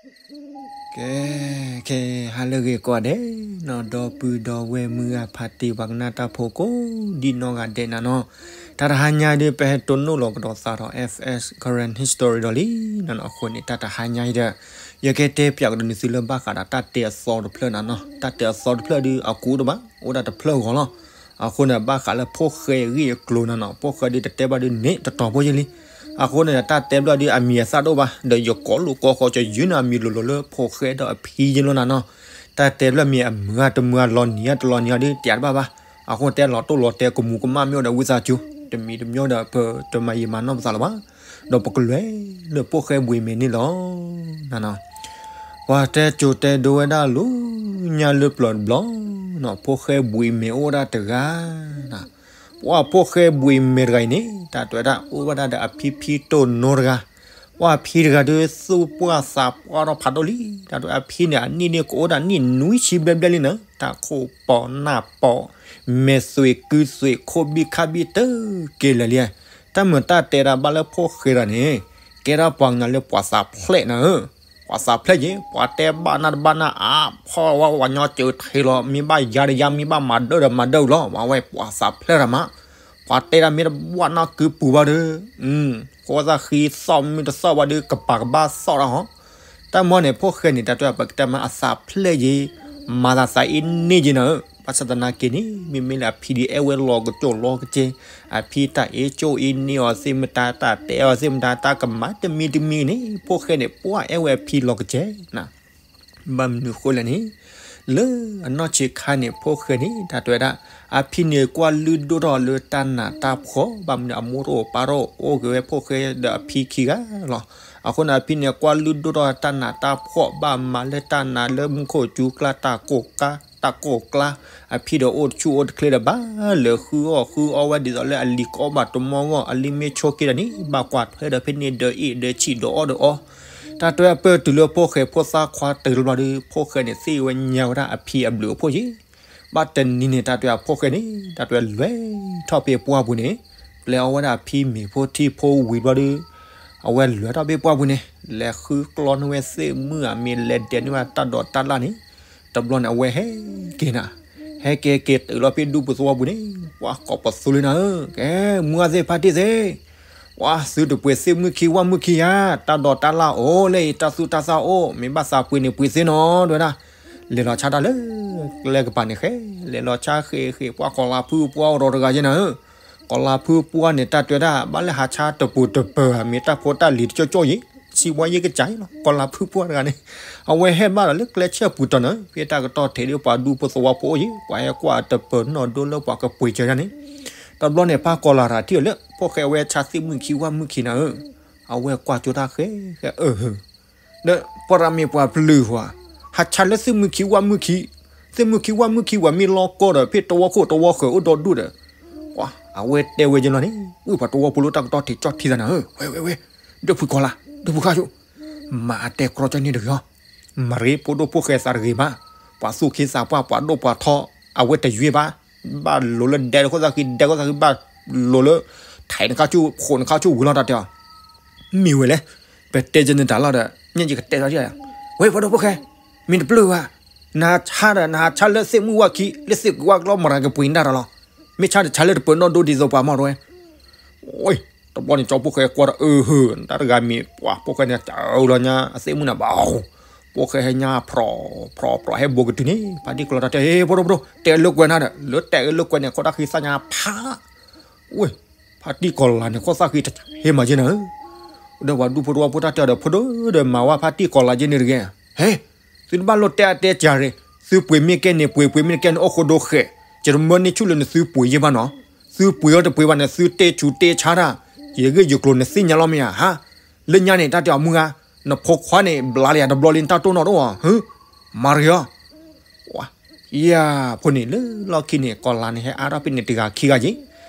ကဲ, ကဲ, ဟါလၢအဂ့ၤကိးဂၤဒဲးနီၤ, ဒီပုၢ်ဒီဝဲၢ်မုၢ်ဂၤဖါတံၢ်ပှၤကနၣ်တၢ်ဖိကိးဒံနီၢ်ဂၤဒဲးနၤနီၤ, တၢ်တဟါညါဒုး ပဟဲတိၢ်နီၣ်လီၤကဒီးသးဒီး F S Karen History ဒီးလံနၤနီၤ, အဃိန့ၣ် တၢ်တဟါညါအံၤဒီး ယကတဲပၠးကဒီးန့ၢ်သုလၢဘၣ်ဃးဒီးတၢ်တဲအသီတဖျၢၣ်နၤနီၤ, တၢ်တဲအသီတဖျၢၣ်ဒုးအကူတဘၣ် အိၣ်ဒၣ်တဖျၢၣ်ဂီၤလီၤ. အဃိန့ၣ် ဘၣ်ဃးလၢဖိၣ်ဃဲအဂ့ၢ်အကျိၤနၤနီၤ, ဖိၣ်ဃဲဒုးတတဲဘၣ်ဒုးန့ၣ် တတီၤဖိယ့ၢ်လံ. အဃိန့ၣ် တၢ်တဲဘျီဒုးအမံၤအသၣ်ဒိၣ်ဘၣ်, ဒီးယကိးလိာ်ကိးဃီ ကယုၢ်န့ၢ်အမံၤလိၤလိၤလၢဖိၣ်ဃဲဒီးအဖံယ့ၢ်လီၤနၤနီၤ. တၢ်တဲဘျီမ့ၢ်အမုာ်တမုာ် လီၤနံၤတလီၤနံၤအီၤဒုး တဲတဘၣ်ဘၣ်. အဃိတဲလီၤတိၢ်လီၤတဲာ်ကမူၤကမၣ်မ့ၢ်အိၣ်ဒီးဝံသးစူၤ, တမံၤတမံၤဒီးပတမၤယံာ်မၤနီၢ်ပသးလၢၤဘၣ်, ဒီးပကလဲၤလၢဖိၣ်ဃဲဘှံးမဲာ်န့ၣ်လီၤ. ပှၤတဲကၠိတဲဒိဝဲဒၣ်လၢညါလၢပျၢၤတဘျီ, ဖိၣ်ဃဲဘှံးမဲာ်အိၣ်ဝဲဒၣ်တဂၤ, ပှၤဖိၣ်ဃဲဘှံးမဲာ်တဂၤအံၤန့ၣ် တၢ်တဲဝဲဒၣ်အိၣ်ဝဲဒၣ်ဒီးအဖံဖံတိၢ်နိတဂၤ, ပှၤဖံတဂၤဒုးသူၣ်ပှၢ်သးပှၢ်ထီၣ်ဖးဒိၣ်လံ, တၢ်တဲအဖံန့ၣ် အနံၣ်န့ၣ်ကအိၣ်ဒၣ်နံၣ်နွံဆံဘျဲၣ်ဘျဲၣ်လံနၤ, တၢ်ခိၣ်ပီၤနၢ်ပီၤ မဲာ်သွံးကုသွံးခိၣ်ဘံၣ်ခါဘံၣ်တက့ၢ်လၢာ်လံ. တၢ်မုာ်တၢ်တဲတၢ်ဘၣ်လၢဖိၣ်ဃဲတဂၤန့ၣ် ကဲထီၣ်ပှၤကညီလၢပှၤသးဖျဲးနၤဧၢ, ပှၤသးဖျဲးယ့ၤ ပှၤတဲဘၣ်နၢ်တဘၣ်နၢ်အါဖီၣ်ဝဲ ပှၤကညီစၢၤထံးလီၤ, မ့ၢ်ဘၣ်ယါဒီးယါ မ့ၢ်ဘၣ်မၤဒၢၣ်ဒီးမၤဒၢၣ်လီၤ, ပှၤဝဲပှၤသးဖျဲးတၢ်မး, ပှၤတဲတၢ်မ့ၢ်တဘၣ်နီၢ်ကုပူၤဘၣ်ဒီး ဃိသၣ်ဃံသီၣ်မုၢ်တသီၣ်ဘၣ်ဒီး ကပၤကဘၣ်သီၣ်တၢ်ဟီ, တၢ်မီန့ၣ် ဖိၣ်ဃဲန့ၣ် တၢ်တဲပကတဲမးအသးဖျဲးယ့ၤ, မၤသးသးအ့န့ၢ်ယ့ၤနၤဧၢ, ဘၣ်ဆၣ်သနာ်က့န့ၣ် မ့မ့ၢ်လၢအဖံဒုးအဲၣ်ဝဲလီၤကစိၢ်လီၤကစဲၤ, အဖံတၢ်အ့ကၠိၣ်အ့န့ၢ်အီၤသ့ၣ်မတၤ တၢ်တဲအီၤသ့ၣ်မတၤ တၢ်ကမၤတမံၤတမံၤန့ၣ် ဖိၣ်ဃဲန့ၣ် ပှၤအဲၣ်ဝဲအဖံလီၤကစဲၤနၤ ဘၣ်မနုၤဃိလဲၣ်န့ၣ်, လၢအနီၢ်ဆံးခါန့ၣ် ဖိၣ်ဃဲန့ၣ် တၢ်တဲဝဲဒၣ်, အဖံန့ၣ်ကွၢ်လုၢ်ဒိၣ်ထီၣ်လၢတၢ်နးတၢ်ဖှီၣ်, ဘၣ်မနုၤအမိၢ်တအိၣ်ပၢ်တအိၣ် အိၣ်က့ၤဝဲဖိၣ်ဃဲဒီးအဖံခံဂၤလီၤ. အဃိန့ၣ် အဖံန့ၣ်ကွၢ်လုၢ်ဒိၣ်ထီၣ်တၢ်နးတၢ်ဖှီၣ် ဘၣ်မၤလၢတၢ်နးလၢမူခိၣ်ကၠူကျါ တၢ်ကိၢ်ကျါ, တၢ်ကိၢ်ကျါ, အဖံဒီးအိၣ်တဆူၣ်အိၣ်တချ့ဒီး ဘၣ်လဲၤဃုအီၣ်ဃုအီဝဲဒ်သိးလၢအလံၤကအီၣ်ဘၣ်တမီၢ်ဂီၢ်, အလံၤမ့ၢ်ဆိးက့ဒီးန့ၣ် ဘၣ်ကွၢ်ထွဲဒီးဖဲန့ၣ်ဒီးအ့ၣ်ဒီးဆံၣ်ဒီးအီၣ်ဒီးအီ, တၢ်တဲပၢၢ်တုၤလၢဖိၣ်ဃဲဖိသၣ်ခွါတၢၢ်တဘျီဒီး ဖိၣ်ဃဲန့ၣ်သ့ၣ်ဝဲညါဝဲဒၣ်အဖံအဘျုးအဖှိၣ်ယ့ၤ, ဘၣ်တနံၤန့ၣ် တၢ်တဲအဖိၣ်ဃဲန့ၣ် တၢ်တဲလဲၤထီၣ်ဖဲပှၢ်ပူၤန့ၣ်, ပျဲအီဝဲဒၣ်အဖံမ့ၤဖိထံဖိဝံၤတဘျီဒီး အဝဲလဲၤထီၣ်ဖဲပှၢ်ပူၤန့ၣ် လဲၤဃုကျီန့ၢ်ဝဲသ့ၣ်မုၣ်အမ့ၢ်လဲၤဒဲးန့ၢ်ဝဲတၢ်ဒိးတၢ်လၣ်န့ၣ်, တဘျီန့ၣ် အဝဲဟဲက့ၤနၤ, ဟဲက့ၤက့ၤတုၤလီၤဖဲဒူပူၤသဝီပူၤန့ၣ် ပှၤကိးပသူလံနၤဧၢ, ကဲ မုၢ်ဂၤသ့ၣ်ဖါတံၢ်သ့ၣ်, ပှၤသုတပှ့ၤသ့ၣ်မုၣ်ခံဝၣ်မုၣ်ခံဧါ, တၢ်ဒိးတၢ်လၣ်အိၣ်လၢအံၤ တၢ်သူၣ်တၢ်သၣ်အိၣ် မ့ၢ်ဘၣ်သးပှ့ၤန့ၣ်ပှ့ၤသ့နီၤ တဲဝဲဒၣ်, လဲၤလီၤဆါတၢ်လၢကျဲကပၤန့ၣ်ဃဲ, လဲၤလီၤဆါဃ့ဃ့ ပှၤကီၤလၤဖုပှၢ်အိၣ်ဒီးတဂၤယဲနၤဧၢ, ကီၤလၤဖုပှၢ်န့ၣ် တၢ်တဲဝဲဒၣ် ဘၣ်လၢဟးဆါတပူၤတပၢၤ မ့ၢ်တၢ်ဖိတၢ်လံၤတကၠီကၠီယ့ၤ, စံးဝဲယ့ၤကစၢ်အံၤလီၤ ကီၤလၤဖုပှၢ်တဂၤန့ၣ်, အဝဲဟဲဘၣ်ဒီးလၢကျဲဆၢပူၤတီၤန့ၣ် ဖဲတၢ်ကတီၢ်ထံးဒီးပှၤဒူဖိသဝီဖိအိၣ်ယ့ၤ ပှၤဟဲကွၢ်တပၢၤနီၢ်ဒိလၢပှၤကပှ့ၤစၢၤယၤန့ၣ်, တဘျီန့ၣ် ပှၤကီၤလၤတၢ်ထံၣ်အီၤလၢ ဖိၣ်ဃဲဝဲဆါသ့ၣ်မုၣ်ခံဝၣ်မုၣ်ခံနၤဧၢ, အဝဲကွၢ်ကၠိတၢ်ဃဲဃဲအၢ ဒီးပှၤတဂၤမ့ၢ်ပှၤပျုၢ်ဝဲ, ဟးဆါလၢသ့ၣ်မုၣ်ခံဝၣ်မုၣ်ခံ, သ့ၣ်မုၣ်ခံဝၣ်မုၣ်ခံဝဲမ့ၢ်လီၤကီဒီး ဖဲတဝီခိၣ်တဝီဃၢၤအိၣ်ဒီဒူၣ်ဒီး, ပှၤအဝဲတဲဝဲယလီၤန့ၣ် ဝံၢ်ပှၤတဝီဖိလၢတၢ်ကတီၢ်ထံးကၠီထံသးနၤဧၢ, ဝဲ ဝဲ ဝဲ ဒၢဖုကီၤလၤ ဒၢဖုခါဆိ, မၤအတဲကြီကၠီန့ၣ်တဂ့ၤအီၤ, မၤရ့ဖိဒိၣ်ဖိၣ်ဃဲသးတဂ့ၤမး, ပှၤသူၣ်က့သးပှၢ် ပှၤဒိၣ်ပှၤထီ အဝဲတယွ့ဘၣ်, ဘၣ်လိၤလၢဒဲခိၣ်သၣ်ဃံ ဒဲခိၣ်သၣ်ဃံ ဘၣ်လိၤလၢ ထံးနခါဆူၣ် ဃိးနခါဆူၣ်ဝံၤလီၤတၢ်တဲအီၤ, မ့ၢ်ဝဲလဲၣ်, ပတဲယဲန့ၣ်တၢ်လီၤဒီး ညၣ်ယကတဲထီၣ်ယၤ, ဝဲပှၤဒိၣ်ဖိၣ်ဃဲ, မ့ၢ်တပျုၢ်ဝဲ, နဟးဆါဒီး နဟးဆါလၢသ့ၣ်မုၣ်ဝၣ်ခံ လၢသ့ၣ်ကွၢ်ကျီမရၤကပှ့ၤနတၢ်လီၤ, မ့ၢ်ဆါတဆါလၢတပၢၤနီၢ်ဒိဒ်သိးပှၤမီၢ်တဝဲ တဘျီန့ၣ် ကၠီဖိၣ်ဃဲကွၢ်ဒီး အၢ ဟၢ တၢ်တဂၤမ့ၢ်ပှၤဖိၣ်ဃဲန့ၣ် တၢ်အၢလီၤညါ အသ့ၣ်မုၣ်န့ၣ်ဘၣ်, ဖိၣ်ဃဲဟဲညါ ဖြီၣ် ဖြီၣ် ဖြီၣ် ဟဲဘိးကတုၤန့ၣ် ဖါတံၢ်ကီၤလၤတၢ်တဲ ဟ့ၣ် ဖိဒိၣ် ဖိဒိၣ် တဲလၢကွဲးနၤဒီး လၢတဲလၢကွဲးန့ၣ် ခိၣ်သၣ်ဃံသၣ်ညါဖး, ဝဲ ဖါတံၢ်ကီၤလၤန့ၣ် ခိၣ်သၣ်ဃံတဟ့ၣ်မၤယဲနၤဧၢ, ဒီးပှၤဒူဖိတဝီဖိတၢ်တဲအီၤဒီး ဖိဒိၣ်ဒီးမၤဝဲဖါတံၢ်ကီၤလၤယဲန့ၣ်တဂ့ၤ, ဟဲ သုတဘၣ်လိၣ်တဲအတဲကၢ်ရ့ၣ်, သုပှ့ၤမ့ၢ်ကဲန့ၣ်ပှ့ၤ ပှ့ၤမ့ၢ်တကဲန့ၣ် အိၣ်ဃိဒိဃဲး, ယတမၢန့ၢ်ဆူၣ်လၢနသုပှ့ၤယဲဘၣ်နီၤ, သုပှ့ၤအီၤတပှ့ၤဘၣ်န့ၣ် သုတဲဆူးတဲဆါတၢ်, ယဂ့ၢ်ယကျိၤနသ့ၣ်ညါလီၤမ့ၢ်ဧါ, ဟါ, လၢညါန့ၣ် တၢ်တဲအီၤမုၢ်ဂၤ, နဖိခွါန့ၣ် ဘျါလၢယၤတဘျီလံ နတၢ်တိၢ်နီၣ်တအိၣ်ဧါ, ဟၢ, မၤရ့ၤအီၤ ယၤ ဖိန့ၣ်လၢလီၢ်ခံန့ၣ် ကီၤလၤန့ၣ် ဟဲအါထီၣ်ဖဲန့ၣ်တဂၤခံဂၤယ့ၣ်,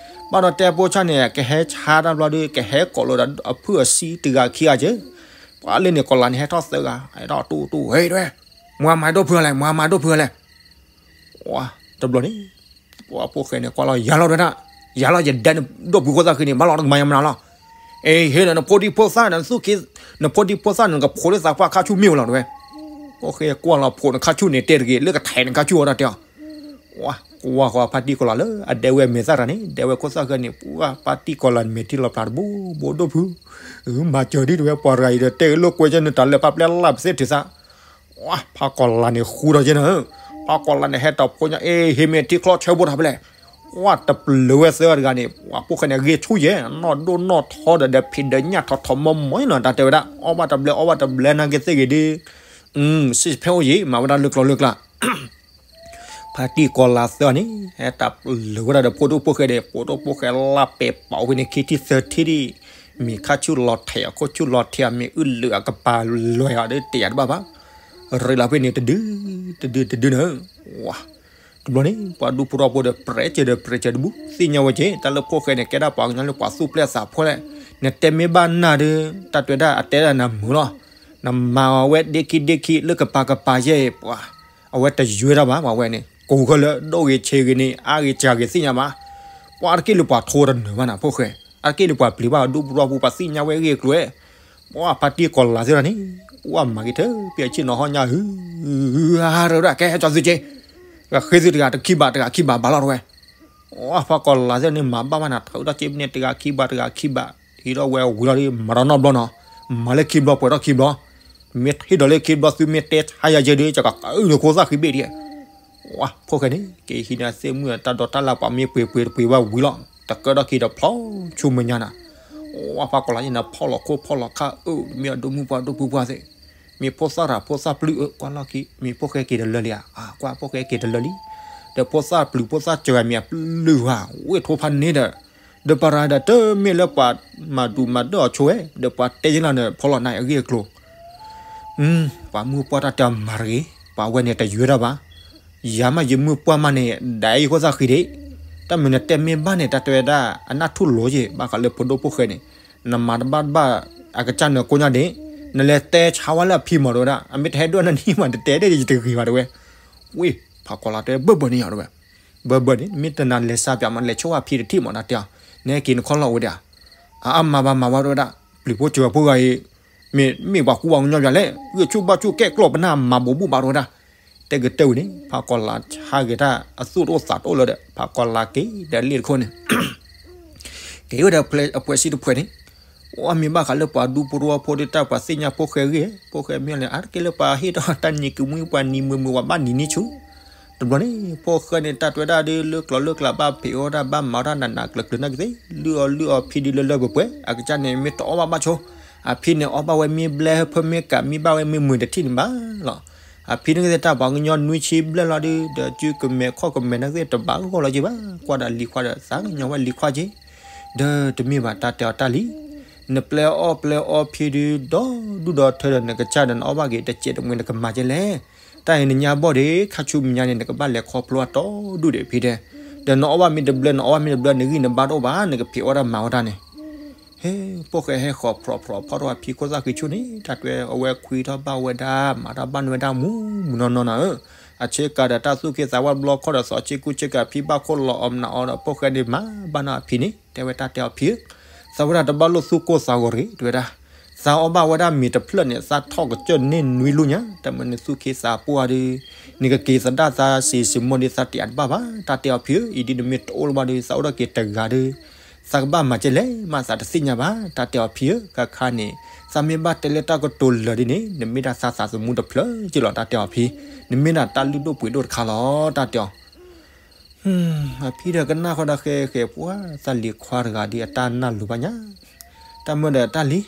ဘၣ်ဒီးတဲဖိဆၣ်န့ၣ် ကဟဲဆါတၢ်ဘျီဒီး ကဟဲကိးလိာ်ဒီးအဖုၣ်အဆံးတဂၤခံဂၤယ့ၣ်, ပှၤလၢန့ၣ် ကီၤလၤန့ၣ် ဟဲထီၣ်သၢဂၤ ဟဲထီၣ်တူၢ်တူၢ် ဟဲ ဒွဲၣ်, မၤမၤဒိၣ်ဖုးလဲၣ် မၤမၤဒိၣ်ဖုးလဲၣ်, တဘျီန့ၣ် ပှၤဖိၣ်ဃဲန့ၣ် ကွၢ်လီၤ ယၤလီၤဒွဲၣ်ဒၣ်, ယၤလီၤ ယဒဲန့ၣ် ဒိၣ်ဖုးခိၣ်သၣ်ဃံန့ၣ် ဘၣ်လီၤတကမၤယၤမနုၤလီၤ, အ အ့ ဟ့ၣ်ဒီးနဖိဒံဖိသၣ်ဒီးနသူၣ်က့, နဖိဒံဖိသၣ်န့ၣ် နကဖိလၢသးပှၢ်ခါဆူၣ်မ့ၢ်ဝဲလီၤ တဲဝဲ. ဖိၣ်ဃဲကွၢ်လီၤ ဖိၣ်နခါဆူၣ်န့ၣ် တဲတဂ့ၤ လၢကထဲးနခါဆူၣ်အီၤ တၢ်တဲအီၤ. ဝါ, ကွၢ်ဃီဖါတံၢ်ကီၤလၤလၢအဒဲဝဲမဲာ်သၣ်တၢ်န့ၣ် ဒဲဝဲခိၣ်သၣ်ဃၢန့ၣ် ပှၤဖါတံၢ်ကီၤလၤမဲာ်ထံလီၤပျၢ်တဘိဘိဒိၣ်ဖု, မၤစၢၤဒ်တဲဝဲ ပှၤတဂၤအံၤဒီး တဲလၢကွဲကဲနတၢ်လၢပၢ်ပျဲလၢ်ပသ့ၣ်ထုးသး. ဝါ, ဖါကီၤလၤန့ၣ်ဃူထီၣ်ကဲနၤ, ဖါကီၤလၤန့ၣ် ဟဲတီၣ်ဖိညါ အ့ ဟ့ၣ်မ့ၢ်ထံချီဆၢဖိတၢ်ဖဲလဲၣ်. ဝါ, တပျၢၤဝဲသၢဂၤတဂၤန့ၣ် ဝါ, ဖိၣ်ဃဲန့ၣ် အဂ့ၢ်ဆူၣ်ယဲၢ် နီၢ်ဒိၣ်နီၢ်ထီဒီး ဒီးဖံးဒီးညၣ်ထီၣ်ထီၣ်မီမီနီၤ တၢ်တဲဝဲဒၣ် အီၣ်ဘၣ်တဘျဲအီၣ်ဘၣ်တဘျဲနာ်က့သ့ၣ်ဂ့ၤဒ် စံးဖဲအိၣ်ယံၤ မၤဝဲဒၣ်လၢကျိၤလၢကျါ ဖါတံၢ်ကီၤလၤသၢန့ၣ် ဟဲတၢ်ပျၢၤဝဲဒၣ်ဒီးဖိဒိၣ်ဖိၣ်ဃဲဒီး ဖိဒိၣ်ဖိၣ်ဃဲလၢပဲာ်ပိာ်ဝဲန့ၣ် ခံထံၣ်သၢထံၣ်ဒ် မ့ၢ်ခါဆူၣ်လီၤထဲးအခိၣ်ဆူၣ်လီၤထဲး မ့ၢ်အုၣ်လုာ်အကပၤလွဲၤအီၤဒီး တယာ်တဘၣ်ဘၣ်. ရ့လီၤဖဲန့ၣ် တဒု, တဒုတဒုန့ၣ်, ဝါ, တဘျီန့ၣ် ပှၤဒူဖိထီဖိဒီး ပြဲးစၢၤဒီးပြဲးစၢၤတဘူၣ် သ့ၣ်ညါဝဲက့ၤ တၢ်လၢဖိၣ်ဃဲန့ၣ် ကဲဒၣ်ပှၤကညီလၢပှၤသူၣ်ပျဲၢ်သးဖှီၣ်လဲၣ်, နတဲမ့ၢ်ဘၣ်နၤဒီး တၢ်တဲဝဲဒၣ်အတဲဒၣ်နၤမုာ်လီၤ, နမၤအီၤဝဲဒ့ခံဒ့ခံလၢကပၤကပၤယဲၢ်ပှၤ, အဝဲတယွဲဒၣ်ဘၣ် ပှၤဝဲန့ၣ် ကိးဃၢလၢဒိၣ်ဂ့ၤဆံးဂ့ၤန့ၣ် အါဂ့ၤစှၤဂ့ၤသ့ၣ်ညါဘၣ်, ပှၤတက့ၢ်လၢပှၤထိတနၢၤဘၣ်နၤ ဖိၣ်ဃဲ, အါတက့ၢ်လၢပှၤပျံၤဘၣ်ဒူဖိထီဖိ ပှၤသ့ၣ်ညါဝဲအဂ့ၢ်အကျိၤ, ပှၤဖါတံၢ်ကီၤလၤသ့ၣ်တဖၣ်န့ၣ် ပှၤမၤက့ၤထၢဖဲအဆ့ၣ်နီၤဟီၣ်ညါ ဟု, ဟးရၢဒၣ် ကဲဟဲကၠီၤသုက့ၤ, ဃ့သုတဂၤတခံဘးတဂၤခံဘးဘၣ်လီၤတဝဲ, ပှၤဖါကီၤလၤသ့ၣ်န့ၣ် မၤဘၣ်ဘၣ်နၤ ထုးထီၣ်က့ၤပန့ၣ် တဂၤခံဘးတဂၤခံဘး, ဟံးထီၣ်ဝဲဝံၤလီၤဒီး မၤဒီးနီတဘျီနီၤ, မၤလၢခံဘျီပှဲၤထီၣ်ခံဘျီ, မ့ၢ်ဟံးဒီးလၢခံဘျီသုမ့ၢ်တဲဆါယၤယဲဒုး ကကနခိၣ်သၣ်ဃံဘ့ၣ်ဒံး, ပှၤဖီၣ်ဃဲန့ၣ် က့ၤဟံးန့ၢ်သ့ၣ်မုၢ်အတၢ်ဒိးတၢ်လၢ်ပှၤမ့ၢ်ပှ့ၤပှ့ၤတပှ့ၤဘၣ်ဝံၤလီၤ, တကၢထီၣ်က့ၤဒီးဖျီဆူမဲာ်ညါနၤ, ပှၤဖါကီၤလၤန့ၣ် ဖီၣ်လီၤခိၣ်ဖီၣ်လီၤခါအၢ မ့ၢ်အဒိၣ်မုၢ်ပှၢ်ဒိၣ်ဖုပှၢ်သ့ၣ်, မ့ၢ်ဖိသၣ်တၢ်ဖိသၣ်ပျုၢ်အၢ ကွၢ်လီၢ်ခံ မ့ၢ်ဖိၣ်ဃဲက့ၤတလၢလံဧါ, ကွၢ်ဖိၣ်ဃဲက့ၤတလၢလံ, ဒီးဖိသၣ်ပျုၢ်ဖိသၣ်စၢၤမ့ၢ်အပျုၢ်ဧါ ဝ့ၢ်ထိဖးန့ၣ်ဒီး, ဒီးပှၤရၤဒီးတမ့ၢ်လၢပှၤမၤဒူးမၤဒၢအီၤဆိဝဲ ဒီးပှၤတဲယလၢ်န့ၣ် ဖီၣ်လီၤနၤအဂ့ၢ်အကျိၤ ပှၤမုၢ်ပှၢ်တၢ်တဲအီၤမၤတဂ့ၤ, ပှၤဝဲန့ၣ်တယွဲဒၣ်ဘၣ်, ယၤမးယမုၢ်ပှၢ်မးန့ၣ် ဒ်ယခိၣ်သၣ်ဃံဒံး, တၢ်မုၢ်နတဲမ့ၢ်ဘၣ်န့ၣ် တၢ်တဲဝဲဒၣ် အနၢ်ထူၣ်လိၤယ့ၣ် ဘၣ်ဃးလၢဖိဒိၣ်ဖိၣ်ဃဲန့ၣ်, နမၤတဘၣ်တဘၣ် အကစၢ်နၢၤကိညါဒံး, နလဲၤတဲဆါဝဲလၢအဖံမး တဲဝဲဒၣ် အမ့ၢ်တဟဲဒွဲၣ်နနံၣ်မး တတဲဒ်ယတဂ့ၤဘၣ် တဲဝဲ, ဝ့ၢ် ဖးကီၤလၤတဲ ဘၢၣ်ဘၢၣ်န့ၣ်ယၤ တဲဝဲ, ဘၢၣ်ဘၢၣ်န့ၣ် မ့ၢ်တနၤလဲၤစါပၠးမး လဲၤဆိၣ်ဝဲအဖံတထံၣ်မး တၢ်တဲအီၤ, နဟဲက့ၤနခီၣ်လီၢ်ဝဲဒၣ်, အအါမၤဘၣ်မၤဝဲ တဲဝဲဒၣ်, ပျံၤဖိစၢၤဖိဂၤအံၤ, မ့ၢ်မ့ၢ်ပှၤကူပှၤကညီပၠးလဲၣ်, ဂုာ်ဆူၣ်ဘၣ်ဆူၣ်ကဲကျီၢ်ပနၢ်မၤဘူးဘူးဘၣ် တဲဝဲဒၣ်, တဲကတၢၢ်ဝံၤန့ၣ် ဖးကီၤလၤဟးဂ့ၤတၢ် အသူၣ်တအိၣ်သးတအိၣ်လၢၤဒီး ဖးကီၤလၤက့ၤဒီးလ့ၣ်တခိၣ်န့ၣ် က့ၤဝဲဒီးအပှဲၤစံတဖှဲးန့ၣ်, အမ့ၢ်ဘၣ်ဃးလၢပှၤဒူဖိထီဖိဒီးတၢ်ပှၤသ့ၣ်ညါဖိၣ်ဃဲဂ့ၢ်, ဖိၣ်ဃဲမ့ၢ်လဲၣ် အါတက့ၢ်လၢပှၤဟ့ၣ်ထီၣ်တၢ်နံၤကမှံ ပှၤနံၤမုာ်မုာ် ပှၤဘၣ်နံၤနံၤဆူၣ်, တဘျီန့ၣ် ဖိၣ်ဃဲန့ၣ် တၢ်တဲဝဲဒၣ်ဒီး လၢကျိၤလၢကျဲဘၣ်ဖံးအီၣ်တၢ်ဘၣ်မၤတၢ်နးနးကျၢၤကျၢၤနာ်က့သ့ၣ် လုၢ်အီၣ်လုၢ်အီၣ်ဖံဒုးလၢလၢပှဲၤပှဲၤ အကစၢ်န့ၣ် မ့ၢ်တအီၣ်ဘၣ်ဘၣ်ဆိ, အဖံန့ၣ်အီၣ်ဘၣ်ဝဲမ့ၢ်ဘျဲၣ်ဖၢမ့ၢ်ကးမ့ၢ်ဘၣ်ဝဲမ့ၢ်မုာ်တထံၣ်န့ၣ်ဘၣ်လီၤ. အဖံန့ၣ်ကသ့ၣ်တၢ်ပှၤကညီနွံဆံဘျဲၣ်လီၤဒီး ဒီးစုကမဲာ်ခီၣ်ကမဲာ်နာ်ကသ့ၣ်တဘၣ်ဂီၢ်လီၤက့ဘၣ် ကွၢ်ဒီးလံၤခွါဒီး သးကညီၤဝဲလံၤခွါက့ ဒီးတမ့ၢ်ဘၣ်တၢ်တဲအီၤတၢ်လံ, နပျဲအီၣ်ပျဲအီဖံဒုး ဒီဒူၣ်ဒီထၢဒီးနကစၢ်ဒီး နအီၣ်ဘၣ်က့ၤတစဲးတမှဲၤနကမၤကဲလဲၣ်. တၢ်အံၤနညါဘီၣ်ဒီး ခါဆူမဲာ်ညါန့ၣ် နကဘၣ်လဲၤခီဖျိအတီဒူၣ်ဒီးဖံတဲ, ဒီးနအီၣ်ဘၣ်မ့ၢ်တဘျၢ နအီၣ်ဘၣ်မ့ၢ်တဘျၢ နဂံၢ်နဘါတအိၣ်ဘၣ် နကဖံးအီၣ်တၢ်မၤအီၣ်တၢ်န့ၣ် ဟဲ, ဖိၣ်ဃဲဟဲဃီၤဖြီဖြီဖီထီၣ်အဖံခိၣ်သၣ်ဃံဆူၣ်န့ၣ် တၢ်တဲအဝဲခွံထီၣ်ဘၣ်ဝဲဒၣ် မၤတၢ်ဘၣ်နဝဲဒၣ်မူမူနီၢ်နီၢ်နၤဧၢ, အဆ့ကၤဒီးတၢ်သူၣ်က့သးဝါဘျီခီၣ်ဒီး သီဆ့ကူဆ့ကၤဖံဘၣ်ခိၣ်လီၤအီၤမနုၤအီၤဒီး ဖိၣ်ဃဲန့ၣ်မၤဘၣ်နီၢ်အဖံန့ၣ် တဲဝဲတၢ်တဲအီၤဖံဧၢ, သးဝဲဒၣ်တဘၣ်လိၣ်သူၣ်ကိၢ်သးဂီၤတဂ့ၤ တဲဝဲဒၣ်, သးအီၣ်ဘၣ်ဝဲဒၣ်မ့ၤတဖျၢၣ်န့ၣ် သးထီၣ်ကစၢၢ်န့ၢ်နွံလူညါ တၢ်မ့ၢ်နသူၣ်က့သးပှၢ်ဒီး နကက့ၤသဒၣ်သးစံးစံးမိၢ်ဒီး သးတယာ်တဘၣ်ဘၣ် တၢ်တဲအီၤဖံဧၢ, အံၤဒ်နမ့ၢ်တအိၣ်လၢၤဘၣ်ဒီး သးအိၣ်ထီၣ်က့ၤတဂၤဒီး သးကဘၣ်မၤကဲလဲၣ်မး သးတသ့ၣ်ညါဘၣ် တၢ်တဲအီၤဖံဧၢ, ခါခါန့ၣ် သးမ့ၢ်ဘၣ်တဲလၢတၢ်ကတိၤလၢာ်ဒ်န့ၣ် နမ့ၢ်ဒၣ်သးသးသမူတဖျၢၣ်က့လီၤ တၢ်တဲအီၤဖံ, နမ့ၢ်ဒၣ်တၢ်လုၢ်ဒိၣ်ပှ့ၤဒိၣ်တခါလီၤ တၢ်တဲအီၤ အဖံဒီးကနၣ်ဃီဒီးဃဲဃဲပှၤသးလံၤခွါတဂၤဒီးအတၢ်နၢ်လိၤဘၣ်ညါ, တၢ်မၢဒီးတၢ်လံၤ,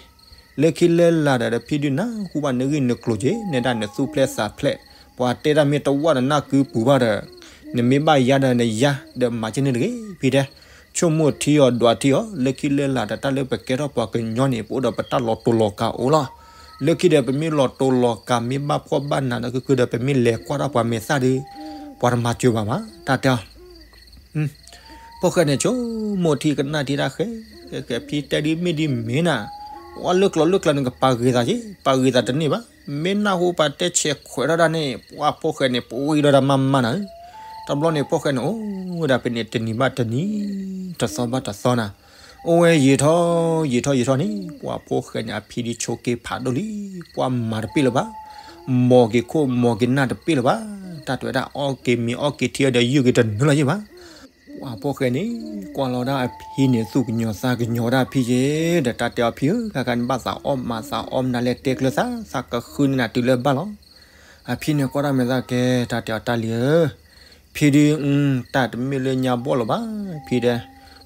လၢခံလၢလာ်ဒီးဖံဒုးနၢ်ဟူဘၣ်နဂံၢ်နကျိၤက့ၤ နဲဒၣ်နသူၣ်ဖျဲၣ်သးဖျဲၣ်, ပှၤတဲတၢ်မ့ၢ်တဝၣ်နနၢ်ကုပူၤဘၣ်ဒီး, နမ့ၢ်ဘၣ်ယါဒီးနယါ ဒီးမၤကဲန့ၣ်တဂ့ၤ ဖံတဲ, ဆိကမိၣ်ထံအီၤဒွးထံအီၤ လၢခံလၢလာ်ဒီးတၢ်လၢပကဲထီၣ်ပှၤကညီန့ၣ် ပအိၣ်ဒီးပတၢ်လီၤတိာ်လီၤကၤအိၣ်လီၤ. လၢခံဒီးပမ့ၢ်လီၤတိာ်လီၤကၤမ့ၢ်ဘၣ်ဖှီၣ်ဘၣ်နးဒီး ခုခုဒီးပမ့ၢ်လဲၤကွၢ်တၢ်ပှၤမဲာ်သၣ်ဒီး ပှၤတမၤစၢၤဘၣ်မး တၢ်တဲအီၤ ဖိၣ်ဃဲန့ၣ် ဆိကမိၣ်ထံကနၣ်ထံတၢ်ဃဲ, ဃဲဃဲဖံတဲဒ်မ့ၢ်ဒ်မ့ၢ်နၤ, ဝဲလၢကျိၤလၢကျဲနကပာ်ဂ့ၤသးက့ၤ, ပာ်ဂ့ၤသးတန့ၢ်ဘၣ်, မ့ၢ်နၢ်ဟူပှၤတဲဆဲးခွဲးထီၣ်ဒၣ်န့ၣ် ပှၤဖိၣ်ဃဲန့ၣ် ပှ့ၤဒီးတၢ်မၤမၤနၤ, တဘျီန့ၣ်ဖိၣ်ဃဲန့ၣ် အိၣ်ဝဲဒၣ်ဖဲန့ၣ်တနံၤဘၣ်တနံၤ, တသီဘၣ်တသီနၤ, အိၣ်ဝဲယံာ်ထီၣ်ယံာ်ထီၣ်ယံာ်ထီၣ်န့ၣ် ပှၤဖိၣ်ဃဲန့ၣ် အဖံဒုးဆိးက့ၤဖးဒိၣ်လံ, ပှၤမၤတပ့ၢ်လၢၤဘၣ်, မ်က့ၤခိၣ်မ်က့ၤနၢ်တပ့ၢ်လၢၤဘၣ်, တၢ်တဲဝဲဒၣ်အီၣ်က့ၤမ့ၤအီၣ်က့ၤထံဒီးယုၢ်က့ၤတနုာ်လီၤယံၢ်ဘၣ်. ပှၤဖိၣ်ဃဲန့ၣ် ကွၢ်လီၤဒၣ်အဖံန့ၣ် သူၣ်ကညီၤသးကညီၤဒၣ်အဖံယဲ, ဒီးတၢ်တဲအီၤဖံဧၢ, ခဲခါန့ၣ်ဘၣ်သးအီၣ်မၤသးအီၣ်မနုၤလဲၣ် တဲကျၢၤသး, သးကဃုန့ၢ်နၤတုၤလၢဘၣ်လီၤ. အဖံန့ၣ်ကွၢ်တၢ်မဲာ်သးကဲ တၢ်တဲအီၤတၢ်လံၤဧၢ, ဖံဒုး တၢ်တမ့ၢ်လၢညါဘီၣ်လၢၤဘၣ်, ဖံတဲ,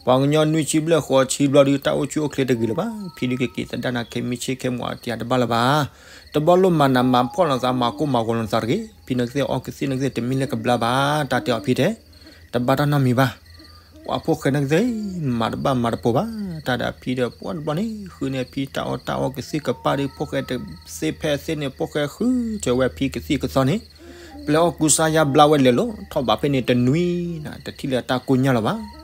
ပှၤကညီနွံဆံဘျဲၣ်ဃိးဆံဘျီဒုး တၢ်အိၣ်ဆူၣ်အိၣ်ချ့တဂ့ၤလၢၤဘၣ်, ဖံဒုးကက့ၤသဒၣ်နၤခဲမုၢ်ဆ့ၣ်ခဲမုၢ်အီၤတယၤတဘၣ်လၢၤဘၣ်. တဘီလိၣ်မၤနးမၤဖှီၣ်လီၤသး မၤကိၢ်မၤဂီၤလီၤသးတဂ့ၤ, ဖံနကသ့ၣ်အီၣ်ကသ့ၣ်နကသ့ၣ်တမံၤလၢကဘျါဘၣ်, တၢ်တဲအီၤဖံတဲ, တဘၣ်တၢ်နီတမံၤဘၣ်. ပှၤဖိၣ်ဃဲနကသ့ၣ် မၤတဘၣ်မၤတပိၤဘၣ်, တၢ်ဒီးအဖံဒီးပှၤတဘျီန့ၣ် ဃုန့ၢ်အဖံတၢ်အီၣ်တၢ်အီကသ့ၣ်ကပၢ်ဒီး ဖိၣ်ဃဲတသ့ဖဲသ့န့ၣ် ဖိၣ်ဃဲဃုထၢဝဲအဖံကသံၣ်ကသီန့ၣ်, ပျဲအီၣ်ကူစါယါဘျါဝဲလဲၤလီၤ, ထီၣ်ဘးဖဲန့ၣ်တနွံနၤ တထံၣ်လၢတၢ်ကိၢ်ညါလၢၤဘၣ်.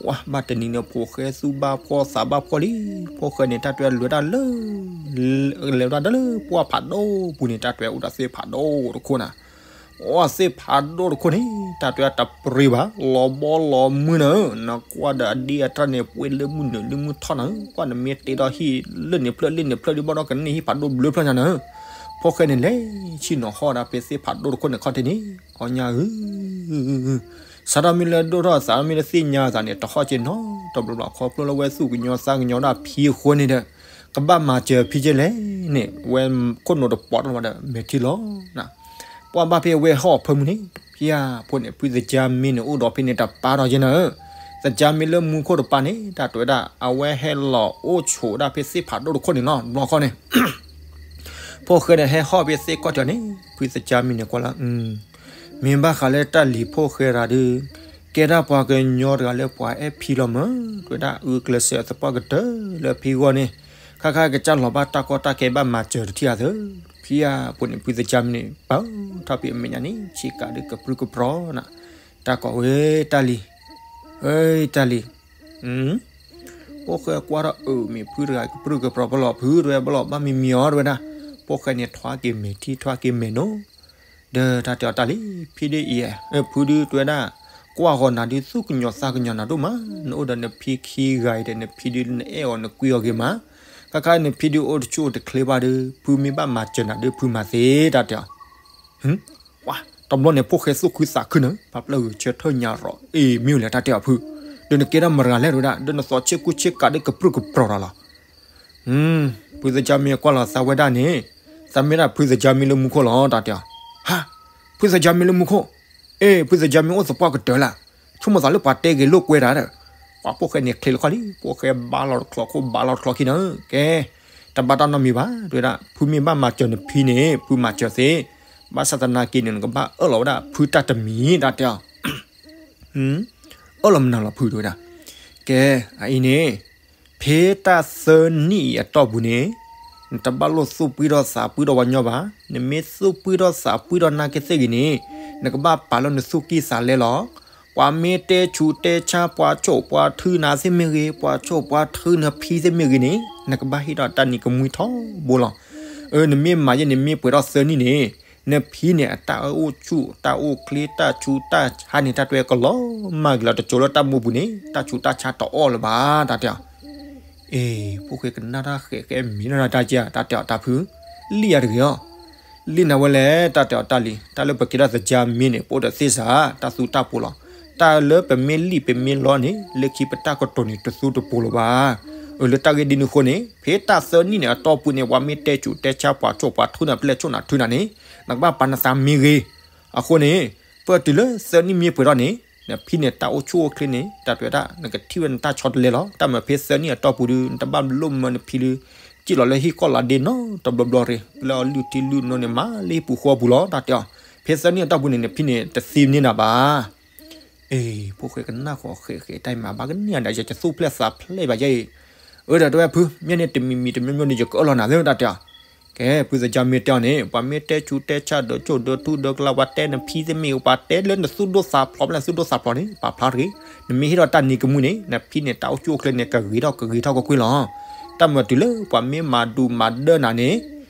ဝါ ဘၣ်တနံၤန့ၣ် ဖိၣ်ဃဲသူၣ်ဘၣ်ဖှီၣ်သးဘၣ်ဖှီၣ်လံ, ဖိၣ်ဃဲန့ၣ် တၢ်တဲလဲၤဝဲဒၣ်လၢ လဲၤဝဲဒၣ်လၢပှၢ်ဖးဒိၣ်ပူၤန့ၣ် တၢ်တဲအိၣ်ဒီးသ့ၣ်ဖးဒိၣ်တခိၣ်နၤ အီၣ်သ့ၣ်ဖးဒိၣ်တခိၣ်န့ၣ် တၢ်တဲတပရ့ဘၣ်, လီၤဘီလီၤမုၢ်နၤဧၢ, နကွၢ်ဒီးအဒံအတၢ်န့ၣ် ပှ့ၤလၢမုၢ်နုာ်လၢမုၢ်ထီၣ်နၤဧၢ, ကွၢ်နမ့ၢ်တ့ထီၣ်ဟံၣ်လၢန့ၣ်ဖျၢၣ်လၢန့ၣ်ဖျၢၣ်ဒုး ဘၣ်ဒီးကန့ၢ်ဟံၣ်ဖးဒိၣ်ဘျၢဖျၢၣ်ညါနၤဧၢ. ဖိၣ်ဃဲန့ၣ်လဲၤဆ့ၣ်နီၤဟီၣ်ဒၣ်ဖဲသ့ၣ်ဖးဒိၣ်တခိၣ်န့ၣ်ခီၣ်ထံးန့ၣ် အီၣ်ညါဧၢ စးထီၣ်မ့ၢ်လၢဒိၣ်ထီၣ်သးမ့ၢ်လၢသ့ၣ်ညါသးန့ၣ် တဟီၣ်က့ၤနီတဘျီဘျီ ခီဖျိလၢဝဲသူၣ်ကညီၤသးကညီၤဒၣ်ဖံအဃိန့ၣ်ဒီး ကဘၣ်မၤစၢၤဖံကဲလဲၣ်န့ၣ် ဝဲခိၣ်နူာ်တပိာ်ထီၣ်လၢၤဘၣ်ဒီး မဲာ်ထံလီၤ. ပှၢ်ဘၣ်ဖဲအဝဲဟီၣ်အဖၢမုၢ်န့ၣ် ဖံဧၢ ဖိန့ၣ် ဖုသကၢ်မံန့ၣ် အိၣ်ဒီးဖဲန့ၣ်တပၢ်ထီၣ်က့နၤဧၢ, သကၢ်မံလၢမူခိၣ်တပၢ်န့ၣ် တၢ်တဲဝဲဒၣ် အဝဲဟဲလီၤအိၣ်ဆိးဒၣ်ဖဲသ့ၣ်ဖးဒိၣ်တခိၣ်န့ၣ်လီၤ. တဘျီဃီန့ၣ် ဖိၣ်ဃဲန့ၣ်ဟဲဟီၣ်ဖဲသ့ၣ်ခီၣ်ထံးန့ၣ် ဖုသကၢ်မံန့ၣ်ကွၢ်လၢ မ့ၢ်ဘၣ်ဃးလၢတၢ်လံၤဖိၣ်ဃဲတဂၤဒီး ကဲဒၣ်ပှၤကညီတဂၤလၢပှၤအဲၣ်ဖံလီၤမး, တဲဝဲဒၣ်အုးကျဲးစၢးသပှၢ်ကတၢၢ်လၢဖံဂီၢ်န့ၣ် ခါခါကစၢ်လီၤဘၣ်တၢ်ကီတၢ်ခဲဘၣ်မၤစၢၤတထံၣ်အသး, ဖံဧၢ ဖိန့ၣ် ဖုသကၢ်မံန့ၣ် ပၢထီၣ်ဖဲအမဲာ်ညါန့ၣ် ဆ့ကၤဒုးကပြုၢ်ကပြီၤနၤ, တၢ်ကိးဝဲတၢ်လံၤ, ဧၢ တၢ်လံၤ ဖိၣ်ဃဲကွၢ်ထီၣ်အုးမ့ၢ်ဖုတဂၤကပြုၢ်ကပြီၤဘၣ်လီၤဖု တဲဝဲဘၣ်လီၤ ဘၣ်မံမံၤအီၤ တဲဝဲဒၣ်, ဖိၣ်ဃဲန့ၣ်ထွါက့ၤမဲာ်ထံ ထွါက့ၤမဲာ်နိ ဒီးတၢ်တဲအီၤတၢ်လံၤ ဖံဒုးအံၤ ဖုဒုးတဲဝဲဒၣ်, ကွၢ်ဂီၤနၤဒုးသူၣ်ကညီၤသးကညီၤနၤဒိၣ်မး, နအိၣ်ဒီးနဖံခံဂၤအံၤဒီး နဖံဒုးနအဲၣ်အီၤနကွံအီၤဂ့ၤမး, ခါခါနဖံဒုးအိၣ်တဆူၣ်အိၣ်တချ့ဘၣ်ဒီး ဖုမ့ၢ်ဘၣ်မၤစၢၤနၤဒုးဖုမၤသ့ တၢ်တဲအီၤ ဝါ တဘျီန့ၣ် ဖိၣ်ဃဲသူၣ်ခုသးခုန့ၣ် ပာ်ပျဲဂုာ်ဆၢထၢၣ်ညါရီၤ အ့ၣ် မ့ၢ်လဲၣ်တၢ်တဲအီၤဖု, ဒီးနကဲဒၣ်မတၤတဂၤလဲၣ် တဲဝဲဒၣ် ဒီးနသီဆ့ကူဆ့ကၤဒုးကပြုၢ်ကပြီၤတၢ်လီၤ. ဖုသကၢ်မံကွၢ်လီၤသးဝဲဒၣ်န့ၣ်, သးမ့ၢ်ဒၣ်ဖုသကၢ်မံလၢမူခိၣ်လီၤ တၢ်တဲအီၤ, ဟါ, ဖုသကၢ်မံလၢမူခိၣ်, အ့ၣ် ဖုသကၢ်မံအိၣ်သပှၢ်ကတၢၢ်လၢ်, ဆိကမိၣ်သးလၢပှၤတဲဂ့ၤလိာ်ကွဲတၢ်ဒီး, ပှၤဖိၣ်ဃဲန့ၣ်ချ့လီၤခီလံ ဖိၣ်ဃဲဘါလီၤတချီခိၣ်ဘါလီၤတချီခံနၤ, ကဲ တဘၣ်တၢ်နီတမံၤဘၣ် တဲဝဲဒၣ် ဖုမ့ၢ်ဘၣ်မၤစၢၤနဖံန့ၣ် ဖုမၤစၢၤသ့, ဘၣ်ဆၣ်သနာ်က့န့ၣ် နကဘၣ်အၢၣ်လီၤဝဲဒၣ်ဖုတၢ်တမံၤ တၢ်တဲအီၤ အၢၣ်လီၤမနုၤလီၤဖု တဲဝဲဒၣ်, ကဲ အအံၤန့ၣ်, ဖဲတၢ်သၢနံၣ်အံၤအတီၢ်ပူၤန့ၣ်, နတဘၣ်လိၣ်သူၣ်ပှံၢ်ထီၣ်သးပှံၢ်ထီၣ်ပှၤညီဘၣ်, နမ့ၢ်သူၣ်ပှံၢ်ထီၣ်သးပှံၢ်ထီၣ်နာ်က့သ့ၣ်ဂ့ၤန့ၣ်, နကဘၣ်ပာ်လၢနသူၣ်ကံၢ်သးလဲလီၤ. ပှၤမ့ၢ်တဲဆူးတဲဆါပှၤဆိၣ်ပှၤထုနၤသ့ၣ်မ့ၢ်ဂ့ၤ, ပှၤဆိၣ်ပှၤထုနဖံသ့ၣ်မ့ၢ်ဂ့ၤန့ၣ်, နကဘၣ်ဟ့ၣ်ထီၣ်တၢ်နံၤကမှံထီဘိလီၤ. အၢ နမ့ၢ်မၤယဲန့ၣ်မ့ၢ်ပှဲၤထီၣ်သၢနံၣ်န့ၣ်, နဖံန့ၣ်အတၢ်အိၣ်ဆူၣ်တၢ်အိၣ်ချ့ တၢ်ဆူးတၢ်ဆါန့ၣ် တၢ်တဲကလီၤမၢ်က့ၤလီၤ တစိၤလၢတၢ်မူပူၤန့ၣ် တၢ်ဆူးတၢ်ဆါတအိၣ်လၢၤဘၣ် တၢ်တဲအီၤ. အ့ၣ် ဖိၣ်ဃဲကနၣ်တၢ်ဃဲးဃဲးမံၤလၢတၢ်က့ တၢ်တဲအီၤတၢ်ဖု, လံၣ်ယၤတဂ့ၤအီၤ လံၣ်နၤဝဲလဲၣ် တၢ်တဲအီၤတၢ်လံၤ, တၢ်လၢပကဲထီၣ်သကၢ်မံန့ၣ် ပအိၣ်ဒီးသ့ၣ်စး တၢ်သူတၢ်ပူၤလီၤ. တၢ်လၢပမ့ၢ်လံၣ်ပမ့ၢ်လီန့ၣ် လၢခံပတၢ်ကတိၤန့ၣ် တသူတပူၤလၢၤဘၣ်. အၢ လၢတၢ်ဂ့ၢ်ဒ်န့ၣ်အဃိန့ၣ် ဖဲတၢ်သၢနံၣ်န့ၣ်အတီၢ်ပူၤန့ၣ် ပှၤမ့ၢ်တဲဆူးတဲဆါပှၤဆိၣ်ပှၤထုနၤ ပျဲၢ်ဆိၣ်နၤထုနၤန့ၣ် နကဘၣ်ပာ်နသးမ့ၢ်ဂ့ၤ. အဃိန့ၣ် ပၢၢ်တုၤလၢသၢနံၣ်မ့ၢ်ပှဲၤထီၣ်န့ၣ် နဖံန့ၣ်တၢ်အိၣ်ဆူၣ်အိၣ်ချ့န့ၣ် တၢ်တဲဝဲဒၣ် နကထံၣ်ဝဲနတၢ်ဆီတလဲလီၤ. တၢ်မၤဖဲသၢနံၣ်အတီၢ်ပူၤဒီး နတဘၣ်လိၣ်မၢနဖံလၢ စံၣ်လီၤလၢဟံၣ်ကီၢ်လီၤဒ့နီတဘျီဘျီရ့ၣ် လၢအလုၢ်ထံလုၢ်နိန့ၣ် မၤလၢဟံၣ်ပူၤဃီပူၤလီၤ တၢ်တဲအီၤ. ဖဲသၢနံၣ်အတီၢ်ပူၤန့ၣ် နဖံန့ၣ်တသံန့ၢ်နၤဘၣ်. အ့ၣ် ဖိၣ်ဃဲကနၣ်ဃီၤဃဲးဃဲး တၢ်အံၤမၤဘၣ်ကန့ၢ်ဒၣ် ယကသူၣ်ဖျဲၣ်သးဖျဲးဘၣ်ယဲအံၤ. အၢ ဒီးတဲဝဲဖု မ့ၢ်န့ၣ်တမံၤမံၤတမံၤမံၤန့ၣ် ယကအၢၣ်လီၤနၤသ့ တၢ်တဲအီၤ. ကဲ ဖုသကၢ်မ့ၢ်တဲအီၤန့ၣ် ပှၤမ့ၢ်တဲဆူးတဲဆါဒီးဆိၣ်ဒီးထုဒီးကလၤ ပှၤတဲနဖံသ့ၣ်မ့ၢ်ဂ့ၤ ပှၤတဲလၢနသူၣ်ဒိၣ်သးဖျိး ပျဲၢ်သူၣ်ဒိၣ်သးဖျိးန့ၣ် ပာ်ဖျါတဂ့ၤ. နမ့ၢ်ဟ့ၣ်ထီၣ်တၢ်နံၤကမှံန့ၣ် နဖံန့ၣ်တၢ်အိၣ်ဆူၣ်အိၣ်ချ့န့ၣ် ကဂ့ၤထီၣ်ကဂ့ၤထီၣ်ကွ့ၢ်ကွ့ၢ်လီၤ. တၢ်မၤတုၤလၢပှၤမ့ၢ်မၤဒူၣ်မၤဒၢနၤန့ၣ်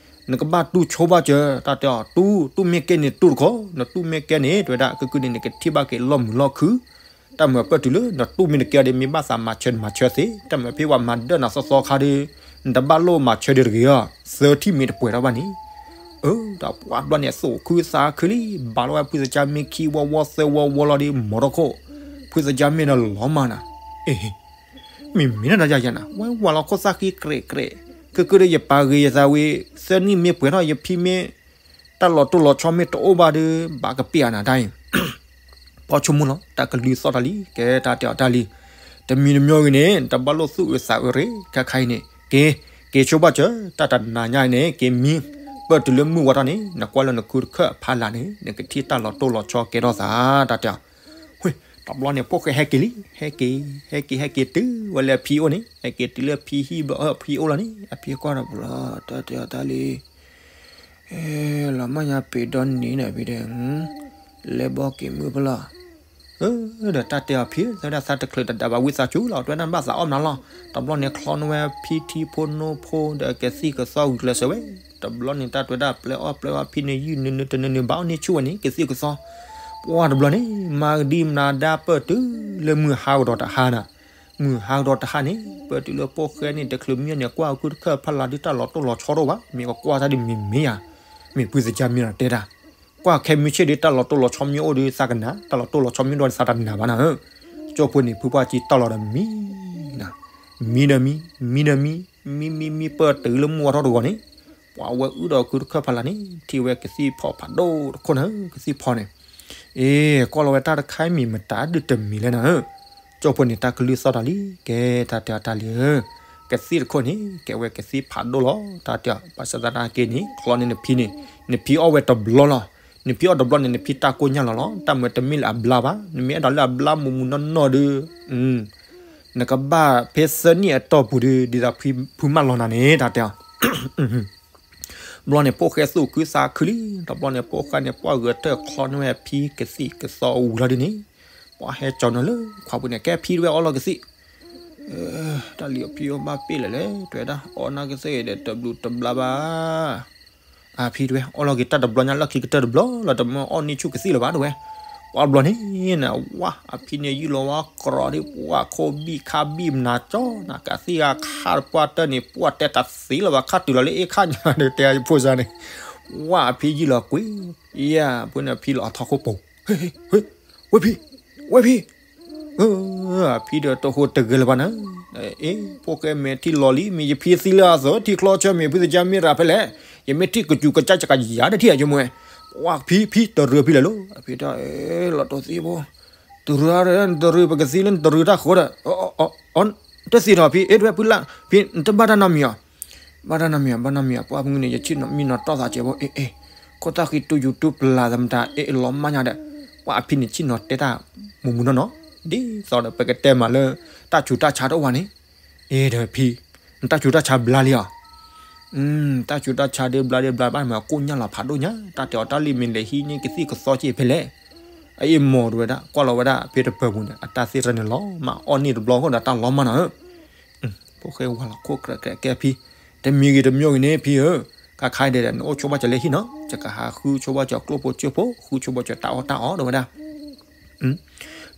နကဘၣ်တူၢ်ဆိဘၣ်စၢၤ တၢ်တဲအီၤ တူၢ် တူၢ်မ့ၢ်ကဲန့ၣ်တူၢ်တခီ နတူၢ်မ့ၢ်ကဲန့ၣ် တဲဝဲဒၣ် ကကုၢ်န့ၣ် နကထံၣ်ဘၣ်က့ၤလီၢ်မုာ်လီၢ်ခုၣ် တၢ်မၤပၢၢ်တုၤလၢနတူၢ်မ့ၢ်တကဲဒီး မ့ၢ်ဘၣ်သးမၤဆၢနမၤဆၢသ့, တၢ်မၤဖဲပှၤမၤဒၢၣ်နၤသီသီခါဒီး နတဘၣ်လိၣ်မၤဆၢဒီးတဂ့ၤဧါ, သၢထံၣ်မ့ၢ်တပှဲၤထီၣ်ဘၣ်န့ၣ်. အၢ ဒီးပှၤဘျီန့ၣ် သူၣ်ခုသးခုလံ, ဘၣ်လီၤဝဲဖုသကၢ်မ့ၢ်ခံဝီဝီသၢဝီဝီလီၤဒီး မီၤထီၣ်ခိၣ်, ဖုသကၢ်မ့ၢ်ဒီးလီၤမၢ်နၤ, အ့ မ့မ့ၢ်နဒၣ်ယၤယၤနၤ ဝဲဝၤလီၤခိၣ်သၣ်ဃံကြဲးကြဲး, ကဲကဲဒီးယပာ်ဂ့ၤယသးဝံၤ သၢနံၣ်မ့ၢ်ပှဲၤထီၣ် ယဖံမ့ၢ် တၢ်လီၤတိၢ်လီၤဆီမ့ၢ်တအိၣ်ဘၣ်ဒီး ဘၣ်ကပ့ၢ်အနၤတၢ်အံၤ ပှၤဆိကမိၣ်လီၤ တၢ်ကလုၢ်သီၣ်တၢ်လံ, ကဲတၢ်တဲအီၤတၢ်လံ, တမံၤတမံၤဂ့ၤန့ၣ် တဘၣ်လိၣ်သူၣ်အုးသးအုးရ့ၣ် ခဲခါအံၤန့ၣ် က့ၤ က့ၤဆိဘၣ်စၢၤ တၢ်တနၤညါအံၤန့ၣ် က့ၤမံ ပၢၢ်တုၤလၢမုၢ်ဝါထီၣ်န့ၣ် နကွၢ်လၢနခုတခၢၣ်အဖီလာ်န့ၣ် နကထံၣ်တၢ်လီၤတိၢ်လီၤဆီကဲထီၣ်သး တၢ်တဲအီၤ. ဝ့ၢ် တဘျီန့ၣ် ဖိၣ်ဃဲဟဲက့ၤလံ, ဟဲက့ၤ ဟဲက့ၤ ဟဲက့ၤတုၤဝဲလၢအဖံအိၣ်န့ၣ် ဟဲက့ၤတုၤလၢအဖံဟံၣ်ဘျီ အဖံအိၣ်လီၤန့ၣ် အဖံကွၢ်ဒီးပလီၤ တၢ်တဲအီၤတၢ်လံ လီၤမၢ်ညါပ့ၤဒီနံၤန့ၣ်ဖံဒီး လဲၤဘီက့ၤမုၢ်ဖဲလီၤ. ဒီးတၢ်တဲအီၤဖံ သဒၣ်သးတချုးတဒါဘၣ်ဝံသးစူၤလီၤ တဝဲဒၣ်ဘၣ်သးအီၣ်မနုၤလီၤ. တဘျီန့ၣ်ချီန့ၢ်ဝဲဖံထံဖိနိဖိဒီးကသံၣ်ကသီဂုာ်ကျဲးစၢးဝဲ, တဘျီန့ၣ် တၢ်တဲဝဲဒၣ်ပျဲအီၣ်ပျဲဝဲဖံန့ၣ် ယုၢ်နုာ်နုာ်တနုာ်နုာ်ဘၣ်အီၣ်န့ၢ်ဆူၣ်ဝဲန့ၣ် ကသံၣ်ကသီ ပှၢ်တဘျီန့ၣ် မၤကဒံမနၤဒါပၢၢ်တုၤလၢမုၢ်ဟါကဒီးတဟါနၤ မုၢ်ဟါကဒီးတဟါန့ၣ် ပၢၢ်တုၤလၢဖိၣ်ဃဲန့ၣ် တချုးမံန့ၣ် ကွၢ်ခုတခၢၣ်ဖီလာ်ဒုး တၢ်လီၤတိၢ်လီၤဆီတအိၣ်ဘၣ်, မ့ၢ်ကကွၢ်တၢ်ဒုးမ့ၢ်မ့ၢ်ယၤ, မ့ၢ်ဖုသကၢ်မ့ၢ်ဒီးတဲတၢ်, ကွၢ်ခဲမုၢ်ဆ့ၣ်ဒုး တၢ်လီၤတိၢ်လီၤဆီမ့ၢ်အိၣ်ဒီးသးကနၣ်, တၢ်လီၤတိၢ်လီၤဆီမ့ၢ်ဒီးသးတနၣ်ဘၣ်နၤဧၢ. ကၠိဖိန့ၣ် ဖုပှၢ်ကံတၢ်လီၤဒီးမံနၤ, မံဒီးမံ, မံဒီးမံ, မံမံမံပၢၢ်တုၤလၢမုၢ်ဝါထီၣ်တဂီၤန့ၣ်, ပှၤဝဲအုၣ်ဒီးခုတခၢၣ်ဖီလာ်န့ၣ် ထံၣ်ဝဲကသံၣ်ဖီဖးဒိၣ်တခိၣ်နၤဧၢ, ကသံၣ်ဖီန့ၣ် အ့ ကွၢ်လီၤဝဲတၢ်တခါအံၤမ့ၢ်မတၤဒုးတမံၤလဲၣ်နၤဧၢ, ကၠိဖိန့ၣ် တၢ်ကလုၢ်သီၣ်တၢ်လံ, ကဲတၢ်တဲအီၤတၢ်လံဧၢ, ကသံၣ်တခိၣ်န့ၣ် ကဲဝဲကသံၣ်ဖးဒိၣ်လီၤ, တၢ်တဲအီၤ ဘၣ်ဆၣ်သနာ်က့န့ၣ် ချီန့ၢ်နဖံန့ၣ် နဖံအီၣ်ဝဲတဘျီလီၤ, နဖံအီၣ်တဘျီန့ၣ် နဖံတၢ်ကိၢ်ညါလီၤလီၤ, တၢ်မၤတမ့ၢ်လၢအဘျါဘၣ်, နမ့ၢ်အဲၣ်ဒိးလၢအဘျါမူးမူးနီၢ်နီၢ်ဒီး နကဘၣ်ဖဲသၢနံၣ်အတီၢ်ပူၤဒီး ဒ်သိးဖုမၢလီၤနၤန့ၣ် တၢ်တဲအီၤ ဘျီန့ၣ် ဖိၣ်ဃဲသူၣ်ခုသးခုလံ, တဘျီန့ၣ် ဖိၣ်ဃဲန့ၣ် ပှၢ်ဂဲၤထၢၣ်ချီန့ၢ်ဝဲဖံကသံၣ်ကသီဝံၤလီၤဒ်န့ၣ်, ပှၢ်ဟဲကၠီၤနၤလၢခွါပူၤန့ၣ် ကဲဖံတဝဲအီၣ်လီၤကသံၣ်, တၢ်လံၤအဖံအိၣ်ဘၣ်ပ့ၢ်လဲၣ်လဲၣ် တဝဲဒၣ် အီၣ်နၤကသ့ၣ်ဒီးတဘျုးတဘျါဘၣ် အဖံတဝဲ အီၣ်လီၤက့ၤတၢ်တဘျီညါလၢခံကတၢၢ်တဘျီလီၤ တမ့ၢ်အီၣ်န့ၢ်ဆူၣ်ကသံၣ်လၢၤဘၣ်တဝဲ, ပှၢ်ဘျီန့ၣ်န ဝါ အဖံန့ၣ်ယုၢ်လီၤဝဲကြီဒ် ပှၢ်ခိၣ်ဘံၣ်ခါဘံၣ်မနၤကၠီနၤ ကသံၣ်အခါတပှၢ်တၢၢ်န့ၣ် ပှၢ်တဲတသ့လၢၤဘၣ် ခါတုၤလီၤလၢအ့ၣ်ခါညါဒီးတဲယဖိစါန့ၣ်, ဝါအဖံယုၢ်လီၤကွံာ်, ယဲ ဖုန့ၣ်ဖံလီၤအထီခိၣ်ပိၤ, ဝဲဖံ, ဝဲဖံ အဖံဒီးတဟူးတဂဲၤလၢၤဘၣ်နၤ, အ့ ဖိၣ်ဃဲမ့ၢ်ထံၣ်လီၤလံ မ့ၢ်ယဖံသံလၢအသိး ထံၣ်ချီဆၢမ့ၢ်ဖုသကၢ်မ့ၢ်ရၤဖဲလဲၣ်, ယမ့ၢ်ထံၣ်ကစူၤကစၢ်ယကယၤဒီးထံၣ်အယမွဲ, ဝါဖံ ဖံတရၢဖံလဲၣ်လီၤ, အဖံတၢ်လီၤတိၢ်သံဖိ, တရၢ တရၢပကသံလၢနတရၢတၢ်ဃိဒီး, တသံဒီးဖံ အ့ တဝဲဖုလၢ် ဖံ နတဘၣ်တၢ်နီတမံၤဧါ ဘၣ်တၢ်နီတမံၤဧါ ဘၣ်နီတမံၤဧါ ပှၢ်ဖုန့ၣ် ယဆ့ၣ်နီၤမံနီၤတီၢ်သးကဲးဖိ အ့ အ့ ခိၣ်သၣ်ဃံတူၢ်ယူၤတူၢ်ပျၢ်သမတၤ အ့ လီၤမၢ်ညါဒီး ပှၢ်အဖံန့ၣ်ဆ့ၣ်နီၤတဲတၢ်မူးမူးနီၢ်နီၢ် ဒ်သိးဒီးပကတဲမးလၢ တၢ်ဆူးတၢ်ဆါတအိၣ်ဘၣ်န့ၣ်, အ့ ဒီးဖံ နတၢ်ဆူးတၢ်ဆါဘျါလံဧါ တၢ်ဆူးတၢ်ဆါဒ်ဘျါဒ်ဘျါဘၣ်မး ကိၣ်ညၣ်လီၤဖးဒိၣ်ညါ တၢ်တဲအီၤတၢ်လံ မ့ၢ်လဲၤဟံးန့ၢ်ကသံၣ်ကသီက့ၤဖဲလဲၣ်, အအ့ၣ်မီၢ်တဝဲဒၣ် ကွၢ်လီၤဝဲဒၣ် ဖဲတပၢၤပူၤန့ၣ် အတၢ်သ့ၣ်တဖၣ်န့ၣ်လီၤမၢ် အီၣ်န့ၢ်တဘျီဃီဒီးတၢ်လီၤမၢ်နၤဧၢ, ဖိၣ်ဃဲဝါလီၤခိၣ်ကြၢးကြၢးကဲဖံ, တမံၤဂ့ၤတမံၤဂ့ၤန့ၣ်ဖံဧၢ, ခါခါအံၤဒီး နအိၣ်ဆိဘၣ်စၢၤလၢဟံၣ်နီၤ ယကဟးဃုဆိဘၣ်စၢၤကျိၣ်ဖိစ့ဖိ ဃုဆိဘၣ်စၢၤတၢ်အီၣ်တၢ်အီတဝဲဒၣ်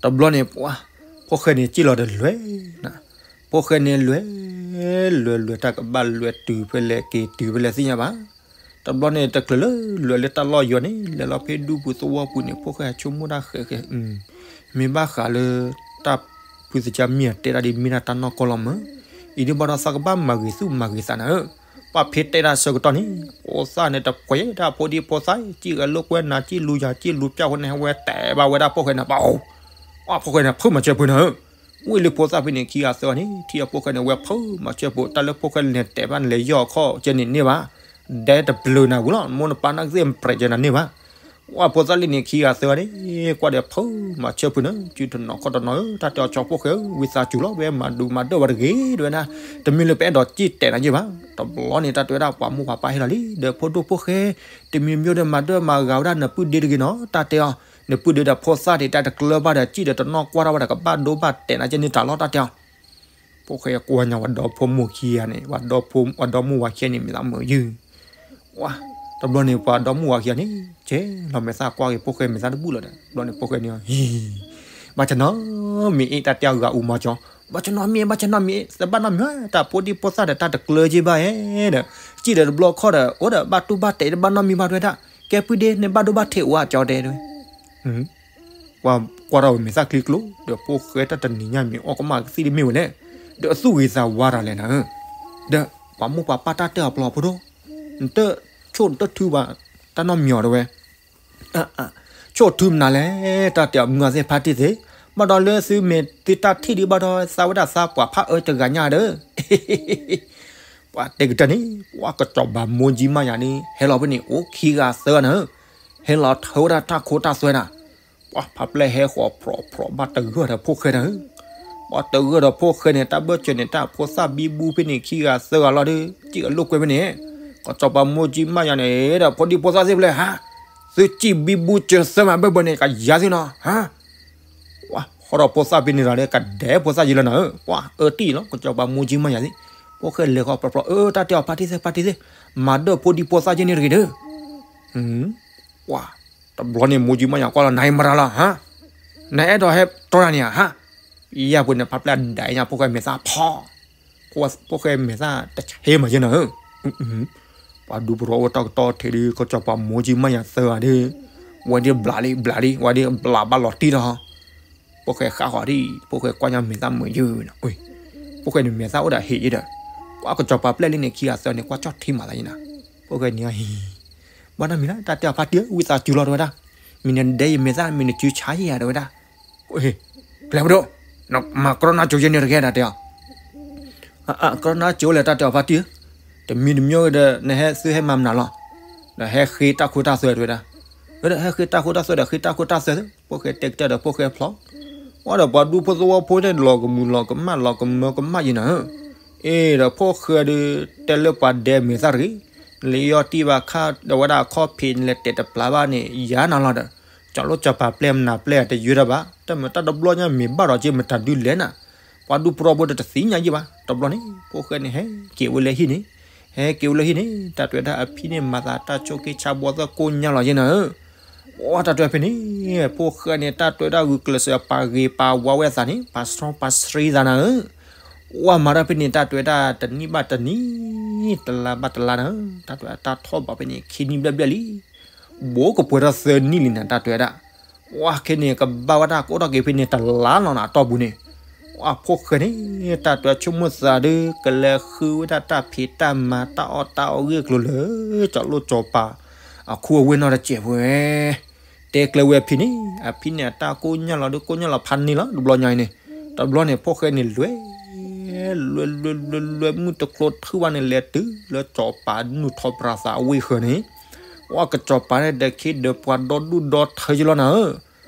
တဘျီန့ၣ် ပှၢ် ဖိၣ်ဃဲန့ၣ်စံၣ်လီၤဒီးလွဲၢ်, ဖိၣ်ဃဲန့ၣ်လွဲၢ်, လွဲၢ်လွဲၢ်တၢ်ကဘၣ်လွဲၢ်တုၤဖဲလဲၣ်က့ၤတုၤဖဲလဲၣ်သ့ၣ်ညါဘၣ်, တဘျီန့ၣ် တချုးလၢလွဲၢ်လၢတၢ်လီၢ်ယီၤန့ၣ် လဲၤလီၤဖဲဒူပူၤသဝီပူၤန့ၣ် ဖိၣ်ဃဲဆိကမိၣ်တၢ်ဃဲးဃဲး, မ့ၢ်ဘၣ်ဃးလၢ တၢ်ဖုသကၢ်မ့ၢ်အတဲတၢ်ဒ်မ့ၢ်ဒၣ်တၢ်နီၢ်ကီၢ်လီၤမၢ်, အံၤဒ်ဘၣ်ဒီးသးကဘၣ်မၤဂ့ၤသူၣ်မၤဂ့ၤသးနၤဧၢ, ပှၢ်ဖဲတဲတၢ်ဆၢကတီၢ်န့ၣ် ဖိသၣ်န့ၣ်တပှဲၤဒၣ်ဖိဒံဖိသၣ် စံၣ်ဂဲၤလိာ်ကွဲနၤ စံၣ်လူၤယၤ စံၣ်လူၤပျၢ်ဃိန့ၣ် ဟဲဝဲတဲဘၣ်ဝဲဒၣ်ဖိၣ်ဃဲန့ၣ် ပှၢ် ပှၢ်ဖိၣ်ဃဲန့ၣ် ဖုမၤစၢၤဖုနၤဧၢ, ဝံၤလၢဖိသၣ်ဖဲန့ၣ်ခံဂၤသၢဂၤန့ၣ် ထံၣ်အဖိၣ်ဃဲန့ၣ် ဝဲဖုမၤစၢၤဖိ တၢ်လၢဖိၣ်ဃဲလဲၤတဲဘၣ်နလဲၤယီၢ်အခီၣ်ကဲန့ၣ်န့ၢ်ဘၣ်, ဒဲတပျုၤနၤဝံၤလီၤ မိၢ်နပၢ်နၢ်ကသ့ၣ်ပျဲၤကဲနၤန့ၢ်ဘၣ်, ပှၢ်ဖိသၣ်လံန့ၣ်ခံဂၤသၢဂၤန့ၣ် ကွၢ်ဒီးဖုမၤစၢၤဖုနၤ စုတနီၤခီၣ်တနီၤဧၢ တၢ်တဲအီၤကၠီဖိၣ်ဃဲဧၢ ဝံသးစူၤလီၤ ပဝဲမၤဒုးမၤဒၢၣ်ဝဲတဂ့ၤ တဝဲဒၣ်, တမ့ၢ်လၢပအဲၣ်ဒိးစံၣ်တဲာ်နၤယဲၢ်ဘၣ်, တဘျီန့ၣ် တၢ်တဲဝဲဒၣ်ပှၤမိၢ်ပှၤပၢ်ဟ့ၣ်လီၤလံ ဒီးဖိဒိၣ်ဖိၣ်ဃဲ တမံၤမံၤဒီးမၤဒၢၣ်မၤဂၤဝဲဒၣ်နပုၢ်ဒ့တဂ့ၤနီၤ တၢ်တဲအီၤ, နပုၢ်ဒ့ဒီးဖိသၣ်ဒ့းတၢ်တကျၢၤဘၣ်ဒီး စံၣ်ဒီးတနီၣ်ကွၢ်ထီၣ်ဝဲဒီးကဘၣ်ဒိဘၣ်တဲာ်နၤကဲန့ၣ်တၢ်လီၤ တၢ်တဲအီၤ ဖိၣ်ဃဲကွၢ်ညါဝဲဒီဖိမိၢ်ခံဂၤန့ၣ် ဝဲဒီဖိ ဝဲဒီမိၢ်ဝၤခံဂၤန့ၣ် မ့ၢ်သးမုာ်ယုၢ်, ဝါ, တဘျီန့ၣ် ပှၤဒီမိၢ်ဝၤခံဂၤန့ၣ် ကဲလီၤမဲာ်သၣ်ကွၢ်က့ၤဖိၣ်ဃဲမဲာ်သၣ်တဘူၣ်လီၤဒီး တဘျီန့ၣ်ဖိၣ်ဃဲန့ၣ် ဟံၣ်, ဘၣ်ဆၣ်နီတမံၤအ့ၣ် တၢ်တဲအီၤဂၤအူမီၤကၠီ, ဘၣ်ဆၣ်နီတမံၤ ဘၣ်ဆၣ်နီတမံၤအ့ၣ် သဘၣ်နီတမံၤ တၢ်ဖိဒံဖိသၣ်ဒီးတၢ်တကျၢၤက့ဘၣ်ဧါဒီး, စံၣ်ဒီးတဘျီခီၣ်ဒီး အိၣ်ဒီးဘၣ်တူၢ်ဘၣ်တဲာ်တဘၣ်နီတမံၤဘၣ်တဲဝဲဒၣ်, ကဲပုၢ်ဒ့ နဘၣ်ဒိဘၣ်ထံးအိၣ်ဧါ ကၠီတဲဝဲ ကွၢ်ထီၣ်ဝဲမဲာ်သၣ်ချံကျိ ဒီးဖိၣ်ဃဲတၢ်တနံၤညါမ့ၢ်အီၣ်ကမၣ်ကသံၣ်တမ့ၢ်ဝဲလဲၣ်, ဒီးအသူၣ်ဂ့ၤသးဝါတၢ်လဲၣ်နၤဧၢ, ဒီးပှၤမိၢ်ပှၤပၢ်တၢ်တဲအီၤပျီဖိဒိၣ်, နတဆိၣ်နတထုဘၣ် တၢ်နီတမံၤအီၤတဲဝဲ ဆိၣ်ထုမနုၤလဲၣ်, တၢ်တဲအီၤ မုၢ်ဂၤသ့ၣ်ဖါတံၢ်သ့ၣ်, ဘၣ်ဒီးလၢသုမ့ၢ်သုတၢ်ထံၣ်ဒံးဘၣ်ဒီး သးဝဲဒၣ်သးပှၤဖးအၢတဂၤညါဒီး ပှၤတဲကတၢၢ်န့ၣ် ပှၤကစီၤပၤမိၢ်ကၠံမါယၤန့ၣ် ဟဲလီၤဖဲန့ၣ် အိၣ်ခံဂၤသၢဂၤနၤဧၢ, ဟဲလီၤထၢဝဲဒၣ်တၢ်ခိတၢ်သွဲနၤ, ပှၤဖးပျဲၢ်ဟဲဃီၤဖြီးဖြီးဘၣ်တဂၢၢ်ဒီးဖိၣ်ဃဲနၤဧၢ, ပှၤတဂၢၢ်ဒီးဖိၣ်ဃဲန့ၣ် တၢ်ဘၢၣ်စၢၤန့ၣ် တၢ်ဖိသၣ်ဘံဘူဖဲန့ၣ် ခံဂၤသၢဂၤလီၤဒီး စံၣ်အလိာ်ကွဲဖဲန့ၣ်, ကစီၤပၤမိၢ်ကၠံမါယၤန့ၣ်ဒီး ဖိဒံဖိသၣ်သ့ၣ်ဖဲလဲၣ်ဟါ, သုစံၣ်ဘံဘူစၢၤသၢမးဘၢၣ်ဘၢၣ်န့ၣ် ကယၤသ့ၣ်နီၤ ဟါ ပှၤဟီၣ်ဒီးဖိသၣ်ဖဲန့ၣ်ဒီး ကဒဲးဖိသၣ်ယံၤလီၤနၤဧၢ, ပှၤအၢတံၢ်လီၤ ကစီၤပၤမိၢ်ကၠံမါယၤသ့ၣ်, ဖိၣ်ဃဲလဲၤဃီၤဖြီးဖြီး အၢ တၢ်တဲအီၤဖါတံၢ်သ့ၣ်ဖါတံၢ်သ့ၣ်, မၤဒၢၣ်ဖိဒံဖိသၣ်က့န့ၣ်တဂ့ၤဒီး, ပှၤတဘျီန့ၣ် မိၢ်ကၠံမါယၤကွၢ်လီၤ နၤအံၤမရၤလီၤဟါ, နအဲၣ်ဒိးဟဲတီတၢ်န့ၣ်ဧါဟါ, ယၤပှ့ၤန့ၣ် ဖးပျဲၢ်ဒဲးညါဖိၣ်ဃဲမဲာ်သၣ်ဖီ ဖိၣ်ဃဲမဲာ်သၣ်တဆ့မးယဲနၤဧၢ, ပှၤဒူပရီအိၣ်တၢ်ကတီၢ်ထံးဒီး ကစီၤပၤမိၢ်ကၠံမါယၤသၢဂၤဒီး, ဝဲဒၣ်ဘျးလံဘျးလံ ဝဲဒၣ်ဘျးဘၣ်လီၤတံၢ်ဒီး, ဖိၣ်ဃဲဃၣ်ဃီၤဒံး ဖိၣ်ဃဲကွၢ်ညါမဲာ်သၣ်မုာ်ယုၢ်နၤ, ဖိၣ်ဃဲန့ၣ်မဲာ်သၣ်အိၣ်ဒီးဟ့ၣ်ယဲဒီး, ကွၢ်ကစီၤပၤပျဲၢ်လံန့ၣ် ခံဂၤသၢန့ၣ် ကွၢ်ကၠီၣ်ထံမးသးယဲနၤ, ဖိၣ်ဃဲန့ၣ်ဟံ ဘၣ်နီတမံၤလၢ တၢ်တဲအီၤဖါတံၢ်ဧၢ ဝံသးစူၤလီၤတဲဝဲဒၣ်, မ့ၢ်နဒဲယမဲာ်သၣ် မ့ၢ်နစုဆါယဲဧါတဲဝဲဒၣ်, ဖဲလဲၣ်ပဒိၣ်, မၤကရီနါကၠိယဲန့ၣ်တဂ့ၤဒၣ်တဲအီၤ, ကရီနါကၠိလဲၣ် တၢ်တဲအီၤဖါတံၢ်ဧၢ, တမံၤတမံၤဒီး နဟဲသုဟဲမၤမနုၤလီၤ, ဒီးဟဲဃ့တၢ်ခိတၢ်သွဲတဲဝဲဒၣ်, ဒီးဟဲဃ့တၢ်ခိတၢ်သွဲဒီး ဃ့တၢ်ခိတၢ်သွဲ, ဖိၣ်ဃဲတဲကတၢၢ်ဒီးဖိၣ်ဃဲဖျီ, ဝဲဒီးပှၤဒူဖိသဝီဖိန့ၣ် လီၤကမူၤလီၤကမၣ်လီၤကမၢကမၣ်ယဲနၤဧၢ, အ့ဒီးဖိၣ်ဃဲဒီး တဲလၢပှၤဒဲမဲာ်သၣ်တဂ့ၤ, နလဲၤယီၢ်တံၢ်ဘၣ်ခါဒီးဝဲဒၣ်အခီၣ်ဖံး နလဲၤတဲာ်တပျၢ်ဘၣ်န့ၣ် ယၤနၤလီၤဒီး, ကၠီၤလိၣ်ကၠီၤပၤပျဲၢ်မနုၤပျဲၢ်တယၢတၢ်ဘၣ်, တၢ်မ့ၢ်တၢ်တဘျီညါမ့ၢ်ဘၣ်ဒီးက့မတၤဒုလဲၣ်နၤ, ပှၤဒူပရီဖိဒီးတသ့ၣ်ညါယဲဘၣ်, တဘျီန့ၣ် ဖိၣ်ဃဲန့ၣ်ဟဲက့ၤဝဲလၢဟံၣ်န့ၣ်, ဟဲက့ၤဝဲလၢဟံၣ်န့ၣ် တၢ်တဲဝဲဒၣ်အဖံန့ၣ် မၤသးတၢ်ဆိၣ်က့ဆါဘီသၢကိးညါလီၤယဲနၤဧၢ, ပှၤတၢ်တဲဖဲန့ၣ်, ဖိၣ်ဃဲန့ၣ် တၢ်တဲဝဲဒၣ်ဂုာ်ကျဲးစၢးပာ်ဂ့ၤပာ်ဝါဝဲအသးန့ၣ် ပာ်စရီပာ်စရံသးနၤဧၢ, ပှၤမၤတၢ်ဖဲန့ၣ် တၢ်တဲဝဲဒၣ်တနံၣ်ဘၣ်တနံၣ်, တလါဘၣ်တလါနၤဧၢ, တၢ်တဲဝဲဒၣ်တၢ်ထီၣ်ဘးဖဲန့ၣ် ခံနံၣ်ဘျဲၣ်ဘျဲၣ်လံ ဘူးကပှဲၤထီၣ်သၢနံၣ်လံနၤ တၢ်တဲဝဲဒၣ်, ပှၤခဲန့ၣ် ကဘၣ်ဝဲဒၣ်ကအိၣ်ထီၣ်က့ၤဖဲန့ၣ်တလါလီၤနၤ အတီၢ်ပူၤန့ၣ်, ပှၤဖိၣ်ဃဲန့ၣ် တၢ်တဲဝဲဆိကမိၣ်သးဒီး ကလဲၤဃုဝဲဒၣ်တၢ်ဖံးတၢ်မၤတၢ်အီၣ်တၢ်အီဂ့ၢ်ကျိၤလၢ ကၠီၤလိၣ်ကၠီၤပၤ အခိအဝ့ၢ်နီတစဲးဖိဝဲ တဲကျၢၤဝဲအဖံန့ၣ်, အဖံန့ၣ် အတၢ်ကိၢ်ညါလီၤဒီးကိၢ်ညါလီၤဖးန့ၢ်လီၤ တဘျီညါအံၤန့ၣ်, တဘျီန့ၣ် ဖိၣ်ဃဲန့ၣ်လဲၤ လဲၤလဲၤလဲၤလဲၤ မုၢ်တကျိထူၣ်ဘၣ်န့ၣ် လဲၤတုၤလၢကၠီၤပၤနုာ်ထီၣ်ပြးသးအဝ့ၢ်ဃၢၤန့ၣ်, ပှၤကၠီၤပၤန့ၣ် ဒီးခ့ဒီးပှၤဒီဒူၣ်ဒီထၢယလီၤနၤဧၢ,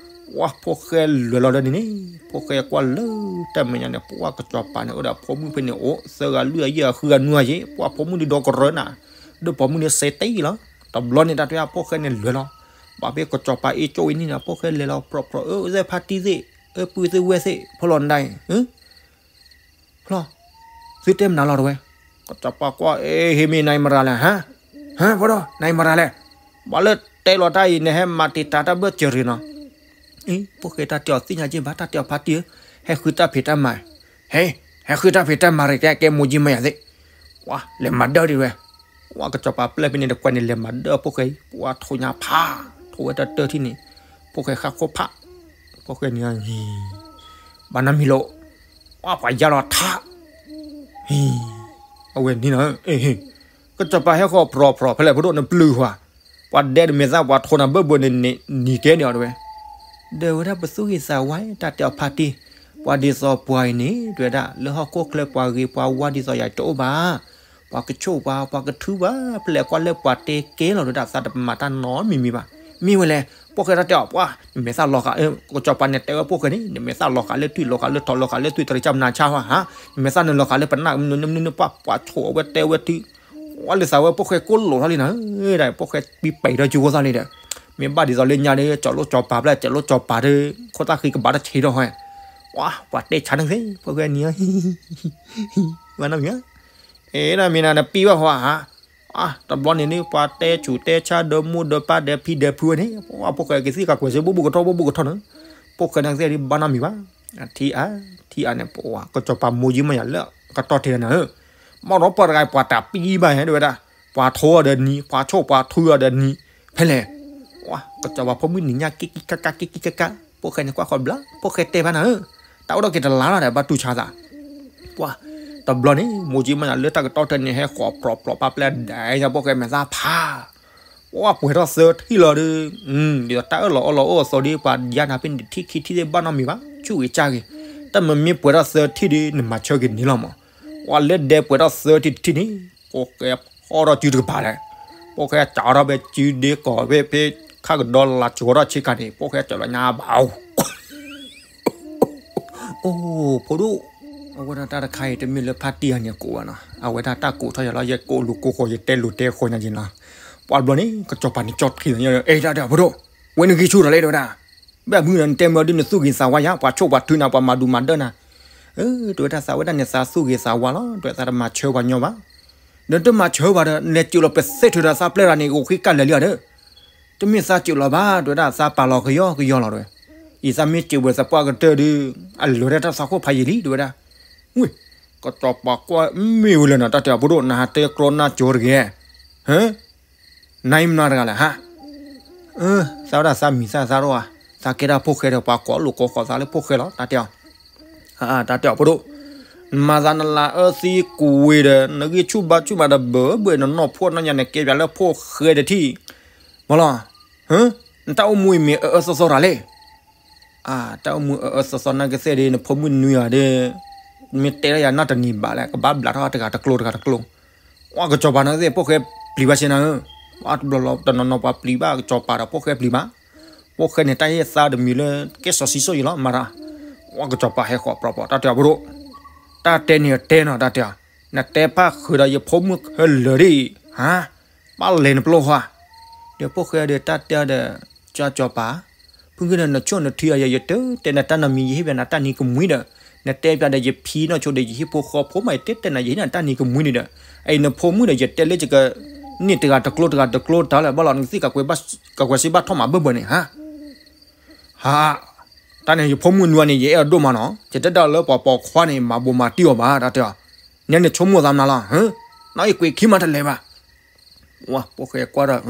ပှၤဖိၣ်ဃဲလဲၤလီၤဒီးန့ၣ်န့ၣ်, ဖိၣ်ဃဲကွၢ်လၢတၢ်မဲာ်ညါန့ၣ် ပှၤကၠီၤပၤန့ၣ် အိၣ်ဒီးဖိမုၣ်ဖဲန့ၣ်အိၣ် သၢဂၤလွံၢ်ဂၤယဲၢ်ဂၤဃုဂၤနွံဂၤယဲၢ်, ပှၤဖိမုၣ်ဒုးဒီကရၢနၤ, ဒီးပိာ်မုၣ်န့ၣ်စဲးတ့ၢ်လီၤ, တဘျီန့ၣ် တၢ်တဲဝဲဖိၣ်ဃဲန့ၣ်လဲၤလီၤ, ဘၣ်ဖဲကၠီၤပၤအ့ၣ်ကၠိဝဲန့ၣ်နၤ ဖိၣ်ဃဲလဲၤလီၤ ပြီပြီ အၢသ့ၣ်ဖါတံၢ်သ့ၣ် အၢပုၢ်သ့ၣ်ဝဲၢ်သ့ၣ် ဖိလီၤနဒၣ်အံၤ ဖျီ, သုတဲမနုၤလီၤတဝဲ, ကစီၤပၤကွၢ် အ့ ဟ့ၣ်မ့ၢ်နၤအံၤမရၤလဲၣ် ဟါ, ဟါ ဖိဒိၣ် နၤအံၤမရၤလဲၣ်, ဘၣ်လၢတဲလီၤတၢ်အံၤ နဟဲမၤတံာ်တာ်တၢ်ဘၢၣ်စၢၤရ့ၣ်နီၤ, အ့ ဖိၣ်ဃဲတၢ်တဲအီၤသ့ၣ်ညါက့ဘၣ် တၢ်တဲအီၤဖါတံၢ်ဧၢ, ဟဲဃုတၢ်ဖံးတၢ်မၤ, ဟဲ, ဟဲဃုတၢ်ဖံးတၢ်မၤရ့ၣ် ကဲကဲမိၢ်ကၠံမါယၤသ့ၣ်, ပှၤလဲၤမၤဒၢၣ်ဒံးဝဲ, ပှၤကစီၤပၤပျဲၢ်ဖဲန့ၣ်တကွဲးန့ၣ် လဲၤမၤဒၢၣ်ဖိၣ်ဃဲအံၤ ပှၤထိၣ်ညါဖး, ထိၣ်ဝဲတၢ်တၢၢ်ထံၣ်န့ၣ်, ဖိၣ်ဃဲဃၣ်ခိၣ်ဖး, ဖိၣ်ဃဲန့ၣ် ဘၣ်နီတမံၤလီၤ, ပှၤပှၤယါလီၤထး, အဝဲန့ၣ်နီၤ, ကစီၤပၤဟဲဃီၤပြီၤပြီၤ ဖဲလဲၣ်ဖိဒိၣ်နပျုၢ်ဟါ, ပှၤဒဲတမဲာ်သၣ် ပှၤထိၣ်နၤဘၢၣ်ဘၢၣ်န့ၣ် နံၤကဲန့ၣ်အီၤတဝဲ, ဒီးဝဲဒၣ်ပသူၣ်ဂ့ၤသးဝါ တၢ်တဲအီၤဖါတံၢ်, ပှၤဒ်သိးပှၤအံၤန့ၣ် တဝဲဒၣ် လၢဟီၣ်ခိၣ်ချၢပှၤဂ့ၤပှၤဝါဒ်သိးယၤတအိၣ်ဘၣ် ပှၤကဆိၣ်ပှၤ ပှၤကထုပှၤ ဖဲလဲၣ်ကွၢ်လၢပှၤတဲကဲလီၤတဝဲဒၣ် သးတမၤတၢ်နီတမံၤမံၤဘၣ်, မ့ၢ်ဝဲလဲၣ်, ဖိၣ်ဃဲတၢ်တဲအီၤ ပှၤ နမဲာ်သၣ်လီၤဃာ် ကစီၤပၤန့ၣ် တဲဝဲဖိၣ်ဃဲန့ၣ် နမဲာ်သၣ်လီၤဃာ်လၢထွံၣ် လီၤဃာ်လၢထိး လီၤဃာ်လၢသွံၣ် တရံးကၢ်မနၤဆါဟါ, နမဲာ်သၣ်န့ၣ်လီၤဃာ်လၢပနၢ် မနုၤမနုၤ ပှၤ ပှၤဆိၣ်အဝဲတဲဝဲထု ဝဲလၢသးဝဲဖိၣ်ဃဲကိးလိာ်ထီၣ်လံနၤ, ဒီးဖိၣ်ဃဲပံပံၤဒီးကၠိဖိသၣ်လံဒီး, မ့ၢ်ဘၣ်ဒ်သိးလၢညါဒီး ကၠီၤလိၣ်ကၠီၤပၤဖဲလဲၣ် ကၠီၤလိၣ်ကၠီၤပၤဒီး ခိၣ်သၣ်ဃံကဘၣ်တဆံးထီၣ်ဟဲ, ပှၤ ပှၤတဲဆါန့ၣ်သ့ၣ် ဖိၣ်ဃဲန့ၣ်, ဘၣ်နီတမံၤ, အ့ ဒ်မ့ၢ်နၤနပံဘၣ်ဟါ, တဘျီန့ၣ်န့ၣ် ပှၤတဲဆူးတဲဆါဒီးမိၢ်ဒီးပၢ်ဒီးဖံဒီးဖုဝဲန့ၣ် ပှၤဖိၣ်ဃဲကသံၣ်ကကွဲးစ့ ဘူၣ်ဘူၣ်ကထီၣ် ဘူၣ်ဘူၣ်ကထီၣ်န့ၣ်, ဖိၣ်ဃဲန့ၣ်ကသ့ၣ်ဒ်ဘၣ်နီတမံၤဘၣ်. ထံအါ ထံအါန့ၣ် ပှၤကစီၤပၤမိၢ်ကၠံမၢ်ယၤလၢကတီၢ်ထံးနၤဧၢ, ဘၣ်ဒီးပှၤတဂၤပှၤတၢ်ပံဘၣ်ဟဲဒ်ဝဲဒၣ်, ပှၤထိအီၤဒီးနံၤ ပှၤဆိၣ်ပှၤထုအီၤဒီးနံၤ, ဖဲလဲၣ်. ကစီၤပၤဖိမုၣ်နံၤညါက့ကံကကါ က့ကံကကါ, ဖိၣ်ဃဲန့ၣ်ကွၢ်ဃီဘျါ ဖိၣ်ဃဲတဲဘၣ်နၤဧၢ, တၢ်အိၣ်ဒီးက့ၤတလါလီၤဒီး ဘၣ်တူၢ်ဆါသး ပှၤ တဘျီန့ၣ် မိၢ်ကၠံမၢ်ယၤလၢတၢ်ကတီၢ်ထံးန့ၣ် ဟဲဃီၤပြီၤပြီၤပာ်ပျဲဒၣ်ညါ ဖိၣ်ဃဲမဲာ်သၣ်ဖး, ပှၤပှဲၤထီၣ်သၢထံၣ်လီၤဒီး, ဒ်သိးတၢ်အၢၣ်လီၤအီလီၤအိၣ်အသိးဒီး ပှၤယါနၤဖဲန့ၣ်တထံၣ်ခံထံၣ်သ့ၣ်ဘၣ်နီတမံၤဘၣ် ဆူၣ်ဂ့ၤကၢ်ဂ့ၤ, တၢ်မ့မ့ၢ်ပှဲၤထီၣ်သၢထံၣ်ဒီး နမၤဆၢက့ၤန့ၣ်လီၤမး, ပှၤလၢဒဲပှဲၤထီၣ်သၢထံၣ်တထံၣ်န့ၣ်, ဖိၣ်ဃဲဖီထီၣ်စုတကပၤလဲၣ်, ဖိၣ်ဃဲစးထီၣ်ဖဲစုဒ့ကီၢ်ဖဲဖဲ ခါကဒီလၢကၠီၤထီၣ်ဆ့ကၤန့ၣ် ဖိၣ်ဃဲစးလီၤညါဘၣ် အိၣ်, ဖိဒိၣ်, အဝဲဒၣ်တၢ်တခါအံၤ တမ့ၢ်လၢဖါတံၢ်အန့ၣ်ကိးဘၣ်နီၤ, အဝဲဒၣ်တၢ်ကိးထီၣ်ယၤလီၤ ယကိးလူၤကိးဃီၤ ယတဲလူၤတဲဃီၤညါက့ၤနီၤ, ပှၤတဘျီန့ၣ် ကစီၤပၤန့ၣ်ကၠီထံလီၤ, အဲ တၢ်တဲအီၤ ဖိဒိၣ်, ဝဲန့ၣ်ဂံၢ်ဆူၣ်ဒီးလဲၣ် တဲဝဲဒၣ်, ဘၣ်မနုၤဒီးနတဲမ့ၢ်ဒ်နသူၣ်ဂ့ၤသးဝါယၤ ပှၤဆိၣ်ပှၤထုနၤ ပှၤမၤဒူမၤဒၢနၤ, တဲဝဲဒၣ်သးဝဲဒၣ်န့ၣ် သးသူၣ်ဂ့ၤသးဝါလီၤ တဲဝဲသးတမၤဆၢပှၤညီဘၣ်, ဒီးတမၤဆၢပှၤဒီး လဲၤစၢၤလီၤပသ့ထုးဒီးသးပျဲၢ်ရၤန့ၣ် အိၣ်ဃ့ကၣ်လဲၤလံဧါဒီး တမ့ၢ်သးစၢၤလီၤဘၣ် တဲဝဲဒၣ် သးပာ်လီၤကယီကယီလီၤတဲဝဲ, အံၤသးမ့ၢ်စၢၤဝဲသးပှၢ်ကတၢၢ်ဒီး အလၢာ်တၢ်သးခိၣ်ဖးယံာ်လံ တဲဝဲဒၣ်, ဝ့ၢ်, ကစီၤပၤကွၢ်မ့ၢ်ဝဲလၢနီၤ တၢ်တဲအီၤ ဖိဒိၣ် နဟးတဲကျီနၢ်ကၠီတဂ့ၤ, ဟၢ, နအံၤမနုၤတဂၤလဲၣ်ဟါ, သးဝဲဒၣ်သးမံၤသၣ်သးဒိၣ်ဧါ, သးကဲဒၣ်ဖိၣ်ဃဲဒီး ပှၤကိးလိာ်ကိးဃီၤသးလၢဖိၣ်ဃဲလီၤ တၢ်တဲအီၤ တၢ်တဲအီၤ ဖိဒိၣ်, နမၤသးနလၤအၢသံကွံာ်ဒီး နဂံၢ်ဆူၣ်ဘါဆူၣ်မးတဘၢဘၢ နနီၢ်ဖိနီၢ်ညါန့ၣ် ကဲပၠးလၢဖိၣ်ဃဲတထံၣ်, မ့ၢ်လီၤ, နတၢ်အိၣ်မူအံၤမ့ၢ်အအၢသီသီတၢ်လဲၣ်, တၢ်အိၣ်မူအအၢသီသီနာ်က့သ့ၣ်ဒီး နဖိမုၣ်နွံဂၤဒီး မ့ၢ်တဲလၢယၤနီၢ်တနံၤဘၣ်လဲၣ် ကဘၣ်ဘျးထီၣ်တဂၤတကျိၤတဂၤတကျိၤ, ပှၤကစီၤပၤနာ်က့သ့ၣ် ဖိၣ်ဃဲပျံၤဘၣ်ဆ့နၤဧၢ, ပှၤတဘျီလီၤ တနီၤနီၤပှၤပျံၤဘၣ်ကစီၤပၤဒီး ဖိၣ်ဃဲပျံၤဘၣ် ဖိၣ်ဃဲန့ၣ် တၢ်ဟ့ၣ်သါတမံၤလၢ ကဲစီၤဆံစိၣ်ယံၤလီၤ မၤတၢ်, ပှၤကစီၤပၤဟဲဃီၤပြီၤပြီၤ တၢ်တဲအီၤ ဖိဒိၣ်, တၢ်တဲန့ၣ်တဲနီၤ တၢ်တဲအီၤ, နတဲဖၣ်ဃုာ်ဒီးယဖိမုၣ်ခဲလၢာ်ဒ်အံၤ, ဟါ, ဘၣ်လဲၤနပျိၢ်ဃီ, ဒီးဖိၣ်ဃဲဒီးတၢ်တဲအီၤဒီး, ကၠီကစီၤပၤ, ဖုဂ့ၤဒီးနဆိၣ်နထံအီၤ ယတတဲနတၢ်နီတမံၤ ယဟ့ၣ်ပၠးနတၢ်နံၤကမှံဒီး, နတဲပၠးဒီးယဖံနီၢ်ဆိဒီး ယဟံၣ်ဖိဃီဖိမး ယတတဲနၤ ယဟ့ၣ်နတၢ်နံၤကမှံန့ၣ်ဒီး, အအံၤနဖိမုၣ်ဒီး ယတဲလၢယက, န့ၢ်တဂၤတကျိၤတဂၤတကျိၤတၢ်လၢၤဘၣ်လီၤ နကသ့ၣ်ကကွဲးစံးဘၣ်ထီၣ်မးဘၢၣ်ဘၢၣ်န့ၣ် ဟါ ဟါ, တၢ်န့ၣ် ယဖိမုၣ်နွံဂၤန့ၣ် ယအဲၣ်အီၤဒိၣ်မးနီၤ ယတဲဒၣ်လၢပှၤပိာ်ခွါန့ၣ် မၤဘိးမၤတံၢ်အီၤဘၣ် တၢ်တဲအီၤ, နဲနဆိကမိၣ်သးမနုၤလီၤ ဟါ, နီၢ်အံၤကွံာ်ခံမးတလဲၤဘၣ်, ဝဲဖိၣ်ဃဲကွၢ်ဒီး,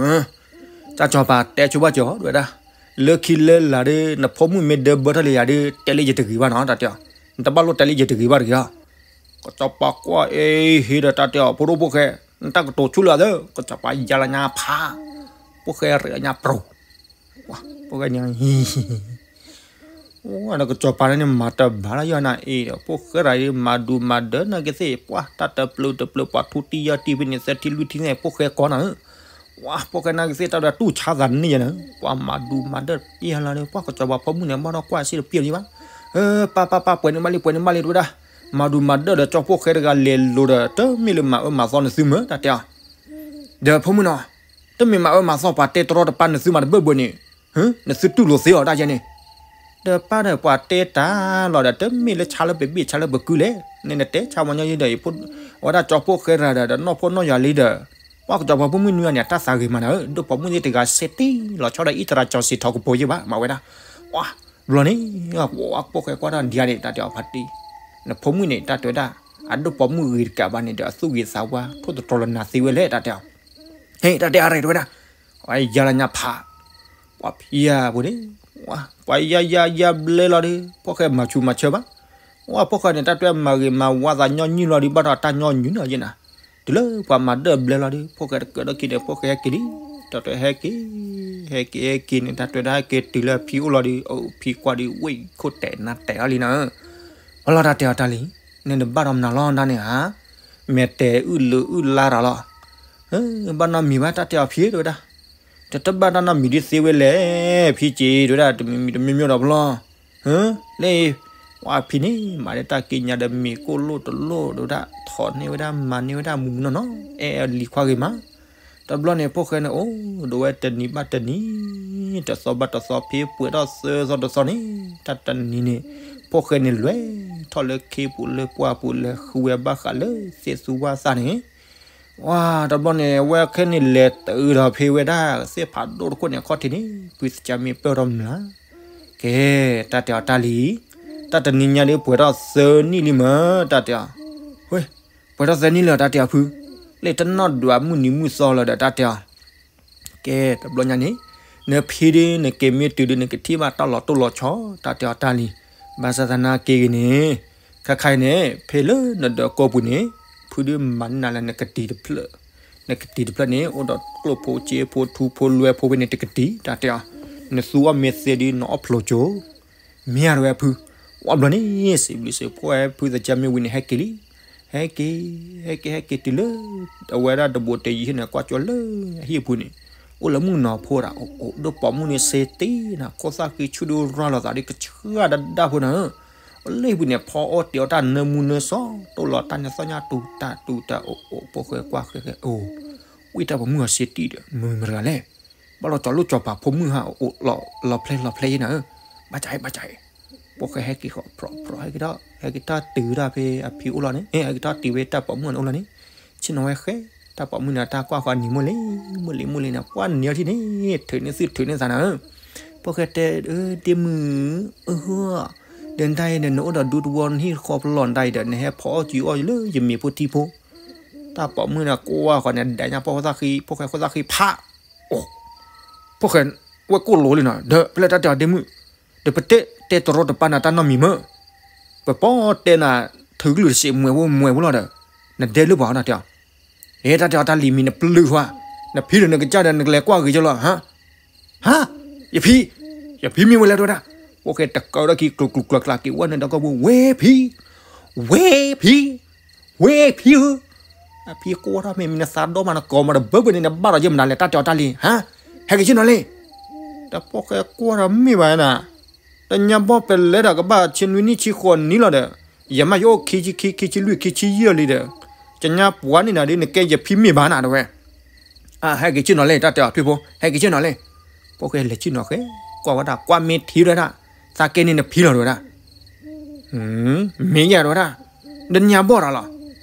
ကၠီကစီၤပၤတဲဆိဘၣ်ကၠီ တဲဝဲဒၣ်, လၢခံလၢလာ်ဒီး နဖိမုၣ်မ့ၢ်ဒၢဘၢထီၣ်လံယၤဒီး တဲလၢယတဂ့ၤဘၣ်နီၤ တၢ်တဲအီၤ, နတဘၣ်လိၣ်တဲလၢယတဂ့ၤဘၣ်တဂ့ၤလီၤ ကစီၤပၤကွၢ်အ့ဟ့ဒီးတၢ်တဲအီၤ ဖိဒိၣ်ဖိၣ်ဃဲ, နတၢ်ကတိၤဆူၣ်လၢအသၢ, ကစီၤပၤယါလၢညါဖး, ဖိၣ်ဃဲရဲၣ်ညါပြီၤ, ဖိၣ်ဃဲန့ၣ်, ဒီးကစီၤပၤန့ၣ်မၤတဘၣ်လၢယွၤနၤအ့ဒီး ဖိၣ်ဃဲရၤဒ်မၤဒူမၤဒၢနကသ့ၣ် ပှၤတၢ်တပျုာ်တပျုာ် ပှၤထူတံယၢ်တံၢ်ဖဲန့ၣ် သၢထံလွံၢ်ထံန့ၣ် ဖိၣ်ဃဲကီနၤဧၢ ဝဲဖိၣ်ဃဲနာ်က့သ့ၣ်တၢ်ဒီးတူၢ်ဆါသးန့ၢ်ယၤန့ၣ် ပှၤမၤဒူမၤဒၢတပျဲလီၤဒီး ပှၤကစီၤပၤဖိမုၣ်န့ၣ် ဘၣ်ဒီးကွၢ်စ့ၢ်တပျဲလံဘၣ်, ပၢ်ပၢ်ပၢ် ပှဲၤန့ၢ်ဘၣ်လံ ပှဲၤန့ၢ်ဘၣ်လံ တဝဲဒၣ်, မၤဒူမၤဒၢဒီးကၠီဖိၣ်ဃဲတဂၤလဲၤလိၤဒီး တမ့ၢ်လၢမၤအၢမၤသီနသုမ့ၢ် တၢ်တဲအီၤ, ဒီးဖိမုၣ်နီၤ, တမ့ၢ်မၤအၢမၤသီပှၤတဲတရီတပါနသုမးတဘၢၣ်ဘၢၣ်န့ၣ်, နသုတူၢ်လိာ်သ့အီၤတၢ်ယဲန့ၣ် ဒီးပၢ်ဒီးပှၤတဲတၢ်လီၤဒီး တမ့ၢ်လၢဆါလၢပဘ့ၣ်ဆါလၢပကုလဲၣ်, နနတဲဆါဝဲညီယဲဒီး အဝဲဒၣ်ကၠီဖိၣ်ဃဲရၤဒီး ဒီးနီၢ်ဖိနီၢ်ယၤလံဒီး, ပှၤကစီၤပၤဖိမုၣ်နွံဂၤန့ၣ် အတၢ်သးဂ့ၤမးနၤဧၢ, ဒိၣ်ပိာ်မုၣ်သ့ၣ်တဂၤစဲတ့ၢ်လီၤဆီဒီး အံသရၣ်ကၠီစံးထီၣ်ကပိၤယဲဘၣ် မၤဝဲဒၣ်, ဝဲ, ဘျီန့ၣ်, ဝဲဖိၣ်ဃဲကွၢ်တၢ်ဒံးန့ၣ် တၢ်တဲအီၤဖါတံၢ်, နဖိမုၣ်န့ၣ် တၢ်တဲဝဲဒၣ်, အဒိၣ်ပိာ်မုၣ်ဂ့ၤတကးဘၣ်န့ၣ်ဒီး အသူၣ်ဂ့ၤသးဝါထိၣ်သတြီၤလၢနၤသ့ဝဲလဲၣ် တၢ်တဲအီၤ ဟ့ၣ် တၢ်တဲအရ့ၣ်တဝဲဒၣ်, ပှၤယါလၢညါဖး, ပှၤဖံယါပူၤန့ၣ်, ပှၤယါယါယါဘျဲလီၤဒီး ဖိၣ်ဃဲမၤဆူးမၤဆၢဘၣ်, ဝဲဖိၣ်ဃဲန့ၣ် တၢ်တွဲမၤဂ့ၤမၤဝါသးညီနုၢ်လီၤဒီး ဘၣ်ဒီးတၢ်ညီနုၢ်နီၤယဲနၤ, တုၤလၢပှၤမၤဒၢဘျဲလီၤဒီး ဖိၣ်ဃဲတကၢၢ်ဒီးခံန့ၣ် ဖိၣ်ဃဲဟဲက့ၤလံ, တၢ်တွဲဟဲက့ၤ, ဟဲက့ၤဟဲက့ၤန့ၣ် တၢ်တွဲဒၣ်ဟဲက့ၤတုၤလၢအဖံအိၣ်လီၤဒီး အဖံကွၢ်ဒီး ဝဲခိၣ်တဲာ်နါတဲာ်အီၤလံနီၤ, အလီၤတၢ်တဲအီၤတၢ်လံ, နတဘၣ်ဒီးမနုၤလီၤဒၣ်န့ၣ်ဧါ, မဲာ်တဲာ်အုၣ်လၢအုၣ်လါတၢ်လီၤ, ဘၣ်နီတမံၤဘၣ် တၢ်တဲအီၤဖံတဝဲဒၣ်, တတဘၣ်တၢ်နီတမံၤဒ်သ့ဝဲလဲၣ်, ဖံက့ၤတဝဲဒၣ် တမံၤမံၤတမံၤမံၤဒီးဖျီ, လၢ, ဝဲဖံန့ၣ် မၤဒၣ်တၢ်က့ညါဒီးမ့ၤကိၣ်လိၣ်တလိၣ်တဝဲဒၣ် ထိးန့ၢ်ဝဲဒၣ်မၤန့ၢ်ဝဲဒၣ်မူးမူးနီၢ်နီၢ် အဲၣ်လံၤခွါဂ့ၤမး, တဘျီန့ၣ် ဖိၣ်ဃဲန့ၣ် အိၣ်ဒီးဝဲတနံၤဘၣ်တနံၤ, တသီဘၣ်တသီ ဖဲပှဲၤထီၣ်သၢသီတသီန့ၣ် တၢ်တနံၤန့ၣ် ဖိၣ်ဃဲန့ၣ်လဲၤထီၣ်လၢခ့ပူၤလၢပှၢ်ပူၤ လဲၤဃုဝဲဘၣ်ဃးလၢသ့ၣ်သူဝါသၣ်န့ၣ်, ဝဲတဘျီန့ၣ် ဝဲခဲန့ၣ်လဲၤတုၤဒီးဖဲဝဲဒၣ် သ့ၣ်ဖးဒိၣ်တခိၣ်န့ၣ်အခီၣ်ထံးန့ၣ် ကွံာ်သကၤမ့ၢ်ပၢၢ်ထီၣ်မုၢ်လၢ်, က ကဲ, တၢ်တဲအီၤတၢ်လံၤ, တၢ်တနံၤညါဒ်ပှဲၤထီၣ်သၢနံၣ်လံမ့ၢ် တၢ်တဲအီၤ, ဝဲ, ပှဲၤထီၣ်သၢနံၣ်လံ တၢ်တဲအီၤဖု, လၢတနီၢ်ဒွးမုၢ်နံၤမုၢ်သီလၢၤဒီး တၢ်တဲအီၤ ကဲ, တဘျီညါန့ၣ်, နဖံဒုး နက့ၤမ့ၢ်တုၤဒုး နကထံၣ်ဘၣ်တၢ်လီၤတိၢ်လီၤဆီ တၢ်တဲအီၤတၢ်လံၤ, ဘၣ်ဆၣ်သနာ်က့ဂ့ၤန့ၣ်, ခါခါအံၤန့ၣ် ဖဲလၢနဒၢးကိးပူၤန့ၣ်, ဖုဒုးမၤန့ၢ်နၤလၢနကတံၤတဖျၢၣ်, နကတံၤတဖျၢၣ်န့ၣ် အိၣ်ဒီးကျိၣ်ဖိစ့ဖိထူဖိလွဲဖိဖဲန့ၣ်တကတံၤ တၢ်တဲအီၤ, နသူအီၣ်မ့ၢ်သ့ဒုး နအီၣ်ဖျိကၠိ မ့ၢ်ဧါတဝဲဖု, ဝဲဘျီန့ၣ် စံးဘျုးစံးဖှိၣ်ဝဲဖုသကၢ်မ့ၢ်ဝံၤန့ၣ် ဟဲက့ၤလံ, ဟဲက့ၤ, ဟဲက့ၤ ဟဲက့ၤတုၤလၢ အဝဲဒၣ်တဘိးတယံၤန့ၣ် ကွၢ်ကၠီလၢအဟံၣ်ပူၤန့ၣ်, အိၣ်လၢမုၣ်ကနီၤဖိဒၣ် အိၣ်အိၣ်ဒီးပိာ်မုၣ်န့ၣ်စ့တ့ၢ်နၤ ခိၣ်သၣ်ဃံဆူၣ်ဒုးရၤလီၤသးဒ်ကဆှၣ်ဒၣ်ဒၣ်ဖိနၤ, အိၣ်လၢဟံၣ်ပူၤန့ၣ် ဖီအီၣ်တ့ၤအီၣ်တၢ်နၢမူနၢဆှီ တိၢ်လီၤတၢ်နသီၣ်ညါတူၤတၢ်တူၤတၢ်အိၣ်အိၣ် ဖိၣ်ဃဲကွၢ်ဃဲဃဲအိၣ်, ဝံၣ်တၢ်ပိာ်မုၣ်အီၤစ့တ့ၢ်ဒီး မုၢ်မတဂၤလဲၣ် ဘၣ်လီၤကၠီၤလိၣ်ကၠီၤပၤဖိမုၣ်ဟးအိၣ်လီၤဖျဲၣ်လီၤဖျဲၣ် ယဲနၤဧၢ, ဘၣ်ဆၣ်ဟဲ ဘၣ်ဆၣ်ဟဲ, ဖိၣ်ဃဲဟဲက့ၤဃီ ဖြီဖြီ ဟဲက့ၤထီၣ် ဟဲက့ၤထီၣ်တုၤဒၣ်ဖဲအဖံအိၣ်လီၤန့ၣ်, ဟဲက့ၤထီၣ်တုၤဝဲတၢ်ပိာ်မုၣ်န့ၣ်အိၣ်လီၤန့ၣ်, ဆ့ၣ်နီၤဝဲဃဲ, တၢ်ပိာ်မုၣ်န့ၣ် တၢ်ကွၢ်ဃီနံၤမုၢ်လ့ၤ, မုၢ်လ့ၤမုၢ်လ့ၤန့ၣ် ပှၢ်နံၤအီထံန့ၣ်, ထုးန့ၢ်သုထုးန့ၢ်သးနၤဧၢ, ဖိၣ်ဃဲတဲ, ဒ့မုၣ်, အဟၢ, ဒီးနတၢ်အံၤဒီး နအိၣ်ဒီးဒူတဝီနဟံၣ်ဃီဖလီၢ်နတၢ်အံၤဒီး နဟဲဖီအီၣ်စုအီၣ်လၢယမ့ၤဖိထံဖိ တၢ်ပိာ်မုၣ်န့ၣ် ကွၢ်ဃီန့ၣ် ဒဲးညါပိာ်ခိၣ်သၣ်ဃံ, ဖိၣ်ဃဲခိၣ်သၣ်ဃံဖး, အိၣ်, ဖိၣ်ဃဲ, ဝဲကိၣ်လိၤလံနီၤ ဒီး ဖဲလဲၣ်တၢ်တဲအီၤဒ့မုၣ်, ဒီးပတဲတဲတရီတပါနၤတၢ်နီတမံၤမ့ၢ်, ပပီၣ်တဲနၤ, ထုးကလုၢ်တစဲးမွဲဖိမွဲဖိလီၤဒီး, နဒဲလၢပှၤအီၤတၢ်တဲအီၤ, အဲ တၢ်တဲအီၤတၢ်လံၤမံၤနပျုၢ်ဃီ, နဖံဒီးနကစၢ်ဒီးနကလဲၤကွၢ်ဂ့ၤကလီၤ, ဟါ ဟါ, ယဖံ, ယဖံမ့ၢ်ဝဲလဲၣ်တဝဲဒၣ်, ဖိၣ်ဃဲတကးဒီးခံကျိၤကျိၤကျါကျါက့ၤဝဲန့ၣ်ဒီးကီၢ်ပူၤ ဝဲဖံ, ဝဲဖံ, ဝဲဖံဧၢ, အဖံကွၢ်ထီၣ်မ့ၢ်မံၤနသးဒီမးနကိးမးတဘၢဘၢန့ၣ် နဘၣ်ဒီးယဲၢ်မနုၤလဲၣ် တၢ်တဲအီၤတၢ်လံၤ ဟါ, ဟဲက့ၤဆ့ၣ်နီၤလံ, ဒီးဖိၣ်ဃဲကွၢ်ထီၣ်မ့ၢ်ဘၣ်နၤ, တညါဘီၣ်ပလဲၤဒီးကဘၣ်ဆံနွံနံၣ်ဆံဃိးနံၣ်လီၤဒီး, ယမ့ၢ်ယအိၣ်ခံဆံခံ ခံဆံလွံၢ် ခံဆံယဲၢ်လံဒီး, ကညါပှၤန့ၣ်နၤဒ်နကဲယဖံမ့ၢ်ဘၣ်နၤတဝဲ အဟဲက့ၤဆ့ၣ်နီၤလံ တၢ်တဲအီၤဖံဖိ ဟဲက့ၤဆ့ၣ်နီၤလံ, ဖိၣ်ဃဲလဲၤဆ့ၣ်နီၤဃဲ, ကွၢ်ဝဲဒၣ် ကွၢ်မ့ၢ်ထံတဝဲဒၣ်, သးကဲန့ၣ်နဖံလီၤတဝဲဒၣ်, မ့ၢ်ယဲၢ်တဝဲဒၣ်, ဒီးညါဘီၣ်တၢ်လီၤ,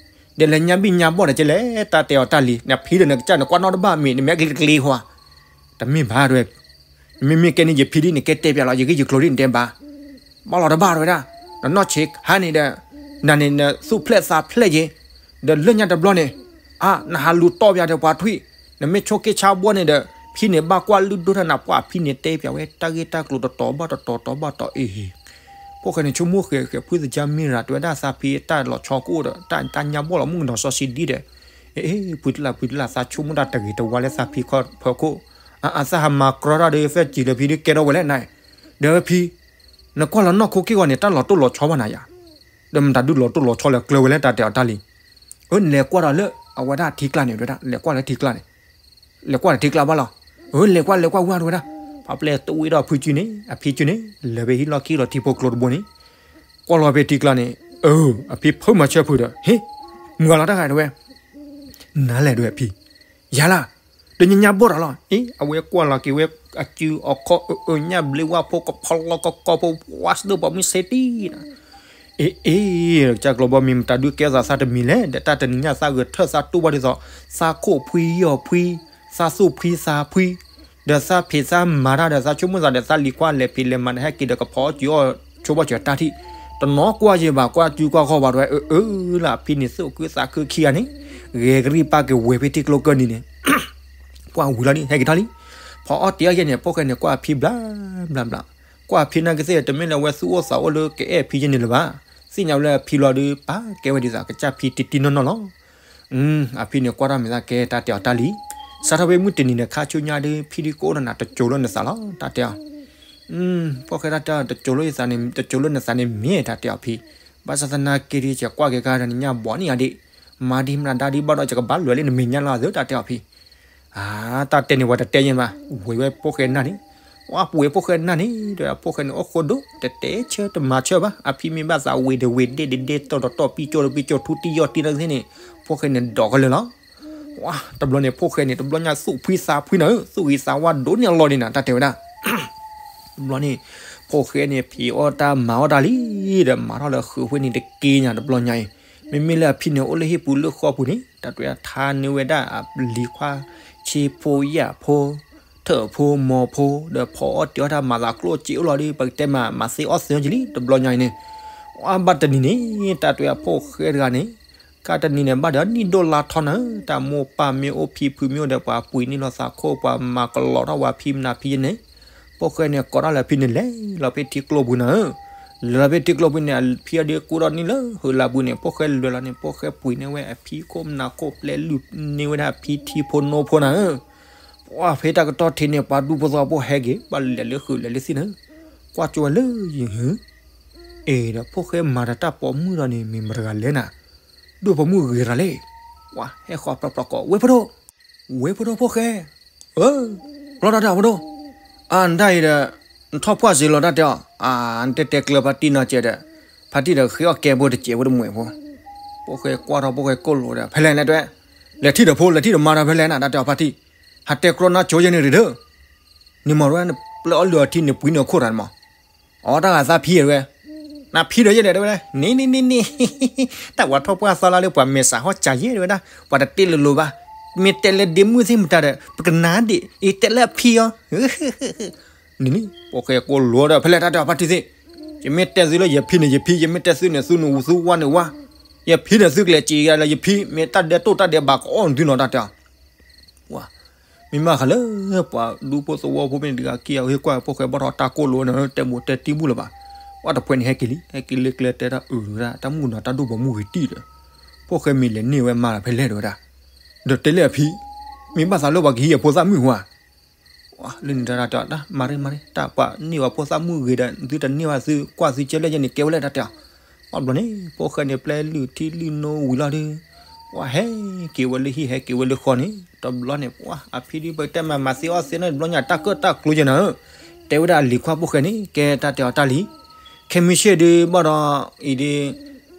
ဒီးလဲၤညါဘံၣ်ညါဘီၣ်ဒီးကလဲၣ် တၢ်တဲအီၤတၢ်လံၤ နဖံဒီးနကစၢ်န့ၣ်ကွၢ်နီတဘၣ်မ့ၢ် နမ့ၢ်ကလံၤတကလံၤဃီ, တမ့ၢ်ဘၣ်တဝဲ မ့မ့ၢ်ကဲန့ၣ်ယဖံဒ်နကဲတဲပၠးလီၤ ယဂ့ၢ်ယကျိၤဒ်နတဲဘၣ်, ဘၣ်လီၤတဘၣ်တဝဲဒၣ်, နနီၢ်ဆံးခါန့ၣ်ဒီး, နန့ၣ်နသူၣ်ဖျဲၣ်သးဖျဲၣ်ယ့, ဒီးလၢညါတဘျီန့ၣ်, အါ နဟးလူၤတီၢ်ပၠးဒီးပှၤထွံၣ်, နမ့ၢ်ဆိးက့ဆါဘှီန့ၣ်ဒီး, ဖံန့ၣ်ဘၣ်ကွၢ်လုၢ်ဒိၣ်ထီၣ်နၤ ပှၤဖံန့ၣ်တဲပၠးဝဲတၢ်ဂ့ၢ်တၢ်ကျိၤတတီၤဘၣ်တတီၤတီၤဘၣ်တီၤအ့ၣ် ဖိၣ်ဃဲန့ၣ်ဆိကမိၣ်ဃဲဃဲ ဖုသကၢ်မ့ၢ်ရၤ တဝဲဒၣ်သးဖံတၢ်လီၤဆီကအိၣ်ဒီး တၢ်ညါဘီၣ်လီၤမုၣ်ကနီၤစီဆှံဒ်ဒီး, အ့ၣ် ဖုတလၢ်ဖုတလၢ် သးဆိကမိၣ်တၢ်တဂ့ၤတဝါလၢသးဖံခီၣ်ဖၢခိၣ်, အသးဟးမၤကြီတၢ်ဒီး ဖဲစံးလၢဖံဒ်ကဲထီၣ်ဝဲလဲၣ်နၤ, ဒီးဖံ, နကွၢ်လီၤနီၢ်ခိက့ၢ်ဂီၤန့ၣ် တၢ်လီၤတိၢ်လီၤဆီဘၣ်နၤယၤ, ဒီးမတၤဒုးလီၤတိၢ်လီၤဆီလၢကျၢၤဝဲလၢတၢ်တဲအီၤတၢ်လံၤ, အၢ နလဲၤကွၢ်ဒီးလၢ အဝဲဒၣ်ထံကျါန့ၣ် တဝဲဒၣ် လဲၤကွၢ်လၢထံကျါန့ၣ် လဲၤကွၢ်လၢထံကျါဘၣ်လီၤ, အၢ လဲၤကွၢ်လဲၤကွၢ်ဝဲတဝဲဒၣ်, ဖးပျဲၢ်တဝံၤဒီးဖုစုန့ၣ် အဖံစုန့ၣ် လဲၤဖဲဟံၣ်လီၢ်ခံလီၤထံဖိကျိတဘိန့ၣ်, ကွၢ်လီၤဖဲထံကျါန့ၣ်, အၢ အဖံဖၢမၤဆၢဖုဒီး ဟ့ၣ်, မုၢ်ဂၤလီၤတၢ်ဂၤတဝဲ, နၤလဲၣ်တဝဲဖံ, ယၤလၢ်, ဒီးညါညါဘီၣ်တၢ်လီၤ, အ့ၣ် အဝဲကွၢ်လီၤက့ၤဝဲ အစုအခီၣ်အၢ ညၣ်ဘျ့ဝၣ်ဖိကဖီလီကကီဖိ ဝါစဒိၣ်ပိာ်မုၣ်စ့တံၢ်နၤ အ့ၣ်အ့ၣ် ကစၢ်ကျီဘီမ့ၢ်မတၤဒုးကဲသးသးတမံၤလဲၣ်, ဒီးတၢ်တနံၤညါသးဂဲၤထၢၣ်သးတူၢ်ဘၣ်ဒ်သိး သးခိၣ်ဖှံယီၢ်ဖှံ, သးသူၣ်ဖှံသးဖှံ, ဒီးသးဖံးသးမၤတၢ်ဒီးသးဆိကမိၣ်သးဒီးသးလံၤခွါလဲၤဖံးလဲၤမၤဒီးဟဲက့ၤဒီးကဖီအီၣ်စုအီၣ်ဆိဘၣ်စၢၤတၢ်ထံၣ်, တနီၤကွၢ်ယဲၢ်ဘၣ်ကွၢ်စုကွၢ်ခီၣ်ဘၣ်တဝဲ အၢအၢလၢအဖံန့ၣ်သူၣ်ခုသးခုခံဂၤန့ၣ်, ဂဲၤကရံၣ်ပာ်က့ၤဝဲဖဲထံကျိကၢၢ်နံၤန့ၣ် ပှၢ်ဝံၤလီၤဒ် ဟဲက့ၤထီၣ်လံ, ဖီအီၣ်တ့ၢ်အီၣ်ယဲၢ်န့ၣ် ဖိၣ်ဃဲန့ၣ် ကွၢ်ဖံဘျးဘျးဘျး, ကွၢ်ဖံနာ်က့သ့ၣ် တမ့ၢ်လၢဝဲသူၣ်အိၣ်သးအိၣ်လၢကအဲၣ်ဖံယဲၢ်န့ၣ်လၢၤဘၣ်, သ့ၣ်ညါလၢအဖံလီၤဒုး ပာ်ကဲဝဲဒ်သိးကစၢ်ဖံတံၢ်တံၢ်နီၢ်နီၢ်လီၤ. အဖံန့ၣ်ကွၢ်ထီၣ်မ့ၢ်သးကဲတၢ်တဲအီၤတၢ်လံ, စးထီၣ်ဖဲမုၢ်တနံၤန့ၣ် ခါဆူညါဒုး ဖံဒုးကအိၣ်ဒီးနၤတစိၤလၢနသးလီၤ တၢ်တဲအီၤ ဖိၣ်ဃဲတၢ်တဲအီၤ တစိၤလၢယသးန့ၣ် တစိၤလၢနသးန့ၣ်မ့ၢ်တၢ်တဲအီၤဖံ, ဘၣ်ဆၣ်သနာ်က့ဒုး ယကွၢ်က့ၤခါဒီးနညၣ်ဘီန့ၢ်ယၤဒံး, မၤဒံးမတၤဒံးဘၣ်ဒီး ယကဘၣ်လဲၤလၢနမဲာ်ညါလီၤသၢ တၢ်တဲအီၤဖံ, အါ တၢ်တဲန့ၣ်ပှၤတတဲယဲၢ်ဘၣ်, ဝဲဝဲဖိၣ်ဃဲနၢ်န့ၣ်, ဝဲပှဲၤဖိၣ်ဃဲနၢ်န့ၣ် ဒီးဖိၣ်ဃဲန့ၣ်အိၣ်ဃိဒိၣ် တတဲဆၢတမၤဆၢဘၣ်, အဖံမ့ၢ်ဘၣ်သးဝ့ၤဒီးဝ့ၤဒ့ၣ်ဒ့ၣ်တီၢ်ဒီးတီၢ်ပံကၠိဒီးပံကၠိထူတံၢ်ယီၢ်တံၢ်နာ်က့သ့ၣ်န့ၣ်, ဖိၣ်ဃဲန့ၣ်ဒိးကလၢာ်လီၤ. ဝါ တဘျီန့ၣ် ဖိၣ်ဃဲန့ၣ် တဘျီညါသူၣ်ဖှံသးဖှံနၤဧၢ, သူၣ်ဂ့ၤသးဝါဒိၣ်န့ၢ်အလီၢ်ဒံးနၤ တၢ်တဲဝဲဒၣ်. တဘျီန့ၣ် ဖိၣ်ဃဲန့ၣ် ဖံးအီၣ်တၢ်မၤအီၣ်တၢ်လံ, ဒီးမၤထီၣ်လၢဃုာ်ဝဲန့ၣ်တက့ၢ်ညါ တဘျီညါအံၤ, မ့မ့ၢ်လၢအဖံန့ၣ် အိၣ်လၢဟံၣ်ပူၤလၢဃီပူၤန့ၣ် တၢ်တွဲထါန့ၢ်ဝဲဒၣ်အလံၤခွါ ဆ့ဖိယာ်ဖိ, ထၢၣ်ဖိမိၢ်ဖိ ဒီးဖီအီၣ်တ့ၤအီၣ်တၢ်မၤသးကျိၣ်စ့အိၣ်လီၤဒီး ပကတဲမး မၤသ့အီၣ်သ့အီၣ်ကလံ တဘျီညါအံၤန့ၣ်, အဘၣ်တနံၤန့ၣ် တၢ်တဲအဖိၣ်ဃဲတဂၤန့ၣ်, ကတနံၤန့ၣ် ဘၣ်ဒီးနံၣ်ဒိၣ်လါထီနၤဧၢ, တၢ်မိၢ်ပၢ်မ့ၢ်အိၣ်ဖံဖုမ့ၢ်အိၣ်ဒီး ပှၤပှ့ၤန့ၢ်လီၤသးခိၣ် ပှၤမၤကလီထီၣ်ပှၤဖံမနၤဖံယဲန့ၣ်, ဖိၣ်ဃဲန့ၣ် ကိးထီၣ်လၢအဖံန့ၣ် လဲၤလီၤဖဲထံကျိပူၤနၤဧၢ, လဲၤလီၤဖဲထံကျိပူၤန့ၣ် အဖံအီၤဒုးကူထီၣ်န့ၢ်လၢဟုးလၢပူၤန့ၣ် ဖိၣ်ဃဲလဲၤလီၤန့ၣ် ဖိၣ်ဃဲပှ့ၤန့ၢ်ဝဲအဖံခိၣ်မနၤခိၣ် ပျဲလုၢ်န့ၢ်ဝဲဒၣ်အဖံထံဖိနိဖိနၤဧၢ ပှၤဖဲတၢ်ကတီၢ်ထံးန့ၣ် ပှၤဒူဖိသဝီဖိဟဲက့ၤ ဘၣ်လဲၤလၢဃုာ်လဲၤလၢသ့ၣ်နၤ, ကွၢ်ကၠိဝဲလၢယဟၢ, အ့ဒီးဖိၣ်ဃဲမၤဒီးတၢ်ပိာ်မုၣ်ဒီးန့ၣ် မ့ၢ်မတဂၤလဲၣ်နၤ, ဒိၣ်ပိာ်မုၣ်ဂ့ၤတဂၤလဲၣ်, ပှၤဟဲဃီၤဖျီဖျီကိး ဝဲဖိဒိၣ်, ဝဲဖိဒိၣ်ဖိၣ်ဃဲ, အၢ, ဘျီတၢ်တဲအီၤဖိဒိၣ်, အၢ နတၢ်အံၤဒီး, နထီၣ်ပှၢ်စ့လီၤတၢ်တဲအီၤ, အၢ နတဲတဲကျၢၤဖါတံၢ်နီၤကဲးဒီး, ဖါတံၢ်ဒီးဃ့အီၣ်ကဲဖိတစဲးဖိတမှဲးဖိ, ဖိၣ်ဃဲကွၢ်ထီၣ်ဖိၣ်ဃဲကိၢ်လိာ်ဒီး ဖဲလဲၣ်လဲၣ်တဲဝဲ, လဲၤထံၣ်ဒီးဖိ လဲၤထံၣ်ဒီးမါဒီးဖဲလဲၣ်နၤ တၢ်တဲအီၤဖါတံၢ်, ဟးတဲကျီနါကၠိယဲန့ၣ်ရ့ၣ်ဒၢ, န့ၣ်မ့ၢ်ဝဲနပျဲအီၣ်လုၢ်အထံန့ၣ်ပှံၤန့ၢ်အခိၣ်တၢ်န့ၣ်မး အတၢ်ဂၤသးဖံတဲဝဲ, နဖံဒီးယဲလဲၣ်တဲဝဲ, န့ၣ်န့ၣ်န့ၣ်န့ၣ်, တၢ်ပှၤထီၣ်ပှၢ်သီလါလၢ ပှၤမဲာ်ဆှးဟီၣ်စၢ်ယဲတဲဝဲဒၣ်, ပှၤတတဲလိၤလိၤဘၣ်, မ့ၢ်တဲလၢဒ့မုၣ်သ့ၣ်မတၤဒီး ပကနၣ်ဒံး အံၤတဲလၢအဖံအီၤ, န့ၣ် ဖိၣ်ဃဲကိၢ်လိာ်ဒီး ဖဲလဲၣ်တၢ်တဲအီၤဖါတံၢ်သ့ၣ်, ယမ့ၢ်တဲသုလၢယဖံန့ၣ်ယဖံ, ယမ့ၢ်တဲသုန့ၣ်သုန့ၣ်ဝူသုဝါန့ၣ်ဝါ, ယဖံန့ၣ်သုကလဲၤစံးယၤလၢယဖံ, မ့ၢ်တၢ်ဒဲတိၣ်တၢ်ဒဲးဘးကအီၣ်နသုနီၤတၢ်တဲအီၤ ပှၤ, မ့ၢ်ဘၣ်ဃးလၢ ပှၤဒူဖိသဝီဖိမ့ၢ်တဂၤခံဂၤဟ့ၣ်ကွၢ်ဖိၣ်ဃဲဘၣ်ထီၣ်တၢ်ကိၢ်လိာ်န့ၣ် တဲဘူးတဲတံၢ်ဘူးလၢၤဘၣ်, ပှၤတဖှဲးန့ၣ်ဟဲက့ၤလံ ဟဲက့ၤလၢကျဲတဲတၢ်အုးဝဲဒၣ် တၢ်မုၣ်နီၤတၢ်ဒိၣ်ပိာ်မုၣ်ဂ့ၤတံၢ်ဒီး, ဖိၣ်ဃဲမ့ၢ်လဲၤန့ၢ်ဝဲမါဒီးဖဲလဲၣ်တဲဝဲဒၣ်, ဒီးတဲလၢအဖံ, မ့ၢ်ဘၣ်သးလၢပှၤကဟံးအဖိသၣ်မုၣ်ဟူဧါ လၢန့ၣ်တၢ်တဲအီၤ မၤရ့မၤရ့ တၢ်ပှၤန့ၢ်ဝဲဖိသၣ်မုၣ်ဂ့ၤဒီး သုတန့ၢ်ဘၣ်သုကွၢ်သုကဲလၢယဲန့ၣ် ကဲဝဲလၢတၢ်တဲအီၤ, ဘၣ်ဘျီန့ၣ် ဖိၣ်ဃဲန့ၣ် ပျဲလုၢ်ထံလုၢ်နိဝံၤလီၤဒီး, ပှၤဟဲက့ၤဝဲလၢဟံၣ်ဟဲက့ၤဝဲလၢဃီန့ၣ် တဘျီန့ၣ် ပှၤအဖံဒုး ပတဲမၤမၤသ့အီၣ်သ့န့ၣ် တဘျီညါတၢ်ကၢၣ်တၢ်ကျူယဲနၤဧၢ, တဲဝဲဒၣ်အလံၤခွါဖိၣ်ဃဲန့ၣ် ကဲတၢ်တဲအီၤတၢ်လံ, ခဲမုၢ်ဆ့ၣ်ဒုးဘၣ်ဒီး, အံၤဒုး,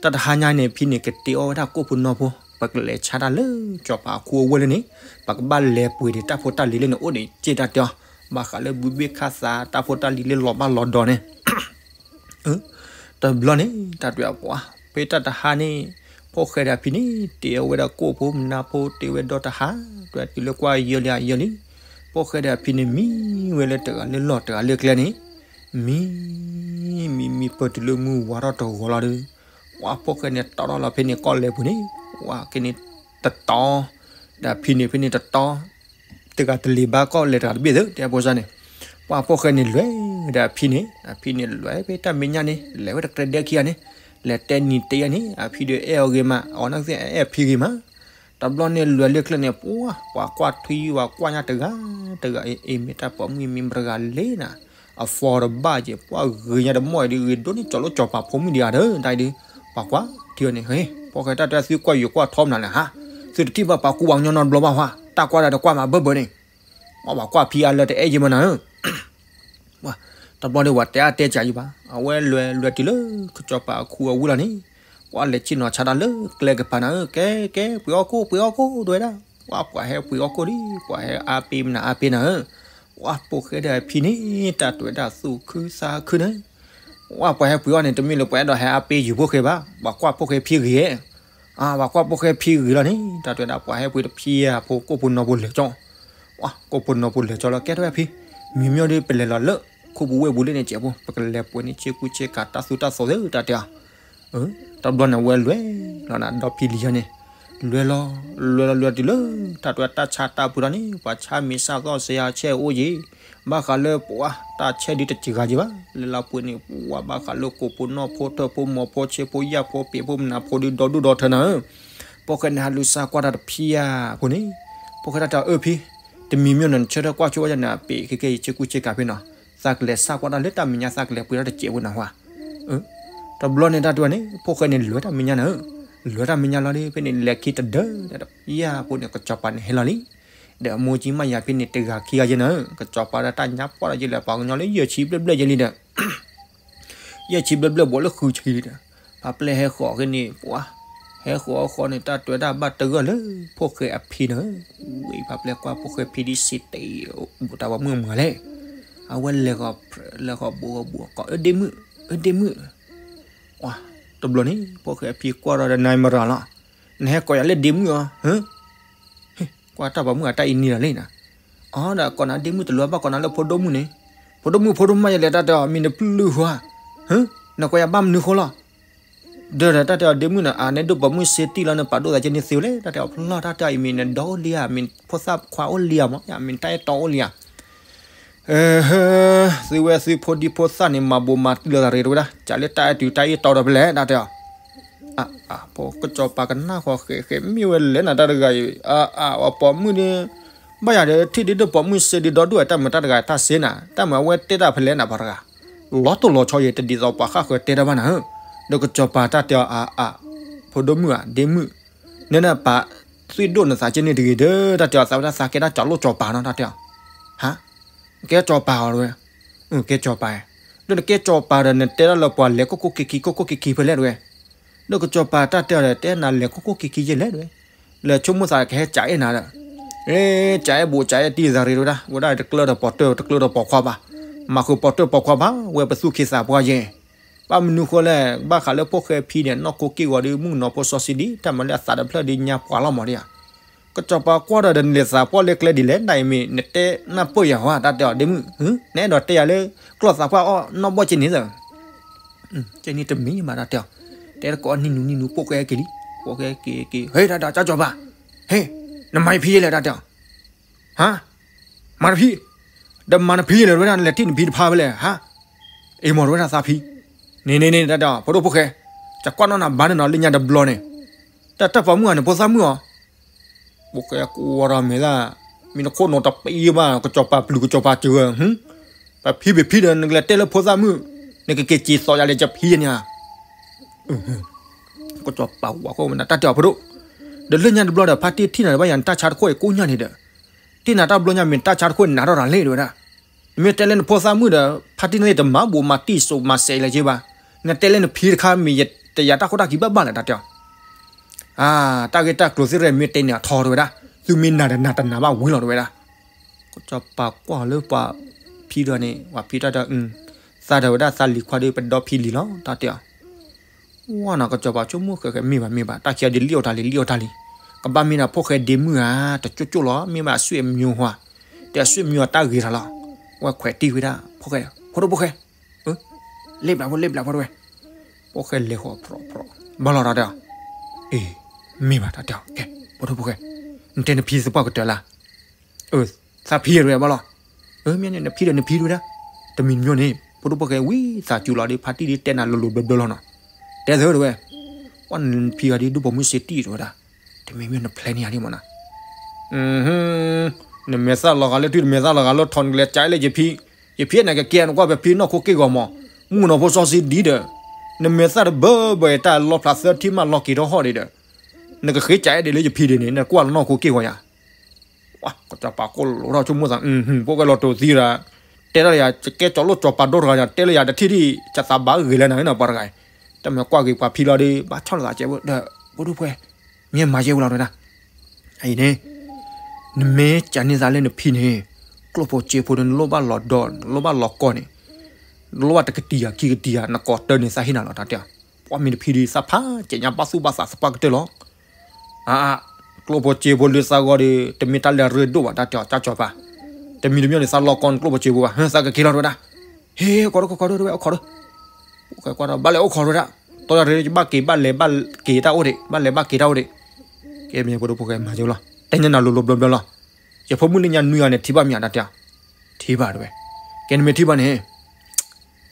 တၢ်တဟါညါန့ၣ် ဖံန့ၣ် ကတ့အီၣ်ဝဲဒၣ်ကိၣ်ဖိနီဖိ, ပကလဲၤဆါတၢ်လၢ ကၠီၤပၤအခူအဝ့ၢ်လၢန့ၣ်, ပကဘၣ်လဲၤပှ့ၤဒံးတၢ်ဖိတၢ်လံၤလၢန့ၣ်အိၣ်န့ၣ် က့ၢ်တၢ်တဲအီၤ, ဘၣ်ဃးလၢဘုဘ့ၣ်ခၣ်သးတၢ်ဖိတၢ်လံၤလၢလီၤဘၣ်လီၤဒီးန့ၣ် တဘျီန့ၣ် တၢ်တဲအီၤပှၤ, ဖဲတၢ်တဟါန့ၣ်, ဖိၣ်ဃဲဒီးအဖံန့ၣ် တ့အီၣ်ဝဲဒၣ်ကိၣ်ဖိမနါဖိ တ့ဝဲဒီတဟါ, တဲတုၤလၢကွၢ်ယဲလံယဲလံ, ဖိၣ်ဃဲဒီးအဖံန့ၣ် မံဝဲလၢတဂၤလၢလီၢ်တဂၤလၢကျဲန့ၣ်, မံ, မံမံပၢၢ်တုၤလၢမုၢ်ဝါထီၣ်တဂီၤလီၤဒီး, ပှၤဖိၣ်ဃဲန့ၣ် တီထီၣ်လီၤဖဲန့ၣ်ကီၢ်လဲၤပူၤန့ၣ်, ပှၤက့ၤန့ၣ်တတီၤ, ဒီးအဖံန့ၣ်ဖဲန့ၣ်တတီၤ တဂၤတလ့ၤဘါကီၢ်လဲၤတဂၤတဘ့ၣ်သု တဲဖိစၢ်န့ၣ်, ပှၤဖိၣ်ဃဲန့ၣ်လဲၤဒီးအဖံန့ၣ် အဖံန့ၣ်လဲၤဖဲတၢ်မဲာ်ညါန့ၣ် လဲၤဝဲတကြဲဒဲခံဂၤန့ၣ်, လဲၤတဲနံၤတဲယၤန့ၣ် အဖံဒီးအဲၣ်အီၤဂ့ၤမး အဝဲသ့ၣ်အဲၣ်အဖံဂ့ၤမး, တဘျီန့ၣ်လဲၤလၢကျဲန့ၣ် ပှၤ ပှၤကွၢ်ထွံ ပှၤကွၢ်ညါတဂၤတဂၤ အ့ မ့ၢ်တၢ်ပိာ်မုၣ်မ့ၢ်မတဂၤလဲၣ်နၤ, အ phone တဘၣ်က့ၤ ပှၤဂ့ၤညါတမီၢ်အံၤဒုး ဂ့ၤဒိၣ်န့ၢ်ကၠီၤလိကၠီၤပၤဖိမုၣ်ဒံးဧါဒီး တၢ်အံၤဒုး, ပှၤကွၢ်ထံအီၤန့ၣ် ဟ့ ဖိၣ်ဃဲတၢ်တဲသုကွၢ်ယိၤကွၢ်ထီမနုၤလဲၣ်ဟါ, သုတထံၣ်ဘၣ်ပှၤကူပှၤကညီနီတဘျီဘၣ်ဟါ, တၢ်ကွၢ်ဒၣ်တကွၢ်မးဘၢဘၢန့ၣ်, ပှၤကွၢ်ဖံအါလၢတအဲၣ်ယဲမနၤဧၢ တဘျီန့ၣ် ပှၤတဲအါတဲစှၤယံၤဘၣ်, အဝဲလဲၤလဲၤတုၤလၢ ကစီၤပၤအခူအဝ့ၢ်လီၤန့ၣ်, ပှၤလဲၤဆ့ၣ်နီၤဆါတၢ်လၢကျဲကပၤနၤဧၢ, ကဲ ကဲ ပှ့ၤအီၣ်ကိၣ် ပှ့ၤအီၣ်ကိၣ် တဲဝဲဒၣ်, ပှၤ ပှၤဟဲပှ့ၤအီၣ်ကိၣ်ဒံး ပှၤဟဲအါပ့ၤမနၤအါပ့ၤနၤဧၢ, ပှၤဖိၣ်ဃဲဒီးအဖံန့ၣ် တၢ်တဲဝဲဒၣ်သူၣ်ခုသးခုန့ၣ်, ပှၤ ပှၤဟဲပှ့ၤအီၣ်န့ၣ် တမ့ၢ်လၢပှၤအဲၣ်ဒိးဟဲအါပ့ၤယုာ်ဖိၣ်ဃဲဘၣ်, ပှၤကွၢ်ဖိၣ်ဃဲဖံဂ့ၤဧါ အၢ ပှၤကွၢ်ဖိၣ်ဃဲဖံဂ့ၤလီၤန့ၣ်, တၢ်တဲဝဲဒၣ် ပှၤဟဲပှ့ၤတဖံဧါဖိ ကိၣ်ဖိနီၢ်ဖိလဲၤကၠီ, ပှၤ ကိၣ်ဖိနီၢ်ဖိလဲၤကၠီလီၤ ကဲထီၣ်ဝဲဖံ, မံမီၢ်ဒီး ပလဲၤလီၤလၢ ခိၣ်ပူၤဝ့ၢ်ပူၤလၢန့ၣ်စဲးဖိ ပကလဲၤပှ့ၤန့ၢ်ဆ့ကူဆ့ကၤတၢ်သူတၢ်သီသ့တၢ်တဲအီၤ, တဘျီန့ၣ် အဝဲလဲၤလီၤနၤ ဒီဖံလံၤယါန့ၣ်, လဲၤလီၤ လဲၤလီၤလဲၤတုၤလၢ တၢ်တဲဝဲတၢ်ဆါတၢ်ပူၤလီၤန့ၣ် ပှၤဆါမ့ၤစၢ်သီၣ်စ့အဆဲအိၣ်ယံၤ ဘၣ်ဃးလၢပှၤ တၢ်ဆဲဒုးတစှၤယံၤဘၣ်, လဲၤလီၤပှ့ၤန့ၣ် ပှၤဘၣ်ဃးလၢကိၣ်ဖိနီၢ်ဖိထၢၣ်ဖိမိၢ်ဖိဆ့ဖိယာ်ဖိပ့ၤဖိမနၤဖိဒုးဒီဒူၣ်ဒီထၢနၤဧၢ, ဖိၣ်ဃဲန့ၣ်ဟးလူၤစါကွၢ်တၢ်တဖံဧါဖိန့ၣ်, ဖိၣ်ဃဲတၢ်တဲအီၤအၢဖံ, တမံၤမံၤနီၤ နဆၢထၢၣ်ကွၢ်ဆိဝဲယၤန့ၣ် အပ့ၤခဲကဲယဆ့ကူဆ့ကၤဖဲနီၤ, သးကလဲၤစါကွၢ်တၢ်လၢတၢ်မဲာ်ညါ သးကလဲၤပှ့ၤတၢ်တစဲးဖိနၤဟါ တဘျီန့ၣ်တၢ်တဲဝဲန့ၣ် ဖိၣ်ဃဲန့ၣ်လဲၤတၢ်မဲာ်ညါနၤဧၢ, လဲၤတၢ်မဲာ်ညါလီၤဒီး ဖဲန့ၣ်လဲၤခံတဒၢဒီးတဖံဧါဖိန့ၣ် ကစီၤပၤန့ၣ်ဟဲလီၤလံ, ဒီးအမိၢ်ကၠံမးယၤဖဲန့ၣ်တဂၤခံဂၤယဲနၤဧၢ, ကစီၤပၤဒီးတၢ်ညါပှၢ်ဒီးယဲလၢပှၤကညီလၢယဲၢ်ဆံဘျဲၣ်ဘျဲၣ်ယဲလံဒီး ယဲၢ်ဆံဘျဲၣ်ဘျဲၣ်ဘိးလၢဃုဆံလံဒီး, ပှၤပျဲၢ်ဟဲဃီၤက့ၤန့ၣ် ပှၤ, ဟဲဃီၤဃီန့ၣ် တၢ်တဲဝဲဒၣ်ဘၣ်တဂၢၢ်လၢ ဖိၣ်ဃဲအဖံနၤဧၢ, ဝံၤပှၤပျဲၢ်ကွၢ်ဖိၣ်ဃဲဖံဒ်စ့တ့ၢ်, ဘူးတၢ်ပှၤမုၣ်မုၣ်လဲၣ်, အဝဲလဲၤဃီၤ, လဲၤဃီၤဘူးဃီၤဘူးဃီၤကိး အၢဒ့မုၣ်, အၢဒ့မုၣ်, တဘျီန့ၣ် ဖိၣ်ဃဲအဖံကွၢ်ဒီးနၤမရၤလီၤ, နဟဲကိးယၤလၢဒ့မုၣ်အီၤ, ကွၢ်တၢ်ပှၤမုၣ်အတၢ်အံၤန့ၣ်လီၤလံနၤ, အဒီးကိးနၤဒ့မုၣ်တလိၤဘၣ်ကိးနၤလၢဖိဒိၣ်မုၣ်န့ၣ်, ဖိဒိၣ်မုၣ်ဖိဒိၣ်မုၣ်ယလဲၣ်တၢ်တဲအီၤ မံၤနပျုၢ်ဃီဧါ, နကွၢ်ယၤဘၣ်မနုၤဃိလီၤ. ဒီးတၢ်တဲအီၤဒ့မုၣ်န့ၣ် အန့ၣ်ဒိၣ်ပိာ်မုၣ်စ့တံၢ်လီၤ နပာ်ဒိၣ်သးကဲန့ၣ်သ့ဝဲလဲၣ် တၢ်တဲအီၤဖျီၣ် တၢ်တဲအီၤအံၤမ့ၢ်နဒီလံဧါ မ့ၢ်ဖိသၣ်ခွါအိၣ်လံဧါမး မ့ၢ်တၢ်အဲၣ်တီအိၣ်လံဧါ သုဝဲသုဖိဒံဖိသၣ်န့ၣ် မၤဘိးမၤတံၢ်လိာ်သးရ့တဝဲဒၣ် ကးလၢတၢ်အဲၣ်တုၤတၢ်အဲၣ်တီဒီးဖဲလဲၣ် တၢ်တဲအီၤ. အ ဖိကစီၤပၤကနၣ်ဃီဃဲးဃဲးမ့ၢ်ဝဲလဲၣ်နၤတၢ်တဂၤအံၤ အ အ အပိာ်မုၣ်န့ၣ် ဘၣ်ယၤဒီးထံၣ်ဒ်ဒိၣ်ပိာ်မုၣ်စ့ဒံးဒီဒူၣ်ဝဲတၢ်မုာ်တၢ်တဂၤတၢ်စ့နၤ တၢ်မုာ်အဝဲတဲတၢ်ဖဲလဲၣ်နၤပှၤတဂၤ လီၤတိၢ်လီၤဆီယံၤတဒ်သိးပှၤဃၣ်ဃၢၤတဲတၢ်ဘၣ်နၤဧၢ. ဒီးကစီၤပၤတၢ်တဲအီၤ အ အ ဖိဒိၣ်မုၣ်ဧါ ဒ့မုၣ် နနပာ်သွံၣ်ဒိၣ်နသးကဲန့ၣ်တဂ့ၤဒီး တၢ်တဲအီၤသးဝဲဒၣ်သးကဲဒၣ်ကၠီၤလိၣ်ကၠီၤပၤနီၤ တၢ်တဲအီၤ ဟါ ကဲကၠီၤပၤအီၤတဝဲ ကဲကၠီၤပၤ ဒီးနကဲကၠီၤပၤဒီး နတဲဒၣ်လၢပှၤလဲၤကိၢ်ကိၢ်က့ၤက့ၤ ကိၢ်ကိၢ်က့ၤက့ၤဖဲလဲၣ်တဝဲ ဒီးကစီၤပၤတၢ်တဲအီၤဒီး တဲနၤလဲၤကိၢ်ကိၢ်က့ၤက့ၤယဲလဲၣ်တဝဲ လဲၤဆိကမိၣ်သးကဟဲကးအဲၣ်နၤဒီး အ့ ကးအဲၣ်ဘိး ကးအဲၣ်တံၢ်သးရ့တဝဲဒၣ် ဝဲဒၣ်တကျၢၢ်ဒီးပိာ်တၢၢ် တကျၢၢ်ဒီးပိာ်ခွါဘၣ် မၤဃုာ်ပိာ်တၢၢ်ပိာ်ခွါဘၣ် ဝဲပသူၣ်က့သးပှၢ်ယဲ ဘၣ်မနုၤဃိလဲၣ် ဘၣ်ဃးလၢဖိၣ်ဃဲဖံန့ၣ် နီၢ်ခိက့ၢ်ဂီၤဒီး မုၣ်ကနီၤဖိစီဆှံဒံး တၢ်မၤလၢအသးတဖျၢၣ်ဒီးညါပှၤလီၤမးဒံးဧါ ကစီၤပၤကွၢ်ဒီး နလဲၤသးပှၢ်လၢကျဲဒ်လဲၣ် နအံၤမ့ၢ် နတဲနၢ်ပၢၢ်ယၤဟီ တၢ်တဲအီၤဒ့မုၣ် နအဲၣ်ဒိးတဲယၤလၢ ကျီၢ်သးပှၢ်အီၣ်နီၢ်ဘီၣ်က့န့ၣ်သၢ ကဲန့ၣ်တမံၤမး တၢ်တဲအီၤ တဲတကိးနံၣ်နူနံၣ်နူ ပိၢ်ဃဲက့ၤလံ ပိၢ်ဃဲက့ၤက့ၤ ဟဲ တၢ်တဲအီၤ ကၠီၤပၤ ဟဲ နမၤယဖံယဲလဲၣ် တၢ်တဲအီၤ ဟါ မၤနဖံ ဒီးမၤနဖံလဲၣ် တဝဲဒၣ် နလဲၤထံၣ်နဖံတဖါဖဲလဲၣ် ဟါ အ့ၣ်မ့ၢ် တဝဲဒၣ်သးဖံ န့ၣ်န့ၣ်န့ၣ် တၢ်တဲအီၤ ဖိဒိၣ်ဖိၣ်ဃဲ ကကွၢ်နီၣ်နၤဘၣ်န့ၣ်နီၤ လၢညါတဘျီန့ၣ် တၢ်တၢ်ပိာ်မုၣ်ဧါန့ၣ် ဖိသၣ်မုၣ်ဧါ ဖိၣ်ဃဲကွၢ်ဒီးမဲာ်သၣ် မ့ၢ်နခိၣ်နူာ်တပံၤဘၣ် ကစီၤပၤပျုၤကစီၤပၤစၢၤဝဲ ပဖံပဖံဒီး နကလဲၤတဲလၢဖိသၣ်မုၣ် နကက့ၤစံးသီယၤလၢယဖံန့ၣ်ဧါ ကစီၤပၤဝၤခိၣ်မနၤ တၢ်တဲအီၤဖိဒိၣ် ဒီးလၢညါတဘျီဒီး ဖါတံၢ်ထံၣ်နၤဒီး ဘၣ်ယၤနတၢ်ဆါတခိၣ်အံၤကိးညါန့ၣ်ဒီး ထံၣ်နၤတၢ်ဘျီညါမ့ၢ်တၢ်ဆါတခိၣ်အံၤနးထီၣ်တၢ်လဲၣ်တဝဲဒၣ် နမ့ၢ်တဲလၢနဖိသၣ်မုၣ်ဒီး ဖါတံၢ်န့ၣ်တမၤဘိးမၤတံၢ်စိးမၤစဲးလၢၤက့ဘၣ် နတဲလၢနဖံတခါမ့ၢ်ယတယၤတၢ်ခိၣ်တၢ်ခံဘၣ်ဘၣ်လၢၤ တၢ်တဲအီၤ အါ တၢ်ဂ့ၢ်တၢ်ကျိၤသ့ၣ်ရဲၣ်မ့ၢ်တဲန့ၣ်အထီတဝဲဒၣ် သုမ့ၢ်နၤဒီးနၤတနၤဘၣ်ဝံၤလီၤတဝဲဒၣ် ကစီၤပၤကွၢ်လၢပှၤဖံဒီးန့ၣ် ပှၤဖံတၢ်ဒီး သးဒီးဝဲဒၣ်သးလံၤခွါဒီးပဒီဖံလံၤလီၤ တၢ်တဲအီၤ ဝါနီၤ ကစီၤပၤဆိကမိၣ်ဃဲးဃဲးမ့ၢ်ဘၣ်မ့ၢ်ဘၣ် တၢ်ခံဂၤဒ်လံၣ်အီၣ်တၢ်လံ လံၣ်အီၣ်တၢ်လံ ကဘၣ်မ့ၢ်ဒၣ်ဖိၣ်ဃဲဒ့မုၣ်ဧါ တကၠိၣ်ကၠိၣ်လီၤ မ့ၢ်ဘၣ်အဆွေမျိုးဟွါ တဲအဆွေမျိုးအတၢ်ဂ့ၤတၢ်လီၤ ဝဲခွဲးတံၢ်ဝဲဒၣ် ဖိၣ်ဃဲ ဖိဒိၣ်ဖိၣ်ဃဲ လ့ဘျးဖိ လ့ဘျးဖိတဝဲ ဖိၣ်ဃဲလဲၤဃီၤဖြီဖြီ ဘၣ်လီၤတၢ်တဲအီၤ အ့ မ့ၢ်ဘၣ်တၢ်တဲအီၤ ကဲ ဖိဒိၣ်ဖိၣ်ဃဲ နတဲနဖံသပှၢ်ကတၢၢ်လၢ သးဖံတဝဲဘၣ်လီၤ မ့ၢ်န့ၣ် နဖံဒီးနဖံတဝဲဒၣ် တမံၤတမံၤန့ၣ် ဖိဒိၣ်ဖိၣ်ဃဲဝံသးစူၤလီၤဒီး ဖါတံၢ်ဒ်တဲနၤလိၤလိၤဘျီဘျီလီၤနီၤ တဲသၢတဝဲ ပှၤနဖံဂၤဒ်ဒိၣ်ပိာ်မုၣ်စ့တံၢ်တဝဲဒၣ် တမ့ၢ်မ့ၢ်နဖျဲန့ၢ်ယၤဒ်မးနီၤ နမဲာ်သၣ်လီၤဂာ်လၢထွံၣ် နမဲာ်သၣ်လီၤဂာ်လၢထိး နကလဲၤကးလၢယဖံ ယဖံန့ၣ်ကကဲနကွၢ်ဖဲဖံနီၢ်ခိက့ၢ်ဂီၤမး မုၣ်ကနီၤဖိစီဆှံဒ်ဒီး နမဲာ်သၣ်တဘၢဘၢအံၤတၢ်လီၤဖျးသၢထံၣ်မးလီၤက့ၤထီၣ်ဟီၣ်ဒံးဒီး နကဃ့ကးအဲၣ်ဒံးလၢယဖံဒံးန့ၣ် နကွၢ်လၢနီၢ်ခိက့ၢ်ဂီၤယၤ ကစီၤပၤကိးလိာ်ထီၣ်ဆိကမိၣ်သး ဖိၣ်ဃဲလီၤတိာ်သံဒီး တဲထီၣ်ယၤ ကဲကၠီၤလိၣ်ကၠီၤပၤဒိၣ်တဂၤယၤ တဲလၢယၤတထံၣ်ဒံး ကသးဘၣ်ဂ့ၤလၢနၤန့ၣ်ပှၤတဂၤအံၤ တၢ်မ့ၢ်ကွၢ်က့ၤပှၤဖံလီၤဒီး ဘၣ်ဆီၣ်လီၤသးကဲးဖိဒီး ဖိဒိၣ်ဖိၣ်ဃဲ မ့ၢ်မၤယဲဝဲလီၤတဝဲဒၣ် အံၤန့ၣ် နမ့ၢ်ကးန့ၢ်သးလၢနဖံန့ၣ် ကျိၣ်ဖိစ့ဖိဒီး နလိၣ်ဘၣ်လီၤဒီး နလိၣ်ဘၣ်လီၤကီၢ်န့ၣ် နလိၣ်ဘၣ်တကတံၤယၤခံကတံၤယၤ နကိးတၢၢ်န့ၣ်သးဟ့ၣ်နၤလီၤတၢ်တဲအီၤ ပှၤမ့ၢ်တဖံဒီး သးဖးကဲးညါဘၣ်သူၣ်ဘၣ်သးသပှၢ်ကတၢၢ်လီၤ အါ ကျိၣ်ဖိစ့ဖိလၢသးဂီၤဒီး တမ့ၢ်တၢ်လၢအရ့ဒိၣ်ဘၣ် တၢ်တဲအီၤ ကၠီၤပၤ တမံၤတမံၤန့ၣ် သးလီၤကီၢ်န့ၣ် ကျိၣ်ဖိစ့ဖိဘၣ် သးကက့ၤလီၤတဝဲဒၣ် ဟ့ၣ် ခိးဒိၣ်ခိးဒိၣ်တဝဲ အိၣ်ခိးဒိၣ် ဖိၣ်ဃဲကွၢ်ဒီး ဘၣ်လဲၤအိၣ်ခိးတဝဲဒၣ် တီတၢ်ရ့ ယဘၣ်က့ၤဘၣ်လဲၤဘၣ်က့ၤတၢ်အိၣ်ဒံး ဘၣ်လဲၤဘၣ်က့ၤတၢ်အိၣ်ဒံး ကဲမ့ၢ်ဖိဒိၣ်ဖိၣ်ဃဲမၤက့ၤလီၤ တဲညါနၤလိၤလိၤဘျီဘျီလီၤ ယဖိမုၣ်လၢညါနွံဂၤန့ၣ် ထံၣ်ဘၣ်မ့ၢ်ဧါ တၢ်တဲအီၤ ထံၣ်ဘၣ်တဝဲ ကဲနမ့ၢ်ထံၣ်ဘၣ်န့ၣ်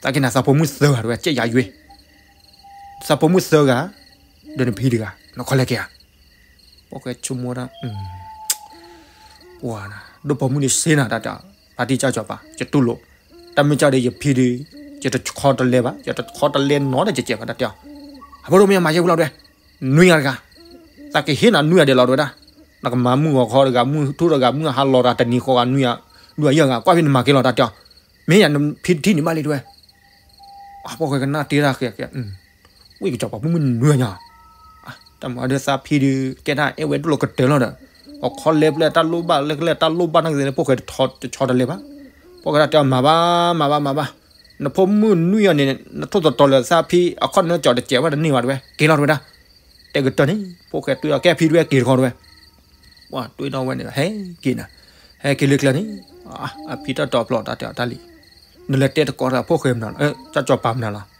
သးက့ၤနၤသးဖိမုၣ်သၢဂၤတဝဲ ကဲယၤယွ့ သးဖိမုၣ်သၢဂၤ ဒီးနဖံတဂၤ နခီလဲၤက့ၤဧါ ဖိၣ်ဃဲဆိကမိၣ်ဒၣ် ပှၤဒိၣ်ပိာ်မုၣ်န့ၣ်စ့နၤတၢ်တဲ ဖါတံၢ်ကၠီၤပၤ ယတူၢ်လိာ် တၢ်မ့ၢ်ကၠီဒီးယဖံဒီး ယတခီတလဲဘၣ် ယတခီတလဲနီတစဲးစဲးဘၣ်တၢ်တဲအီၤ အဖိဒိၣ်မ့ၢ်မၤယဲဝဲလီၤတဝဲ နွံဂၤတဂၤ သးကဟ့ၣ်နၤနွံဂၤဒဲးလီၤတဝဲဒၣ် နကမၤမုၢ်ဂီၤခီတဂၤ မုၢ်ထူၣ်တဂၤ မုၢ်ဟါလီၤတဂၤ တနံၤဃီဂၤနွံဂၤ ဒုးဂၤယဲၢ်ဂၤ ကွၢ်ဖဲနမၤက့ၤလီၤတၢ်တဲအီၤ မ့ၢ်ယၤနဖံတထံၣ်န့ၣ်ဘၣ်လံတဝဲ အဖိၣ်ဃဲကနၣ်တ့ၢ်တၢ်ဃဲးဃဲး ဝံၣ်ကစီၤပၤမုၣ်မုၣ်နွံဂၤညါ တၢ်မၤဒီးသးဖံဒီး ကဲဒၣ်အဲၣ်ဝဲဒိၣ်လီၤကတၢၢ်လီၤဒီး အခီလဲပျဲၢ်တၢ်လိၣ်ဘၣ်လၢကလဲၢ်တၢ်လိၣ်ဘၣ်နာ်က့ၤလၢဖိၣ်ဃဲတဆီတလဲဘၣ် ဖိၣ်ဃဲတၢ်တဲအီၤမၤဘၣ် မၤဘၣ် မၤဘၣ် နဖိမုၣ်နွံဂၤန့ၣ် နထိၣ်သတြီၤလၢသးဖံ အခီၣ်နၢကၠီတစဲးဘၣ်တန့ၢ်ဘၣ်တဝဲ က့ၤလီၤတဝဲဒၣ် တဲကတၢၢ်န့ၣ် ဖိၣ်ဃဲတွံၢ်ဒီးကဲဖံတဝဲက့ၤတခီတဝဲ ပှၤတွံၢ်ဒီးဝဲန့ၣ် ဟဲက့ၤနၤ ဟဲက့ၤလၢကျဲန့ၣ်, အဖံတၢ်တီပျီတၢ်တဲအီၤတၢ်လံ, နလဲၤတဲတကိးတၢ်ဖိၣ်ဃဲမနုၤလီၤ, ကၢ်စီၤပၤမနုၤလီၤ.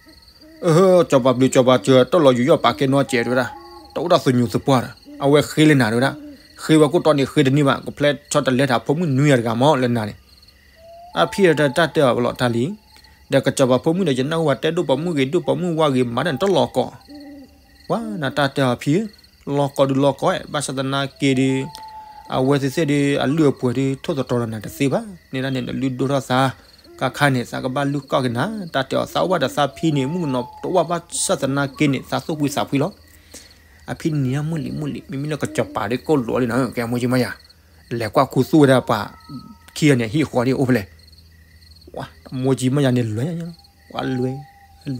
ကၢ်စီၤပၤဘျုးစီၤပၤစၢၤ တၢ်လီၤယူးယီၣ်ပာ်ကဲနီၣ်စဲးတဲဝဲဒၣ်, တအိၣ်ဒီးသညူးသပှၢ်ဒီး အဝဲဃ့လၢနၤတဲဝဲဒၣ်, ဃ့ဝဲကိၣ်တီန့ၣ်ဃ့တန့ၢ်ဘၣ်, ကဖျဲၣ်ဆီတလဲတၢ်ဖိမုၣ်နွံဂၤတဂၤမ့ၢ်လၢနၤန့ၣ် အဖံတၢ်တဲအီၤလီၤတၢ်လံ, ဒီးကၢ်စီၤပၤဖိမုၣ်ဒီး ယနၢ်ဟူဝဲတဲဒိၣ်ပိာ်မုၣ်ဂ့ၤ ဒိၣ်ပိာ်မုၣ်ဝါဂ့ၤ မၤတၢ်န့ၣ်တလီၤကီး, ပှၤနတၢ်တဲအီၤဖံဧၢ, လီၤကီးဒုးလီၤကီး, ဘၣ်ဆၣ်သနာ်က့ဒီး အဝဲသ့ၣ်သ့ၣ်ဒီး အလုၢ်အပှ့ၤဒီး ထိၣ်သတြီၤဒီးနၤတသ့ဘၣ်, န့ၣ်ဒၣ်န့ၣ် နလုၢ်ဒိၣ်ထီၣ်သး, ကါခါန့ၣ် သးကဘၣ်လုၢ်ကီၢ်က့ၤနၤ, တၢ်တဲအီၤသးအိၣ်ဘၣ်ဒီးသးဖံန့ၣ် မုၣ်ကနီၤတအိၣ်ဘၣ် ဘၣ်ဆၣ်သနာ်က့န့ၣ် သးသူၣ်ဖှံသးဖှံလီၤ. အဖံန့ၣ်မုၢ်လံၤမုၢ်လံၤ မ့မ့ၢ်လၢကၠီၤပၤဒ်ကိၣ်လိာ်လံနီၤ, ကဲမိၢ်ကၠံမါယၤ, လဲၤကွၢ်ခူသူၣ်ဝဲဒၣ်ပှၤခံဂၤန့ၣ် ဟံၣ်အဃီဒ်အိၣ်ဖဲလဲၣ်. မိၢ်ကၠံမါယၤန့ၣ်လဲၤ, ကွၢ်လွဲ,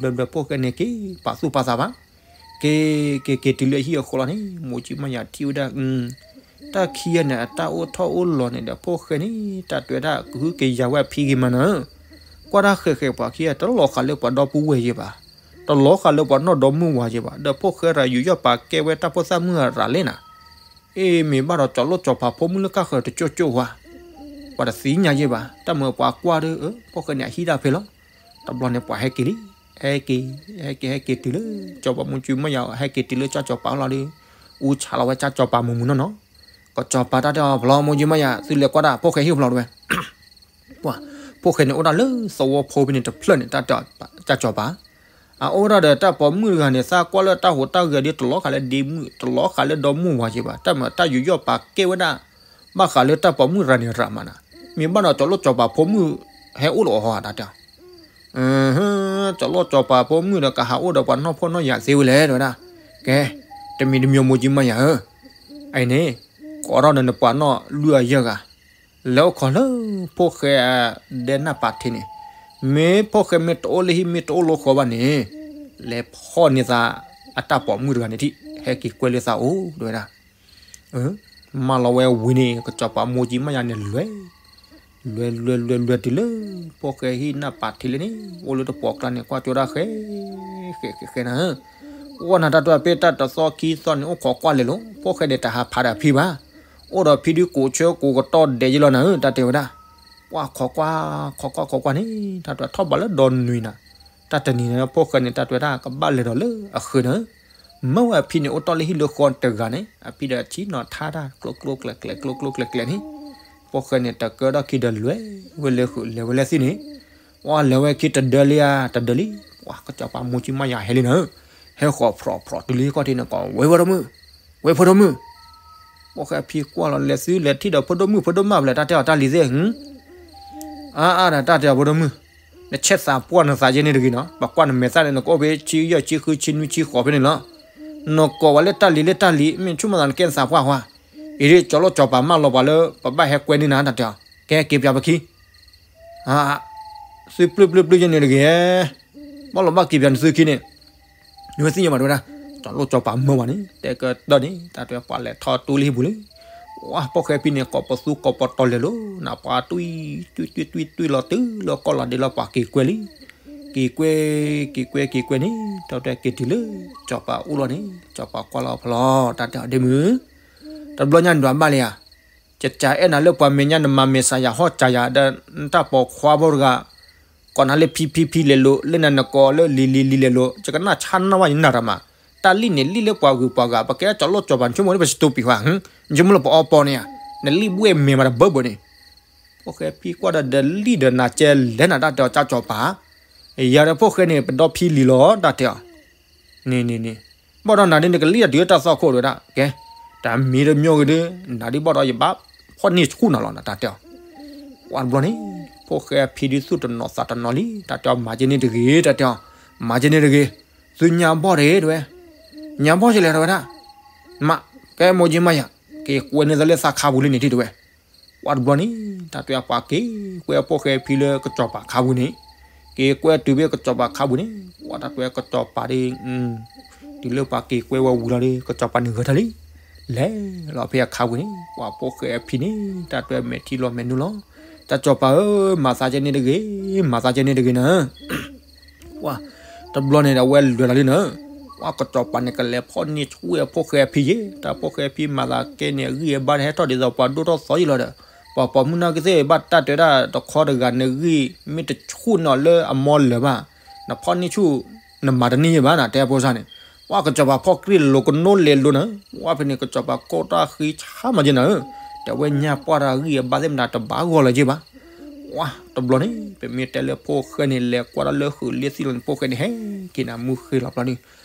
လွဲလွဲဖိၣ်ဃဲန့ၣ်က့ၤ ပာ်သူၣ်ပာ်သးဘၣ်, က့ၤက့ၤက့ၤတုၤလၢဟံၣ်အဃီလီၤန့ၣ် မိၢ်ကၠံမါယၤထံၣ်ဝဲဒၣ်, တၢ်ခံဂၤန့ၣ် အတၢ်အိၣ်ထီၣ်အိၣ်လီၤန့ၣ်ဒီး ဖိၣ်ဃဲန့ၣ် တၢ်တဲဝဲဒၣ် ကဟုကယာ်ဝဲအဖံဂ့ၤမးနီၤ, ကွၢ်တၢ်ဃဲးဃဲး ပှၤခံဂၤတလီၤဃာ်လၢပှၤဒီပုၢ်ဝဲၢ်ယဲဘၣ်, တလီၤဃာ်လၢပှၤနီၢ်ဒီမုၢ်ဝၤယဲဘၣ်, ဒီးဖိၣ်ဃဲရၤယူးယီၣ်ပာ်ကဲဝဲတၢ်ဖိသၣ်မုၣ်အရၤလဲၣ်နၤ အ့ မ့ၢ်ဘၣ်ဒီးကၠီၤလိၣ်ကၠီၤပၤဖိမုၣ်လၢကၢ်ဃၢၤတကၠိကၠိဝါ, ပှၤတသ့ၣ်ညါယဲဘၣ်, တၢ်မၤပှၤကွၢ်ဒီး ဖိၣ်ဃဲန့ၣ်အဟံၣ်တၢ်ဖဲလီၤ. တဘျီန့ၣ်ပှၤဟဲက့ၤလံ, ဟဲက့ၤ, ဟဲက့ၤဟဲက့ၤတုၤလၢ ကၠီၤပၤမိၢ်ကၠံမါယၤ ဟဲက့ၤတုၤလၢကၢ်စီၤပၤအလီၢ်ဒီး အူဆးလီၤဝဲကၢ်စီၤပၤမုၢ်မုၢ်နီၢ်နီၢ်, ကၠီၤပၤတၢ်တဲအီၤ ဖျီမိၢ်ကၠံမါယၤ သုလဲၤကွၢ်တၢ်ဖိၣ်ဃဲဟံၣ်ဖျီတဝဲ ပှၤ, ဖိၣ်ဃဲန့ၣ်အိၣ်ဒၣ်လၢသဝီဖိဖဲန့ၣ်တဖျၢၣ်န့ၣ် တၢ်တဲအီၤ, ကၢ်စီၤပၤ, အအိၣ်ဒၣ်ဒီးတၢ်ပိာ်မုၣ်တဂၤန့ၣ် သးကွၢ်လၢတၢ်ဟူးတၢ်ဂဲၤဒ်တလီၤဃာ်လၢဒ့မုၣ် တလီၤဃာ်လၢဒီမုၢ်ဝၤယဲဘၣ်, တၢ်မၤတၢ်ယူးယီၣ်ပာ်ကဲဝဲဒၣ်, ဘၣ်ဃးလၢတၢ်ပိာ်မုၣ်ရၤန့ၣ်ရၤမးနၤ, မ့ၢ်ဘၣ်ဒီးကၠီၤလိၣ်ကၠီၤပၤဖိမုၣ်ဟဲအိၣ်လီၤအီၤတၢ်တဲအီၤ ကၠီၤလိၣ်ကၠီၤပၤဖိမုၣ်ဒီးကဟးအိၣ်ဒီးပှၤနီၢ်ဖှီၣ်နီၢ်ယာ်သ့ဝဲလဲၣ်တဲဝဲဒၣ်, ကဲ, တမံၤတမံၤမိၢ်ကၠံမါယၤဧၢ, အအံၤန့ၣ်, ကိးထီၣ်ဒီးနပှၤနီၢ်လွံၢ်အယဲၢ်ဂၤ, လဲၤအိၣ်ခိးလၢ ဖိၣ်ဃဲအဒဲနၢ်ပာ်ထံးန့ၣ်, မ့ၢ်ဖိၣ်ဃဲမ့ၢ်တအိၣ်လၢဟံၣ်မ့ၢ်တအိၣ်လၢဃီဘၣ်န့ၣ်, လဲၤဖီၣ်န့ၢ်သး အတၢ်ပိာ်မုၣ်တဂၤန့ၣ်ထံၣ်, ဟဲက့ၤကွဲလၢသးအိၣ်တဲဝဲဒၣ် မၢလီၤဝဲဝံၤန့ၣ် ကစီၤပၤမိၢ်ကၠံမးယၤန့ၣ်လွဲ, လွဲလွဲလွဲလွဲတုၤလၢ ဖိၣ်ဃဲဟံၣ်နၢ်ပာ်ထံးလၢန့ၣ် အိၣ်လၢတပိာ်ကျါန့ၣ် ကွၢ်ကၠိဒၣ်ဃဲ, ဃဲဃဲဃဲနၤ, အိၣ်နၤတၢ်တြီပ့ၢ်တၢ်တသီခံသီန့ၣ် အိၣ်ခိးကွၢ်လဲၤလိၤ ဖိၣ်ဃဲဒဲးတဟးဖးဒီးဖံဘၣ်, အိၣ်ဒီးဖံဒုးကိးဆၢကိးကတီၢ်ဒဲးယလီၤနၤဧၢ တၢ်တဲဝဲဒၣ်, ကွၢ်ခိးကွၢ်, ခိးကွၢ်ခိးကွၢ်န့ၣ် တၢ်တြီထီၣ်ဘးလၢဒီနွံနၤ, တၢ်တနံၤန့ၣ် ဖိၣ်ဃဲန့ၣ် တၢ်တဲဝဲဒၣ်ကဘၣ်လဲၤဒီးလၢအဃၢၤနၤ မၢဝဲအဖံန့ၣ် အိၣ်တ့ၢ်လၢဟံၣ်လၢဃီတဂၤန့ၣ် အဖံဒီးဆ့ၣ်နီၤထါတၢ် ကျိကျိကျဲကျဲ ကျိကျိကျဲကျဲန့ၣ်, ဖိၣ်ဃဲန့ၣ် တကၢထီၣ်ခံဒီးလဲၤဝဲလၢဃုာ် လဲၤဝဲလၢသ့ၣ်န့ၣ်, ဝဲလဲၤဝဲခံတဒၢလံဧါ တဒၢလံ, ဝဲကစီၤပၤမိၢ်ကၠံမးယၤဟဲလံနၤ, ဟဲဃီၤဖြီဖြီတုၤလံဃီထံးန့ၣ်ကီး ဝဲဖိဒိၣ်မုၣ်, ဝဲဖိဒိၣ်မုၣ်, ဖိၣ်ဃဲအဖံကွၢ်လီၤ လဲၤသုလဲၤထံၣ်ဒီးဖိဒိၣ်မုၣ် ဖိဒိၣ်မးဖဲလဲၣ် တၢ်တဲအီၤတၢ်လံၤသ့ၣ်, အါအါဒီးတၢ်တဲအီၤဖိဒိၣ်မုၣ်, နဆဲးသးပှၢ်နသးယဲန့ၣ်တဂ့ၤနီၤ ပကွၢ်နမဲာ်သၣ်န့ၣ် နကအိၣ်ဖဲဆံယဲၢ်ဆံဃုဆံနွံဆံဃိးဖဲန့ၣ်လီၤ, နကိးဝဲလၢတၢ်လံၤလၢတၢ်လံၤ မ့ၢ်ဆူၣ်မးသးနကဲနသးပှၢ်ဃီ, အံၤဒ်ကၠီၤလိၣ်ကၠီၤပၤမၢလီၤပှၤလၢ ပဘၣ်ဟဲကွဲန့ၢ်နၤ တၢ်တဲအီၤ, ကဲက့ၤပၠးပခံ သုပျုၢ်ပျုၢ်ပျုၢ်ယဲန့ၣ်တဂ့ၤ, ဘၣ်လီၤဘၣ်က့ၤပၠးနသုခံန့ၣ်, နဝဲသ့ၣ်ညါဘၣ်တဲဝဲဒၣ်, ကၠီၤလိၣ်ကၠီၤပၤမၢပှၤန့ၣ် တဲကတၢၢ်န့ၣ် တၢ်တဲပှၤလဲၤထီၣ်တူၢ်လၢဟံၣ်ပူၤလံ, ဝဲဖိၣ်ဃဲဖံန့ၣ် ကိးပသူကိးပတီၤလဲၤလိၤ နပှၤတွံၢ်, တွံၢ်တွံၢ်တွံၢ်တွံၢ်လီၤတုၤလၢကီၢ်လီၤဒ့လီၤပှၤက့ၤကွဲလံ, က့ၤကွဲ, က့ၤကွဲက့ၤကွဲန့ၣ် တၢ်တဲက့ၤတုၤလၢ ကၠီၤပၤအိၣ်လီၤန့ၣ် ကၠီၤပၤကွၢ်လီၤဖျီ တၢ်တဲအီၤဒ့မုၣ်, တဘျီညါနဒွးဘၣ်လံဧါ ကကးအဲၣ်နၤလၢပှၤမဲာ်ညါ နမၤမဲာ်ဆှးယၤဟီၣ်ကးယၤဒီး နတၢ်ပိာ်ခွါဖိတဂၤ, ကိးနၤလၢဖံဖံဖံလဲၤလိၤ လၢနၤနကိးလၢလံၤလံၤလံၤလဲၤလိၤ ယကနၣ်ဆါနၢ်ဝဲယနၢ်တၢ်မး, တၢ်လံၣ်န့ၣ်လံၣ်လၢပှၤဂုၤပှၤဂၤ ပကဲကၠီၤလိၣ်ကၠီၤပၤ နဆိကမိၣ်လၢပစတူၤပံၤဃီ, နဆိကမိၣ်လၢပအီပီန့ၣ်ဧါ, နလံၣ်ဘှဲၣ်မဲာ်မးတဘၢဘၢန့ၣ်, ဖိၣ်ဃဲဖံကွၢ်ဒီးဒီးလံၣ်ဒီးနၤကဲလဲၣ်နၤ တၢ်တဲအီၤကၠီၤပၤ, ယၤဒီးဖိၣ်ဃဲန့ၣ် ပဒီဖံလံၤလီၤ တၢ်တဲအီၤ န့ၣ်န့ၣ်န့ၣ်, ဘၣ်ဒီးနၤဒ်နကလံၣ်တၢ်တုၤလၢတၢ်သီခိၣ်တဲဝဲဒၣ်, ကဲ, တၢ်မ့ၢ်တမ့ၢ်ဂ့ၤဒီး နၤဒ်ဘၣ်ဒီးယဘၣ်ဖီၣ်န့ၢ်ဆူၣ်နၤလီၤ တၢ်တဲအီၤ, ဝံၤတဘျီန့ၣ်, ဖိၣ်ဃဲအဖံဒုးသူၣ်တနီၤသးတနီၤလံ တၢ်တဲအီၤ မၤကဲန့ၣ်တဂ့ၤ တၢ်တဲအီၤ, မၤကဲန့ၣ်တဂ့ၤ, သုညါဘီၣ်တဂ့ၤတဲဝဲ, ညါဘီၣ်ကလဲၣ်တဲဝဲဒၣ်, မး, ကဲမိၢ်ကၠံမးယၤ, က့ၤကွဲန့ၢ်သးလၢသးခါပူၤလံန့ၣ်ထံၣ်တဲဝဲ ဝံၤတဘျီန့ၣ်, တၢ်တဲအီၤပှၤက့ၤကွဲဖိၣ်ဃဲဖံလၢကစီၤပၤခါပူၤန့ၣ်, က့ၤကွဲတုၤဖဲကစီၤပၤခါပူၤန့ၣ်, ဝံၤတၢ်တဲအီၤကစီၤပၤဒီး, တုၤလၢပှၤက့ၤကွဲဝဲဝံၤလီၤဒီး ကစီၤပၤန့ၣ်ဂဲၤထီၣ်လံ, လဲၤလီၤဖဲအခါပူၤန့ၣ်, ဝံၤဖိၣ်ဃဲအဖံန့ၣ် တၢ်တဲအီၤမဲာ်ထံလီၤမဲာ်နုာ်လီၤ, တၢ်ကစီၤပၤဧၢ, မၤသးကဲန့ၣ်တဂ့ၤ, မၤသးကဲန့ၣ်တဂ့ၤနၤ ဝံၤ, တဘျီန့ၣ်ဒီးအဝဲလဲၤလီၤလံနၤ, ဝံၤကစီၤပၤန့ၣ်ကလဲၤဖီၣ်န့ၢ်ဆူၣ်ဝဲဖိၣ်ဃဲအဖံယဲ, တၢ်ဖိၣ်ဃဲအဖံမၤသးကဲန့ၣ် အဂံၢ်အဘါတဟဲထီၣ်ဒ်သိးပှၤဒိၣ်ထီၣ်သီယံၤလီၤဒီး, ပှၤပိာ်မုၣ်နာ်က့သ့ၣ် ဘၣ်တၢ်တဲဝဲဒၣ်တခီတဂၤ နဂံၢ်မ့ၢ်တဆူၣ်န့ၢ်အီၤလၢအမီလၢၤဘၣ်, နဖီၣ်န့ၢ်ဆူၣ် နမၤတန့ၢ်ယဲဘၣ်နၤ တဲဖိစၢ်န့ၣ်, ပှၤကစီၤပၤဖီၣ်ကြံၢ်လိၤကနိးလဲၤလိၤနၤ, ပှၤဖဲန့ၣ် ကစီၤပၤကိၢ်တၢ်ဃံဆါမၤက့ၤနၤဧၢ, တဲဝဲညါပှၢ်တၢ်ဂံၢ်အဘၣ်သ့ၣ်မတၤတဘၣ်ဂီၢ်လၢၤက့ဘၣ်. ပှၤတဘျီန့ၣ် ပမ့ၢ်တဲလၢဖိၣ်ဃဲန့ၣ် လဲၤကွၢ်တၢ်လၢဃုာ်လ့သံလီၤန့ၣ် ဖိၣ်ဃဲန့ၣ် ဟဲက့ၤနၤမုၢ်ဃ့လီၤဘျီန့ၣ်,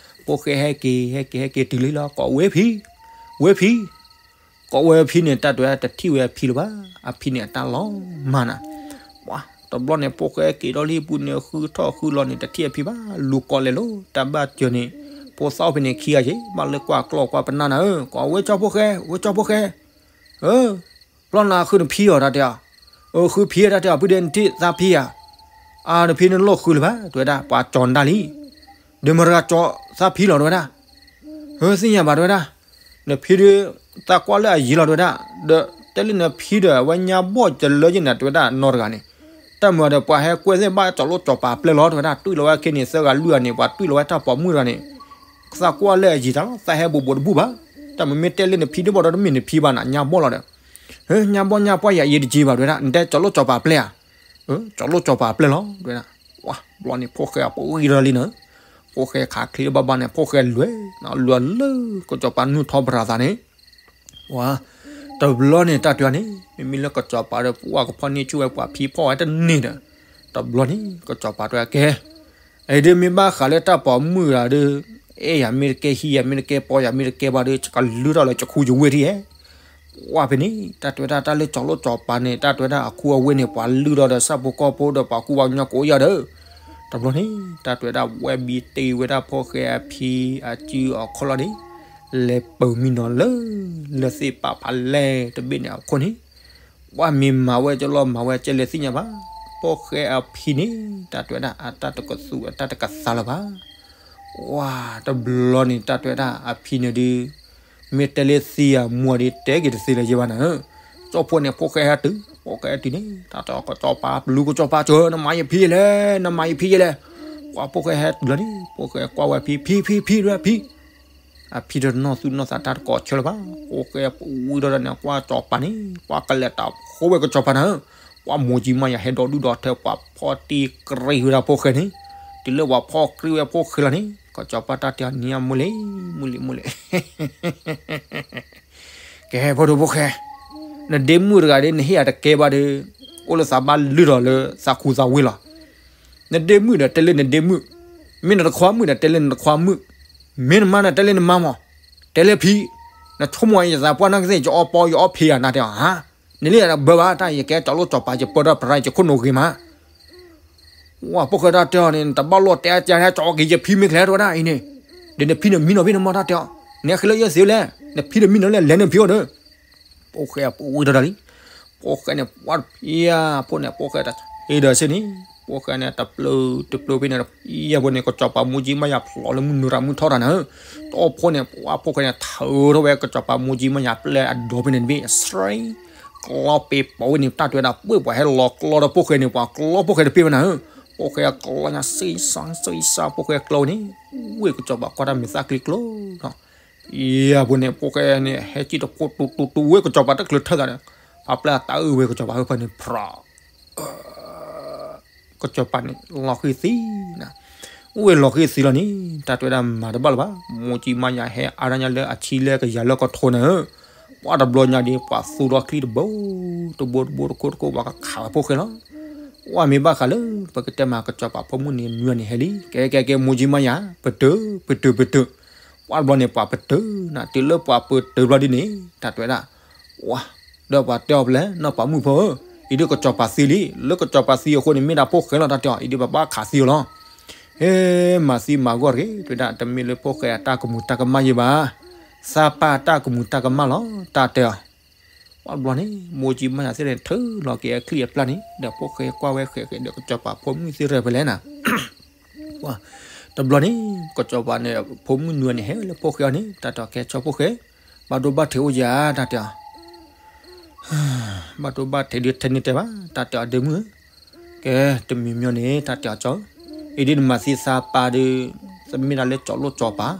ဖိၣ်ဃဲဟဲက့ၤ ဟဲက့ၤ ဟဲက့ၤတုၤလံလီၤ ကိးဝဲဖံ, ဝဲဖံ ကိးဝဲဖံန့ၣ် တၢ်တဲဝဲတထံၣ်ဝဲအဖံလၢၤဘၣ်, အဖံန့ၣ်အတၢ်လီၤမၢ်နၤ. ပှၤတဘျီန့ၣ် ဖိၣ်ဃဲက့ၤဒီးလံပူၤန့ၣ် ဃုထီၣ်ဃုလီၤန့ၣ် တထံၣ်အဖံဘၣ် လူၤကိးလဲၤလိၤ တၢ်ဘၣ်စၢၤန့ၣ်, ဖိသၣ်အိၣ်ဖဲန့ၣ်ခံဂၤယ့ၤ ဘၣ်လၢကွၢ်ကျီၢ်ကွၢ်ပနၢ်နၤဧၢ, ကိးဝဲကၠီဖိၣ်ဃဲ ဝဲကၠီဖိၣ်ဃဲ ပျီနၤဃုနဖံအီၤတၢ်တဲအီၤ, ဃုဖံတၢ်တဲအီၤ ဖုဒဲနထံၣ်သးဖံဧါ, အါနဖံနလိၣ်ဃုလၢၤဘၣ် တဲဝဲဒၣ် ပှၤကၠီနတၢ်လံ, ဒီးမတၤတဂၤကၠီသးဖံလီၤ တဲဝဲဒၣ် သ့ၣ်ညါဘၣ် တဲဝဲဒၣ်, နဖံဒီး သးကွၢ်လၢအယံၤလီၤ တဲဝဲဒၣ်, ဒီးတဲလၢနဖံဒီး အဝဲညါဘီၣ်တလၢယဲၢ်နၤ တဲဝဲဒၣ် နီတဂၤန့ၣ်, တၢ်မၤဒီးပှၤဟဲကွဲသ့ၣ်ဘၣ်ကၠီလိၣ်ကၠီပၤပျဲၢ်လီၤ တဲဝဲဒၣ်, တွံၢ်လီၤဝဲခဲန့ၣ် သၢဂၤလွံၢ်ဂၤန့ၣ် ပှၤတွံၢ်လီၤဝဲတၢ်ပိာ်မုၣ်တဂၤန့ၣ်, သးကွၢ်လၢအယံၤတၢ်လီၤ သးဟဲဘူးဘူးတဘူၣ်ဘၣ်, တၢ်မ့မ့ၢ်တဲလၢနဖံဒ်ဘီၣ်ဒီးတမ့ၢ်နဖံဘၣ်နၤ ညါဘီၣ်လီၤဒီး ညါဘီၣ်ညါပှၢ်ယၤအံၤတက့ၢ်ဘၣ် တဲဝဲဒၣ်, နတဲကၠီလိၣ်ကၠီပၤပျဲၢ်ဧါ, ကၠီလိၣ်ကၠီပၤပျဲၢ်လီၤ တဲဝဲဒၣ်, ပှၤဘျီန့ၣ် ဖိၣ်ဃဲအပူၤဝံၤဒီးလံနၤ, ဖိၣ်ဃဲခးချံဘၣ်ဘၣ်န့ၣ် ဖိၣ်ဃဲလွဲၢ်, လွဲၢ်လၢကစီၤပၤနုၢ်ထီၣ်ပရၤသးန့ၣ် ဝါ, တဘျီန့ၣ် တၢ်တဲအီၤန့ၣ် မ့မ့ၢ်လၢကစီၤပၤဒီး ပှၤကဖီၣ်န့ၢ်ဆူၣ်ဝဲပှၤဖံဖီၣ်ဝဲတန့ၢ်ဒီး, တဘျီန့ၣ် ကစီၤပၤတဲကဲ, အံၤဒ်မ့ၢ်ဘၣ်ဃးလၢတၢ်ပိာ်မုၣ်တဂၤဒီး, အဲၣ်ယၤမ့ၢ်တကဲ ဟံးယၤမ့ၢ်တကဲ ပီယၤမ့ၢ်တကဲဘၣ်ဒီး ကလုၢ်ထီၣ်လၢကခူယဝ့ၢ်ထံၣ်ဧဲ ပှၤဖဲန့ၣ် တၢ်တဲဝဲဒၣ်တၢ်လၢကၠီလိၣ်ကၠီပၤန့ၣ် တၢ်တဲဝဲဒၣ်အခူအဝ့ၢ်န့ၣ် ပှၤလုၢ်ထီၣ်ဒီးဆၣ်ဖိကီၢ်ဖိဒီးပှၤကူပှၤကညီကိးယၤဒီး, တဘျီန့ၣ် တၢ်တဲဝဲဒၣ်ဝဲဘံတ့ဝဲဒၣ်ဖိၣ်ဃဲအဖံအစုအခီၣ်လီၤန့ၣ်, လဲၤပၢၤမံနီၤလၢ လၢသ့ၣ်ပာ်ဖးလဲၢ်တဘ့ၣ်န့ၣ်အခိၣ်န့ၣ်, ပှၤမ့ၢ်မၤဝဲကလီၤမၤဝဲကဲလဲၣ်သ့ၣ်ညါဘၣ်, ဖိၣ်ဃဲအဖံန့ၣ် တၢ်တဲဝဲဒၣ်အတၢ်တကသူၣ်အတၢ်တကသးလၢၤဘၣ် ဝါ, တဘျီန့ၣ် တၢ်တဲဝဲဒၣ်အဖံန့ၣ်ဒုး, မ့ၢ်တဲလၢသံအမူဒုး တဲက့ၤတသ့လၢၤယဲဘၣ်နၤ, ကၠီဖိန့ၣ် ဖိၣ်ဃဲဟဲတုၤ, ဖိၣ်ဃဲတုၤန့ၣ် တၢ်တဲအီၤ ကစီၤပၤ ပလူၤကစီၤပၤစၢၤ နမၤယဖံယလဲၣ်, နမၤယဖံယလဲၣ်, ပှၤဖိၣ်ဃဲဟဲတုၤလီၤန့ၣ် ဖိၣ်ဃဲကွၢ်ဝဲဖံ ဖံ ဖံ ဖံ တဲဝဲဖံ အဖံတနီၣ်သူၣ်နီၣ်သးတၢ်တကိးဆၢလၢၤဘၣ်, ဖိၣ်ဃဲပူၤဝံၤဒီးန့ၣ် ကွၢ်ကစီၤပၤန့ၣ် ပှၤကလဲၤတၢ်ဖိဝဲကစီၤပၤနၤဧၢ, ပှၤမိၢ်ကၠံမါယၤဟဲဒီဒူၣ်ဒီထၢ ပှၤဖီၣ်တံၢ်ကြ့ဝဲဒၣ်ဖိၣ်ဃဲန့ၣ်, တုၤလၢပှၤဖီၣ်ကြ့ဝဲဖိၣ်ဃဲလီၤန့ၣ် ကစီၤပၤတၢ်တဲအီၤန့ၣ် အမူလံ, မူလံ မူလံ ကဲ ဖိဒိၣ်ဖိၣ်ဃဲ, နဒ့မုၣ်တဂၤဒီး နဟ့ၣ်ယၤတကဲဘၣ်ဒီး အိၣ်လၢသးဘၣ်လုၢ်ထီၣ်လၢသးခူသးဝ့ၢ်လီၤ. နဒ့မုၣ်ဒီးတဲလၢနဒ့မုၣ်, မ့ၢ်နတခွါမုၣ်ဒီးတဲလၢနတခွါမုၣ်, မ့ၢ်နမါဒီးတဲလၢနမါမး, တဲလၢဖံ, နဆိကမိၣ်ယသးပှၢ်နာ်ကသ့ၣ် ယအီပီယအီဖံးယၤနၤတဲအီၤဧါ, နလၢယတဘၢဘၣ် တၢ်ယကဲကၠီလိၣ်ကၠီပၤ ယပၢဒီးပရၤ ယခိၣ်နူာ်ဂ့ၤမး ဝဲဖိၣ်ဃဲတၢ်တဲအီၤန့ၣ် နတဘၣ်လိၣ်တဲအကဲဟဲကၠီက့ၤယဖံမ့ၢ်ကျဲတဝဲဒၣ်အံၤန့ၣ်, ဒီးနဖံန့ၣ်မံနီၤဖံန့ၣ်မးတၢ်တဲအီၤ, နဟဲဃ့လၢယဲၢ်သ့လဲၣ်, နဖံန့ၣ်မံနီၤလဲၣ် လဲၤနဖံအိၣ်ဒီး, ဖိၣ်ဃဲအပူၤဝံၤဒီးလံ, ဖိၣ်ဃဲန့ၣ် ပှၤတဖံဧါ ဖိန့ၣ် ဖိၣ်ဃဲတၢ်ဟ့ၣ်ဒီးစ့ၢ်န့ၣ်, ဖိၣ်ဃဲန့ၣ်တပျုာ်တပျုာ်ဖဲန့ၣ်တဖံဧါ ဖိန့ၣ် ကစီၤပၤမူကၠံမါယၤဖျိးလၢမုၢ်နုာ်ရၤမုၢ်ထီၣ်တၢ်နၤ, တအီဖိန့ၣ် ပှၤဖိၣ်ဃဲန့ၣ် ထၢထီၣ်ဝဲကစီၤပၤမူကၠံမါယၤပျဲၢ်အဒိးဖဲန့ၣ်တဘ့ၣ် စရ့ ကျီပ့ၤပိာ်ဝဲန့ၣ် တၢ်တဲဝဲဒၣ် ပှ့ၢ်ပှၤဟဲလီၤကျီဒီးဖိၣ်ဃဲန့ၣ် ပှၤကျီဖိၣ်ဃဲတပ့ၢ်ဝဲနၤဧၢ, ဖိၣ်ဃဲအကျီညါ စံစါ စံစါ ဖိၣ်ဃဲကျီဝဲန့ၣ်, ဝ့ၢ်ကစီၤပၤကွၢ်တၢ်မ့ၢ်သၣ်ကျ့ကျိလီၤ, ယဲၢ်ဖိန့ၣ် ဖိၣ်ဃဲန့ၣ် ဟဲကံၣ်တခိၣ်တူတူတူ ဝ့ၢ်ကစီၤပၤတချုးထၢသးဒီး, ဖးပျဲၢ်တၢ်အုၣ်ဝဲကစီၤပၤဟၢဖၢန့ၣ် ဖြး ကစီၤပၤန့ၣ် လီၤဃံၤသံနၤ, ဝ့ၢ်လီၤဃံၤသံလီၤန့ၣ် တၢ်တဲဝဲဒၣ်မၤတဘၣ်လၢၤဘၣ်, မူကၠံမါယၤဟဲအါဒၣ်ညါလၢအဆံလၢကယၤလၢကထီနၤဧၢ, ပှၤတဘျီညါဒီး ပှၤသူဒီးချံတဘိ တဘိတဘိတခိၣ်တခိၣ် ပှၤကခးဝဲဖိၣ်ဃဲလီၤ, ပှၤမ့ၢ်ဘၣ်ဃးလၢ ပကတဲမးကစီၤပၤဖိမုၣ်န့ၣ် နွံန့ၣ်ဟဲလံ, ကဲကဲကဲ မူကၠံမါယၤ ပတုာ် ပတုာ် ပတုာ်, ပှၤတဘျီန့ၣ် ပှၤပတုာ်နၤ, တုၤလၢပှၤပတုာ်ဘျီဒ်န့ၣ် တၢ်တဲဝဲဒၣ်, ဝါ ဒီးပှၤတဲအီၤဖဲလဲၣ် နီၢ်ပၤမုၣ်ဖိဧၢ, အံၤဒ်ကစီၤပၤသံလံ, လၢကစီၤပၤသံအဃိန့ၣ် မ့ၢ်ဒၣ်ဖိၣ်ဃဲလီၤ တၢ်တဲအီၤ, အံၤဒ်ပဘၣ်ခးသံအီၤလီၤ, ဟဲ မၤသံမၤဂီၢ်တဂ့ၤ, တဲဝဲဒၣ် တမ့ၢ်လၢဖိၣ်ဃဲအတၢ်ကမူၤတၢ်ကမၣ်ယဲဘၣ်, သးပၢ်တၢ်ကမူၤတၢ်ကမၣ်လီၤ တၢ်တဲအီၤ, ပှၤတဘျီန့ၣ် မူကၠံမါယၤသ့ၣ်န့ၣ် ထုးလီၤက့ၤအချံအပျၢ်န့ၣ် ဒီးဖိၣ်ဃဲကွၢ်ဝဲဃဲးဃဲးဒီးကစီၤပၤဖိမုၣ်သ့ၣ်ရဲၣ်ဖဲလဲၣ်နၤ တဘျီန့ၣ် ကစီၤပၤန့ၣ် ဖိမုၣ်နွံန့ၣ် ဟဲလၢဖိၣ်ဃဲအီၤန့ၣ် တၢ်တဲအီၤ ကဲ ကၠီဖိၣ်ဃဲ, ဘၣ်ဒိဘၣ်ထံးအိၣ်ယၤ တၢ်တဲအီၤ, ဘၣ်ဒိဘၣ်ထံးဒုးထဲန့ၣ်တဲဘၣ် တၢ်တဲအီၤ ဒ့မုၣ်ဧၢ, ကဲ တမံၤမံၤန့ၣ် တၢ်တဲအီၤကၠီဧၢ, အံၤဒ်နမၤသံသးပၢ်ဒီး သမ့ၢ်ဒၣ်လၢကၠီလိၣ်ကၠီပၤ,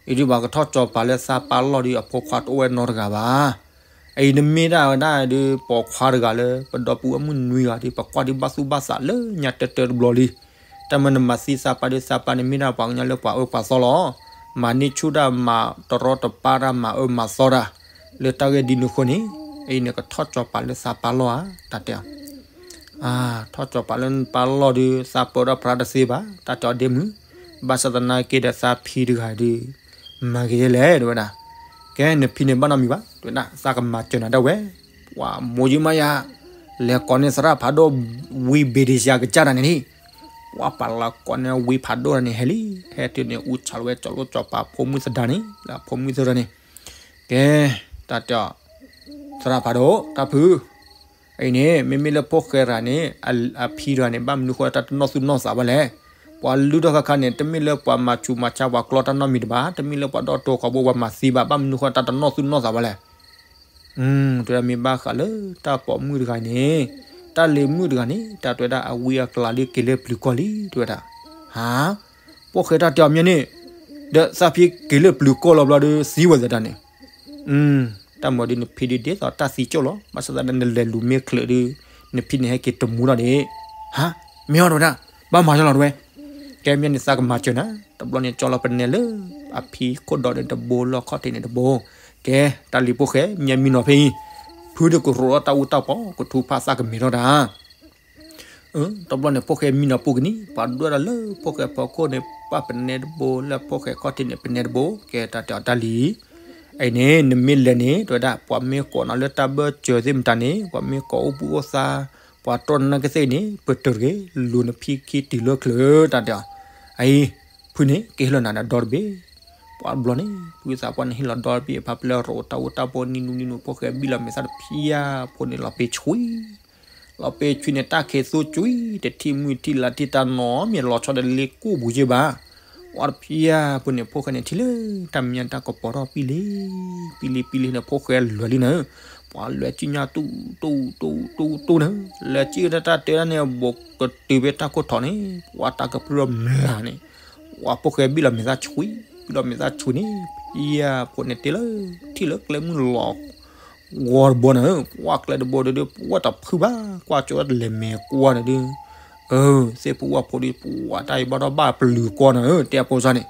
အံၤဒ်ပှၤကထီၣ်ကၠီပၤလၢသးပၢ်လီၢ်ဒီး အဖိခွါတအိၣ်ဝဲနီတဂၤဘၣ် အံၤနမ့ၢ်ဒၣ်ဝဲဒၣ်ဒုး ပိာ်ခွါတဂၤလၢ ပဒီပုၢ်ဝဲၢ်မုၣ်နွံဂၤဒုး ပကွၢ်ဒုးဘၣ်သူၣ်ဘၣ်သးလၢညါတၢတၢတဘျီလံ. တၢ်မ့ၢ်နမၤသံသးပှၢ်ဒုး သးပှၢ်န့ၣ်မ့ၢ်ဒၣ်ပှၤကညီလၢပှၤအၢပှၤသီလီၤ. မၤန့ၢ်ဆူၣ်တၢ် မၤတရီတပါတၢ် မၤအၢမၤသီတၢ် လၢတၢ်ဂ့ၢ်ဒ်နုၤအဃိန့ၣ်, အံၤန့ၣ်ကထီၣ်ကၠီၤပၤလၢသးပၢ်လီၢ်ဧါ တၢ်တဲအီၤ. ထီၣ်ကၠီၤပၤလၢနပၢ်လီၢ်ဒုး သးပၢတၢ်ပြၢတသ့ဘၣ် တၢ်တဲအီၤဒ့မုၣ်, ဘၣ်ဆၣ်သနာ်က့ဒီးသးဖံတဂၤဒုး မၤဂ့ၤဒ်လဲၣ် တဲဝဲဒၣ်. ကဲ နဖံန့ၣ်ဘၣ်နီတမံၤဘၣ် တဲဝဲဒၣ် သးကမၤစၢၤနၤဒၣ်ဝဲ, ပှၤမိၢ်ယုမါယၤ, လဲၤကိးန့ၢ်သရၣ်ဖးဒိၣ် ဝံဘ့ဒ့ရှါကစၢ်တၢ်န့ၣ်လံ. ပှၤပာ်လီၤကိးန့ၢ်ဝံဖးဒိၣ်တၢ်န့ၣ်ဟဲလံ, ဟဲတုၤန့ၣ် အူဆၣ်လီၤဝဲကၠီၤလိကၠီၤပၤဖိမုၣ်သဒါန့ၣ် လၢအဖိမုၣ်သဒါန့ၣ်, ကဲ, တၢ်တဲအီၤ, သရၣ်ဖးဒိၣ် တၢ်ဖု အံၤန့ၣ် မ့မ့ၢ်လၢဖိၣ်ဃဲတဂၤန့ၣ် အဖံတဂၤန့ၣ် ဘၣ်မနုၤဃိတၢ်တနီၢ်သူၣ်နီၢ်သးဘၣ်လဲၣ်. ပှၤလုၢ်ထီၣ်ခါခါန့ၣ် တမ့ၢ်လၢပှၤမၤဆူးမၤဆါပှၤကျီတၢ်နီတမံၤတဘၣ်, တမ့ၢ်လၢပှၤဒီတိၤဃီဘိပှၤမၤသံဘၣ်, ဘၣ်မနုၤဃိတၢ်တနီၢ်သူၣ်နီၢ်သးဘၣ်လဲၣ်. တဲဝဲဒၣ်မ့ၢ်ဘၣ်ဃးလၢတၢ်ပိာ်မုၣ်တဂၤန့ၣ်, တၢ်လ့ၤမုၣ်တဂၤန့ၣ် တၢ်တဲဝဲဒၣ်အဝံအကျါလၢက့ၤလၢပျုၤကီၢ်လံ တဲဝဲဒၣ်. ဟါ, ဖိၣ်ဃဲတၢ်တဲအီၤမ့ၢ်န့ၣ်, ဒီးသးဖံက့ၤလၢပျုၤကီၢ်လီၤဘျီဒီးသံဝဲသတးန့ၣ် တၢ်မၤဒ်နဖံဒ်ဒ်သိးတၢ်သံကၠိၣ်လီၤ, ဘၣ်ဆၣ်သနာ်က့နလဲၤလူၤမ့ၢ်ချုးဒုး နဖံန့ၣ်ဟဲက့ၤတမူထီၣ်န့ၣ်, ဟါ, မ့ၢ်အီၤတဲဝဲဒၣ်, ဘၣ်မၤယီၤလီၤတဲဝဲ, ကဲမ့ၢ်န့ၣ်သးကမၤစၢၤနၤ, တဘျီန့ၣ်ကၠီလီၤပနဲလၢ အဖံခိၣ်ဒီးန့ၣ်တဘိလီၢ်ခီၣ်ထံးန့ၣ်တဘိ, ကဲ, တၢ်လံၤဖိၣ်ဃဲ မ့ၢ်မံနီၤဖဲအံၤ, ဖုဒုးကရိးထီၣ်တၢ်အူတၢ်ပီ ကထူဖးသးကမဲာ်ထီၣ်တၢ် တဘျီန့ၣ်ဖိၣ်ဃဲမံနီၤပူၤကနံၤ ပှၤဒွဲၣ်ဒီးလၢဖိၣ်ဃဲဖီခိၣ်န့ၣ် ပၣ်ပနဲတဘိလၢဖိၣ်ဃဲခီၣ်ထံးန့ၣ်ပနဲတဘိ, ကဲတၢ်တဲအီၤတၢ်လံၤ, အံၤန့ၣ် နမ့ၢ်လဲၤန့ၣ် တဲဝဲဒၣ် ပှၤမ့ၢ်ကိးနၤလၢတၢ်ဘၢၣ်စၢၤသ့ၣ်မတၤန့ၣ် ပှၤမ့ၢ်ကိးအိၣ်ဘှံးအိၣ်သါ, ပှၤတီၢ်နကသ့ၣ်န့ၣ် ပတၢၢ်တဂ့ၤ လူၤနဖံခံတုၤလၢချုး တၢ်တဲအီၤ, အံၤ, ဖုန့ၣ် ကဟ့ၣ်လီၤနၤဒီးဒီတဘ့ၣ်, ပှၤတဘျီန့ၣ် ဖုသးပှၢ်န့ၣ်ဟ့ၣ်လီၤဒီတဘ့ၣ် ဖးဖျဲၣ်ရိးတၢ်အူတၢ်ပီနံၤနူနံၤနူ ဖိၣ်ဃဲဘံၣ်လီၤမဲာ်သၣ်တဖံဧါ, ဖိန့ၣ်လီၤပ့ၤဆွံ လီၤပ့ၤဆွံန့ၣ် တၢ်ခံးသူဆွံ တထံၣ်မုၢ်ထံၣ်လါထံၣ်တၢ်နီတမံၤ လီၤဆီဒီးလ့ကူၣ်ပူၤယ့ၢ်ဘၣ်, ဝဲတဖံဧါ ဖိန့ၣ် ဖိၣ်ဃဲန့ၣ်ထံၣ်လၢ တၢ်မဲာ်ညါတၢ်ကပီၤထီၣ်ပံလံ, ပံလံပံလံန့ၣ် ဖိၣ်ဃဲလဲၤလံနၤ, ပှၤလဲၤကံၣ်ညါတူၢ်တူၢ်တူၢ်တူၢ်တူၢ်နၤ, လဲၤကံၣ်ဝဲဒၣ်တၢ်တဲဒၣ်န့ၣ် ဘူးကတုၤဖဲတၢ်ခိၣ်ထီၣ်န့ၣ် ပှၤတၢ်ကပြုၢ်ထီၣ်မျၢ်န့ၣ်, ပှၤဖိၣ်ဃဲဘံၣ်လီၤမဲာ်သၣ်ဆွံ, ဘံၣ်လီၤမဲာ်သၣ်ဆွံန့ၣ် ဖံဧါ ဖိန့ၣ်တ့ၢ်လၢ ထံၣ်လၢကျဲမုၢ်လီၤ ဂီၤတဘိနၤဧၢ, ပှၤကျဲတဘိဒီး ပဝဲတဖုဘၣ် ကွၢ်ကၠိဝဲတလဲၤမဲာ်ကွၢ်န့ၣ်ဒုး, အၢ သ့ၣ်ဖိဝၣ်ဖိဒီး ပှၤတၢ်အံၤဘၣ်ဒီးဘၣ်ပျုၤကွၢ်နၤဧၢ တဲအဖိစၢ်န့ၣ်,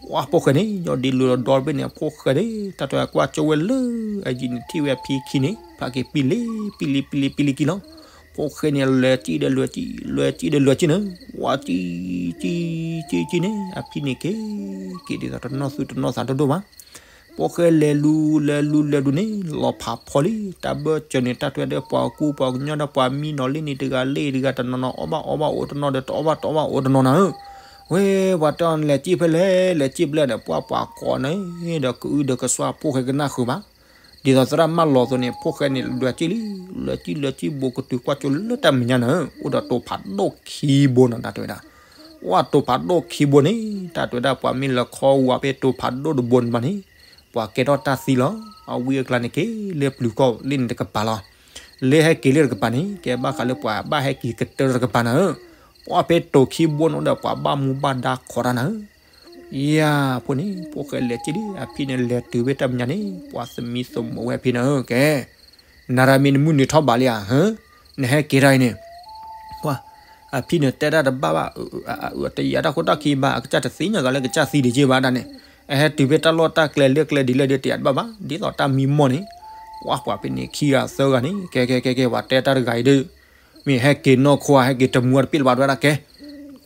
ပှၤဖိၣ်ဃဲန့ၣ် ညီဒ်လူၤဒီးဒီတဘ့ၣ်န့ၣ် အဖိၣ်ဃဲန့ၣ် တၢ်တဲကွၢ်ကၠိဝဲလၢ အယံာ်န့ၣ်ထံၣ်ဝဲအဖံခံန့ၣ် ဖးက့ၤပံလံ ပံလံ ပံလံ ပံလံကံလီၤ, ဖိၣ်ဃဲန့ၣ် လဲၤကံၣ်ဒီးလဲၤကံၣ် လဲၤကံၣ်ဒီးလဲၤကံၣ်နၤ, ဝဲကံၣ် ကံၣ် ကံၣ်ကံၣ်န့ၣ် အဖံန့ၣ်က့ၤ က့ၤဒ်သိးတနီၢ်သူၣ်တနီၢ်သးဒိၣ်ဒိၣ်ဘၣ် ဖိၣ်ဃဲလဲၤလူၤ လဲၤလူၤ လဲၤလူၤန့ၣ် လီၤဖးဖီလံ တၢ်ဘၢၣ်စၢၤန့ၣ် တၢ်ထွဲဒီးပှၤကူပှၤကညီဒီးပှၤမံနီၤလံန့ၣ် တဂၤလၢတဂၤ တနီၤနီၤအီၣ်ဘၣ်အီဘၣ်အိၣ်တနီၤဒီး တအီၣ်ဘၣ်တအီဘၣ်အိၣ်တနီၤနၤဧၢ, ဝဲ ပှၤတဲအီၤလဲၤကံၣ်ဖဲလဲၣ် လဲၤကံၣ်ဖဲလဲၣ်န့ၣ် ပှၤပှၤကိးန့ၣ်ဒီးကအုဒီးကစွါဖိၣ်ဃဲကနၣ်ဃုာ်ဘၣ် ဒ်သိးသရၣ်မၢလီၤသိးန့ၣ် ဖိၣ်ဃဲန့ၣ် လဲၤကံၣ်လံ လဲၤကံၣ်လဲၤကံၣ်ဘူးကတုၤကွၢ်ကၠိလၢတၢ်မဲာ်ညါနၤဧၢ အိၣ်ဒီးတိၤဖးဒိၣ်ခံဘိနီၤ တၢ်တဲဝဲဒၣ် ဝဲတိၤဖးဒိၣ်ခံဘိန့ၣ် တၢ်တဲဝဲဒၣ် ပှၤမ့ၢ်လဲၤခီဝါဖဲတိၤဖးဒိၣ်တဘိန့ၣ်ဘၣ်န့ၣ် ပှၤကဲထီၣ်တၢ်သံလီၤ. အဝံအကျါန့ၣ်က့ၤ လၢပျုၤကီၢ်လၢန့ၣ်တကပၤလီၤ. လၢဟဲက့ၤလၢတကပၤန့ၣ် ကဲဘၣ်ဃးလၢပှၤဘၣ်ဟဲက့ၤကတၢၢ်တကပၤနၤဧၢ, ပှၤဖဲတိၤခံဘိန့ၣ်ဒီး ပှၤဘၣ်မူဘၣ်ဒါခိးတၢ်နၤဧၢ ယၤ ဖိန့ၣ် ဖိၣ်ဃဲလဲၤကံၣ်လံ အဖံန့ၣ်လဲၤတုၤဖဲတၢ်မဲာ်ညါန့ၣ် ပှၤသမံသမိးဝဲအဖံနၤဧၢ ကဲ နၤရမံၤနမုၢ်နံၤထီၣ်ဘးလံဧါ ဟၢ နဟဲက့ၤတၢ်အံၤန့ၣ် ပှၤ အဖံန့ၣ်တဲတၢ်တဘၣ်ဘၣ် တယာ်တၢ်ခိၣ်တၢ်ခံဘၣ် အကစၢ်တသ့ၣ်ညါဂၤလၢကစၢ်သံဒံးက့ဘၣ်ဒၣ်န့ၣ် အဟဲတုၤဖဲတၢ်လီၢ်တၢ်ကျဲလၢကျဲဒ်လဲၣ်ဒီးတယာ်တဘၣ်ဘၣ် ဒ်သိးတၢ်မံမီၢ်န့ၣ် ပှၤပှၤဖဲန့ၣ်ခံဂၤသၢဂၤန့ၣ် ကဲကဲကဲကဲ ပှၤတဲတၢ်တဂၤအံၤဒီး မ့ၢ်ဟဲက့ၤနီၢ်ခိဧါ ဟဲက့ၤတမူတပ့ၢ်လၢၤဘၣ် တဲဝဲဒၣ်ကဲ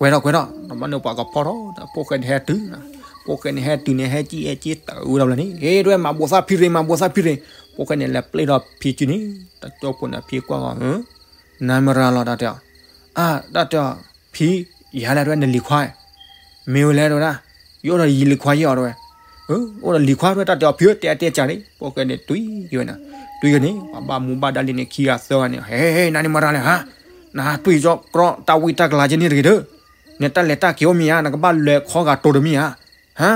ကွဲးထီၣ်ကွဲးထီၣ် တဘျီန့ၣ်ပှၤကဖီၣ်ထီၣ် ဖိၣ်ဃဲန့ၣ်ဟဲတုၤ ဖိၣ်ဃဲန့ၣ်ဟဲတုၤန့ၣ် ဟဲကံၣ်ဟဲက့ၤတၢ်ဝဲဒၣ်လၢန့ၣ် ဟ့ၣ် တဲဝဲ မၤဘိးသၣ်ဖံရ့ မၤဘိးသၣ်ဖံရ့ ဖိၣ်ဃဲန့ၣ် လဲၤပျဲၢ်ထီၣ်ဖံစုန့ၣ် တၢ်ကၠီဖိန့ၣ် ဖံကွၢ်ဂီၤ နၤမရၤလီၤ တၢ်တဲအီၤ အါ တၢ်တဲအီၤ ဖံ ယၤလဲၣ် တဲဝဲ နလံၤခွါ မ့ၢ်ဝဲလဲၣ် တဲဝဲဒၣ် ယအိၣ်ဒီးယလံၤခွါယဲအီၤ တဲဝဲ အိၣ်ဒီးလံၤခွါ တဲဝဲ တၢ်တဲအီၤ ဖံဧၢ တဲအတဲကၢ်န့ၣ် ဖိၣ်ဃဲန့ၣ် တွံက့ၤဝဲနၤ တွံက့ၤန့ၣ် ပှၤဘၣ်မူဘၣ်ဒါလံန့ၣ် ခံဂၤသၢဂၤန့ၣ် ဟဲ နၤန့ၣ်မရၤလဲၣ်ဟါ နတွံက့ၤကီၢ်တၢ်ဝံတၢ်ကလၤက့ၤန့ၣ်တဂ့ၤဒီး နတၢ်လဲၤတၢ်က့ၤအိၣ်မ့ၢ်ဧါ နကဘၣ်လဲၤခီဂာ်တိၤတမ့ၢ်ဧါ ဟါ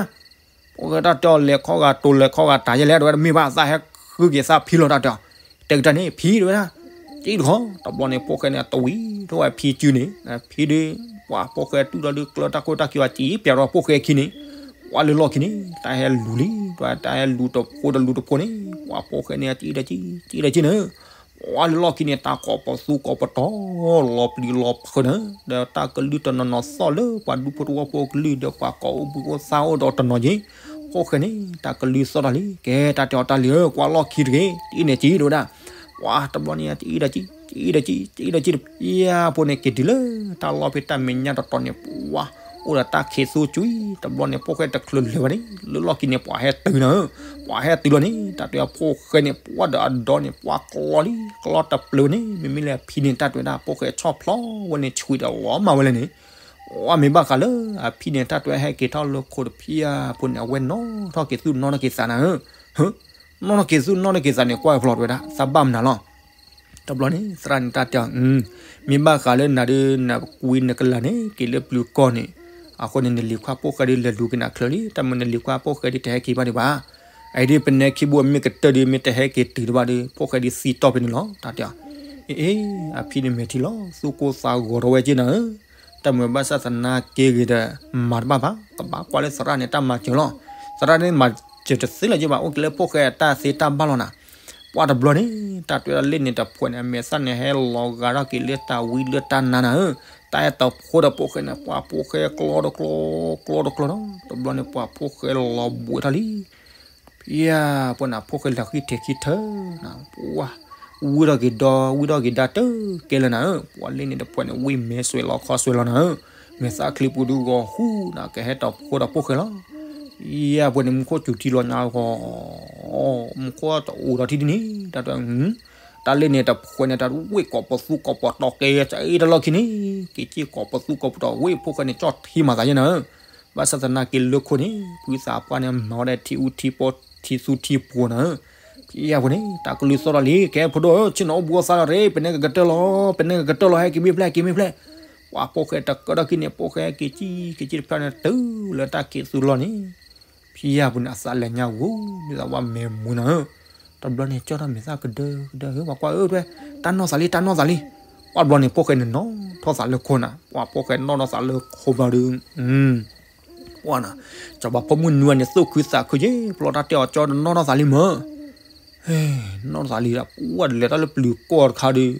ဖိၣ်ဃဲတၢ်တဲအီၤ လဲၤခီဂာ်တိၤလဲၤခီဂာ်တၢ်ယဲလဲၣ် တဲဝဲ တမ့ၢ်ဘၣ် သးဟဲဃုက့ၤသးဖံလီၤ တၢ်တဲအီၤ တဲကတၢၢ်န့ၣ် ဖံ တဲဝဲဒၣ် ကံၣ်တခီ တဘျီန့ၣ် ဖိၣ်ဃဲန့ၣ် တဝံၤထီၣ်ဝဲဖံစုန့ၣ် ဖံဒီး ပှၤဖိၣ်ဃဲတုၤလီၤဒုး ကျၢတၢ်ခိၣ်တၢ်ခံဝဲ ကံၣ်ပျးဒီးဖိၣ်ဃဲခံန့ၣ် ပှၤလၢလီၢ်ခံန့ၣ် တၢ်ဟဲလူၤလံ, တၢ်ဟဲလူၤတဖိဒီးလူၤတဖိန့ၣ် ပှၤဖိၣ်ဃဲန့ၣ် အကံဒီးကံ ကံဒီးကံန့ၣ်, ပှၤလၢလီၢ်ခံန့ၣ် တၢ်ကိးပသူကိးပတီၤ လီၤပျံၤလီၤဖုးန့ၣ်, ဒီးတၢ်ကလုၢ်တနီၤနီၤသီၣ်လၢပှၤဒူဖိတဝီဖိကလုၢ် ဒီးပှၤကိးအိၣ်ဘှံးအိၣ်သါအိၣ်ဒီးတနီၤက့ၤ, ဖိၣ်ဃဲန့ၣ် တၢ်ကလုၢ်သီၣ်တၢ်လံ, ကဲတၢ်တဲအီၤတၢ်လံဧၢ, ကွၢ်လီၢ်ခံတဂ့ၤ တအံၤန့ၣ်ကံ တဲဝဲဒၣ် ပှၤတဘျီန့ၣ် တအံၤဒီးကံ တအံၤဒီးကံ တအံၤဒီးကံဒီး ပှၤဖိၣ်ဃဲန့ၣ် က့ၤတုၤလၢတၢ်လီၢ်ဖဲတၢ်မဲာ်ညါတတီၤန့ၣ် ပှၤအိၣ်ဒီးတၢ်ခံးသူကွံာ်, တဘျီန့ၣ် ဖိၣ်ဃဲတချုးလဲၤဘၣ်န့ၣ် လၢလီၢ်ခံန့ၣ် ပှၤဟဲတုၤနၤဧၢ, ပှၤဟဲတုၤလီၤန့ၣ် တၢ်တဲအီၤဖိၣ်ဃဲန့ၣ် ပှၤဒီးအဒီန့ၣ် ပှၤကျီလံ ကျီတပျၢၤန့ၣ် မ့မ့ၢ်လၢအဖံန့ၣ် တၢ်တဲဝဲဒၣ် ဖိၣ်ဃဲဆီၣ်ဖျီဝဲန့ၣ် ဆှံဒီးလီၤမၢ်ဝဲလဲၣ်န့ၣ်, အမ့ၢ်ဘၣ်ဃးလၢအဖံန့ၣ် တၢ်တဲဝဲဟဲက့ၤထီၣ်လၢခိၣ်တဖံအပူၤန့ၣ် အဝဲနီၣ်ထီၣ်က့ၤသူၣ်နီၣ်ထီၣ်က့ၤသးနၤဧၢ, နီၣ်ထီၣ်က့ၤသူၣ်နီၣ်ထီၣ်က့ၤသးန့ၣ် ကွၢ်ဖျီတဝဲဒၣ် သးဘၣ်မနုၤလီၤ. တဘျီန့ၣ် သရၣ်န့ၣ်တၢ်တဲအီၤ, မ့ၢ်ဘၣ်ဃးလၢနၤဒီး နကွံနကလၤန့ၣ် က့ၤလၢပျုၤကီၢ်န့ၣ်, အဃိန့ၣ် နလံၤခွါဖိၣ်ဃဲဒ်လဲၤလူၤက့ၤနၤချၢလံ, တၢ်မ့ၢ်နလံၤခွါဖိၣ်ဃဲဒ်တဟဲက့ၤဘၣ်ဒံးဘၣ်, အအံၤဒ်ပနဲခံဘိအမ့ၢ်ကတၢၢ်ဒီး မ့ၢ်တဟဲက့ၤတုၤတဘၣ်ဒီး ဖိၣ်ဃဲဒ်သံတီၢ်ဖဲန့ၣ်လီၤ တၢ်တဲအီၤ, အ့ အ့ အဖံန့ၣ်မဲာ်ထံလီၤ သူၣ်ကိၢ်သးဂီၤထီၣ်ဝဲက့နၤဧၢ, တၢ်မ့ၢ်ဘၣ်ဆၣ်သနာ်က့ဂ့ၤဒီး မၤတဘၣ်ဘၣ်, ကဘၣ်ကွၢ်လၢသရၣ်န့ၣ်တၢ်မၤစၢၤလီၤ. သရၣ်န့ၣ်မၤစၢၤတသ့လၢၤက့ဘၣ်, အိၣ်က့ၤလၢဖိၣ်ဃဲအတၢ်သ့တၢ်ဘၣ်လီၤနၤ. ပှၤတဘျီန့ၣ် တၢ်တဲဝဲဒၣ်လ့ၣ်န့ၣ်တဖှဲးန့ၣ် အမဲာ်သၣ်န့ၣ် ဟဲလီၤဂာ်ထီၣ်က့ၤလၢတၢ်ဝံလၢတၢ်နါနၤဧၢ, တၢ်အဲၣ်တီဖိဒီးဖိၣ်ဃဲန့ၣ် ပှၤဖိၣ်ဃဲကျီတကျီ ကျီတကျီဒီး တဘျီန့ၣ် ပှၤဖိၣ်ဃဲလီၤဘှံးထီၣ်လံ ဖံဧၢ, ပှၤနၤဖိၣ်ဃဲလဲၤဃံထဲခံထၢနၤ, ပှၤဝံထီၣ်က့ၤဒီ ဝံထီၣ်က့ၤဒါတကဲလၢၤနၤဧၢ, ပှၤလ့ၣ်န့ၣ်တဖှဲးန့ၣ် ဝံမဲာ်စွဲးလီၤခီစွဲးလီၤနၤဧၢ, မဲာ်သၣ်ချံပူၤဒုဂီၤဟူနၤ ကဟဲတီဖိဒီးဖိၣ်ဃဲလီၤ. ယဲပှၤန့ၣ် မူခိၣ်စူၤထံလီၤညါဂီၤ, မူခိၣ်တအိၣ်ဒီးထံဒ်န့ၣ် တၢ်တဲ တၢ်လ့ၣ်န့ၣ်တဖှဲးန့ၣ် တၢ်ဝ့ၢ်ကိးပသူကိးပတီၤကဲ တၢ်အ့ၣ်တၢ်လီၢ်ခံန့ၣ် က့ၤက့ၢ်ကိးပသူကိးပတီၤ ဝ့ၢ်ဖိၣ်ဃဲန့ၣ် ကၠီၣ်ထံမၤသးယဲနၤဧၢ, ဘၣ်ဆၣ်သနာ်က့လၢခိၣ်န့ၣ် ဖုသးပှၢ်န့ၣ် မၤဝဲဒၣ်ထံအူထံပီ ထံသူထံပှီၤနၤဧၢ, ဖံဧၢပှၤန့ၣ် တၢ်ကလုၢ်သီၣ်ထီၣ်လံ ကဲဖိဒိၣ်ဧၢ ဆ့ၣ်နီၤအိၣ်ဘှံးအိၣ်သါလီၤရ့ ပနဲကကတၢၢ်လီၤ ပနဲကကတၢၢ်လီၤ ဟဲက့ၤမ့ၢ်ဖျဲၣ် က့ၤမ့ၢ်ဖျဲၣ်, ပှၤဖိၣ်ဃဲတကၢၢ်ထီၣ်ခံန့ၣ် ဖိၣ်ဃဲက့ၤက့ၢ် က့ၤက့ၢ်တဖျၢၣ်န့ၣ် တုၤလၢတၢ်ခံးသူလီၢ်န့ၣ် ဖံဧၢပှၤန့ၣ် အသးလဲၤညါဝူၤ မ့ၢ်သးဝဲမဲာ်မူနၤဧၢ, တဘျီန့ၣ် ကၠီၣ်ထီၣ်မဲာ်သၣ်ကဒၢကဒၢဧၢ ပှၤကွၢ်အၢ တၢ်နီၢ်သးလံ တၢ်နီၢ်သးလံ, ပှၤတဘျီန့ၣ် ဖိၣ်ဃဲန့ၣ်နီၣ်ထီၣ်သးလၢခိၣ်နၤ, ပှၤဖိၣ်ဃဲနီၣ်ထီၣ်သးလၢခိၣ်ဘျီဒီး ပှၤနၤ စီၤပၤဖိမုၣ်နွံဂၤန့ၣ် သူၣ်ခုသးခုက့ၤ ပလီၢ်တၢ်တဲအီၤကၠီတနီၣ်ထီၣ်သးလံမၢ် နီၣ်ထီၣ်သးလံဒီး ပှၤလဲၤတၢ်လၢပျုၤကီၢ်တခါဒီး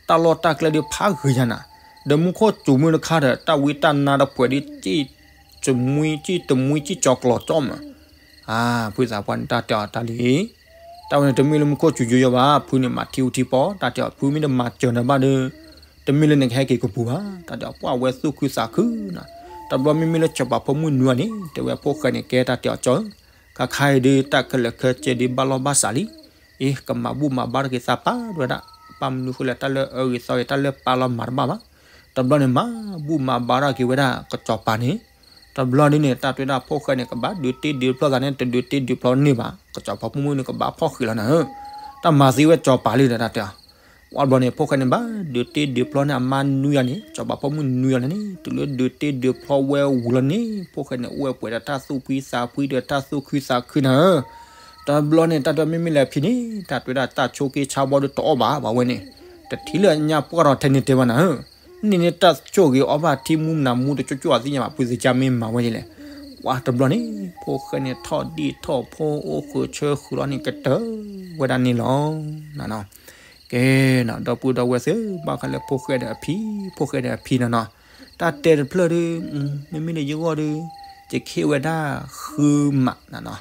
တၢ်လီၢ်တၢ်ကျဲဒီးဖးဂ့ၤယၤနၤ, ဒီးမူခိၣ်စူၤမုၢ်တခါဒီး တၢ်ဝံတၢ်နါတဖှဲးဒီး ကံၣ်တမှံ ကံၣ်တမှံ ကံၣ်ကၠီၤကျီၤကၠီမး, ဖုသးပှၢ်န့ၣ် တၢ်တဲအီၤတၢ်လံ, တၢ်ဝဲန့ၣ်တမ့ၢ်လၢမူခိၣ်စူၤယိယိဘၣ်, ဖုန့ၣ်မၤထံအူထံပီ, တၢ်တဲအီၤ ဖုမ့ၢ်တမၤစၢၤနၤဘၣ်ဒီး တမ့ၢ်လၢနကဟဲက့ၤကပူၤဘၣ်, တၢ်တဲအီၤ ပှၤဝဲသူၣ်ခုသးခုနၤ, တဘျီမ့မ့ၢ်လၢစီၤပၤဖိမုၣ်နွံဂၤန့ၣ် တဲဝဲဖိၣ်ဃဲန့ၣ် ကဲတၢ်တဲအီၤကၠီဧၢ ခါခါအံၤဒုး တၢ်ခဲလၢာ်ခဲဆ့ဒုး ဘၣ်လီၢ်ဘၣ်စးလံ, အ့ ကမၤဘူၣ်မၤဘါထီၣ်က့ၤသးပှၢ်တဝဲဒၣ်, ဘၣ်မနုၤဃိလဲၣ် တၢ်လၢအဂ့ၤသီဂ့ၤ တၢ်လၢပာ်လီၤမၤတဘၣ်ဘၣ်, တဘျီန့ၣ် မၤဘူၣ်မၤဘါထီၣ်က့ၤဝဲဒၣ် ကစီၤပၤန့ၣ်, တဘျီဒုန့ၣ် တၢ်တဲဝဲဒၣ်ဖိၣ်ဃဲန့ၣ် ကဘၣ်ဒုးတ့ဒုးဖျီသးန့ၣ် တဒုးတ့ဒုးဖျီန့ၢ်ဘၣ်, ကစီၤပၤဖိမုၣ်န့ၣ် ကဘၣ်ဖီၣ်ဃံးလီၤနၤဧၢ, တၢ်မၤသံဝဲစီၤပၤလံဒီး တၢ်တဲအီၤ ဝံၤဘျီန့ၣ် ဖိၣ်ဃဲန့ၣ် ဘၣ်ဒုးတ့ဒုးဖျီန့ၢ်အမါနွံဂၤန့ၣ် စီၤပၤဖိမုၣ်နွံဂၤန့ၣ် တုၤလၢဒုးတ့ဒုးဖျီဝဲဝံၤလီၤန့ၣ် ဖိၣ်ဃဲန့ၣ် အိၣ်ဝဲပှဲၤဒီးတၢ်သူၣ်ဖှံသးဖှံဒီးတၢ်သူၣ်ခုသးခုနၤဧၢ, တဘျီန့ၣ် တၢ်တဲမ့မ့ၢ်လၢအဖံန့ၣ် တၢ်တဲဝဲဒၣ်တၢ်ဆိးက့ဆါဘီဒီးတအီၣ်ဘၣ် ဘၣ်ဝဲန့ၣ် တထံၣ်လၢအညၣ်ပှၢ်ထီၣ်ထဲန့ၣ်တဲဘၣ်နၤဧၢ, န့ၣ်န့ၣ်တၢ်ဆိၣ်ဂ့ၤအီၣ်ဘၣ်ထံမူနၤမူတကၠိကၠိအသ့ၣ်ညါဘၣ် ဖုသ့ၣ်ကၢ်မ့ၢ်မၤဝဲဒ်လဲၣ်, ဝံၤတဘျီန့ၣ် ဖိၣ်ဃဲန့ၣ် ထီၣ်ဒံၣ်ထီၣ်ဖိအိၣ်ဃုာ်ဆၢဃုာ်လီၤန့ၣ် ကတၢၢ်ဝဲဒၣ်န့ၣ်လီၤ. ကဲနီၤ ဒီပုၢ်ဒီဝဲၢ်သ့ၣ် ဘၣ်ဃးလၢဖိၣ်ဃဲဒီးအဖံ ဖိၣ်ဃဲဒီးအဖံနီၤနီၤ, တၢ်တဲတဖျၢၣ်ဒီး မ့မ့ၢ်လၢယဂီၢ်ဒီး ယကဟ့ၣ်ဝဲဒၣ်ဃုမးနီၤနီၤ,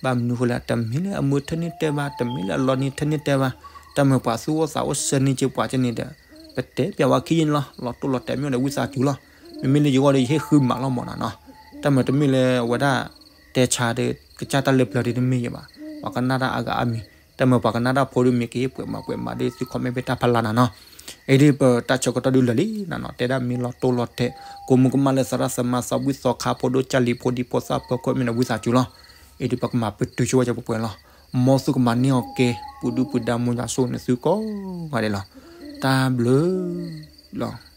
ဘၣ်မနုၤဃိလဲၣ် တမ့ၢ်လၢအမုာ်ထဲန့ၣ်တဲဘၣ် တမ့ၢ်လၢအလီၤန့ၢ်ထဲန့ၣ်တဲဘၣ်, တၢ်မ့ၢ်ပှၤသူၣ်အိၣ်သးအိၣ်ဆၢန့ၢ်က့ၤပှၤကန့ၣ်ဒီး ပတဲပျးဝဲခံယုၢ်န့ၣ်လီၤ လီၤတိၢ်လီၤတဲာ်မ့ၢ်အိၣ်ဒီးဝံသးစူၤလီၤ, မ့မ့ၢ်လၢယဂီၢ်ဒီးယဟ့ၣ်ဃုမးလီၤမးနီၤနီၤ, တၢ်မ့ၢ်တမ့ၢ်လၢအဝဲဒၣ် တဲဆါဒီး ကစၢ်တၢ်လၢပျၢၤဒီးတမ့ၢ်ယဘၣ်, ပှၤကနၣ်တၢ်အါဂၤအါမံၤ, တၢ်မ့ၢ်ပှၤကနၣ်တၢ်ဖိဒီးမ့ၢ်ကဟ့ၣ်ပှဲၤမးပှဲၤမးဒီးသု comment ဖဲတၢ်ဖီလာ်နီၤနီၤ, အံၤဒ်ပတၢ်ဆၢကတီၢ်ဒုးလၢာ်လံနီၤနီၤ, တဲဒၣ်မ့ၢ်လီၤတိၢ်လီၤတဲာ် ကိးမုၢ်ကမၣ်လၢသရၣ်သမါသးဝံၣ်သီခါဖိဒိၣ်ကၢ်လံၤဖိဒံဖိသၣ် ပၢၤကီၢ်မ့ၢ်ဒီးဝံသးစူၤလီၤ, အံၤဒ်ပကမၤပတုာ်ဆိဝဲကပှဲၤပှဲၤလီၤ, မ်သုကမၤန့ၢ်အီၤကဲ ပူၤဒုၣ်ပူၤဒါမူၤယွၤဆိၣ်ဂ့ၤန့ၣ်သုကိးဂၤဒဲးလီၤ, တၢ်ဘျုးလီၤ.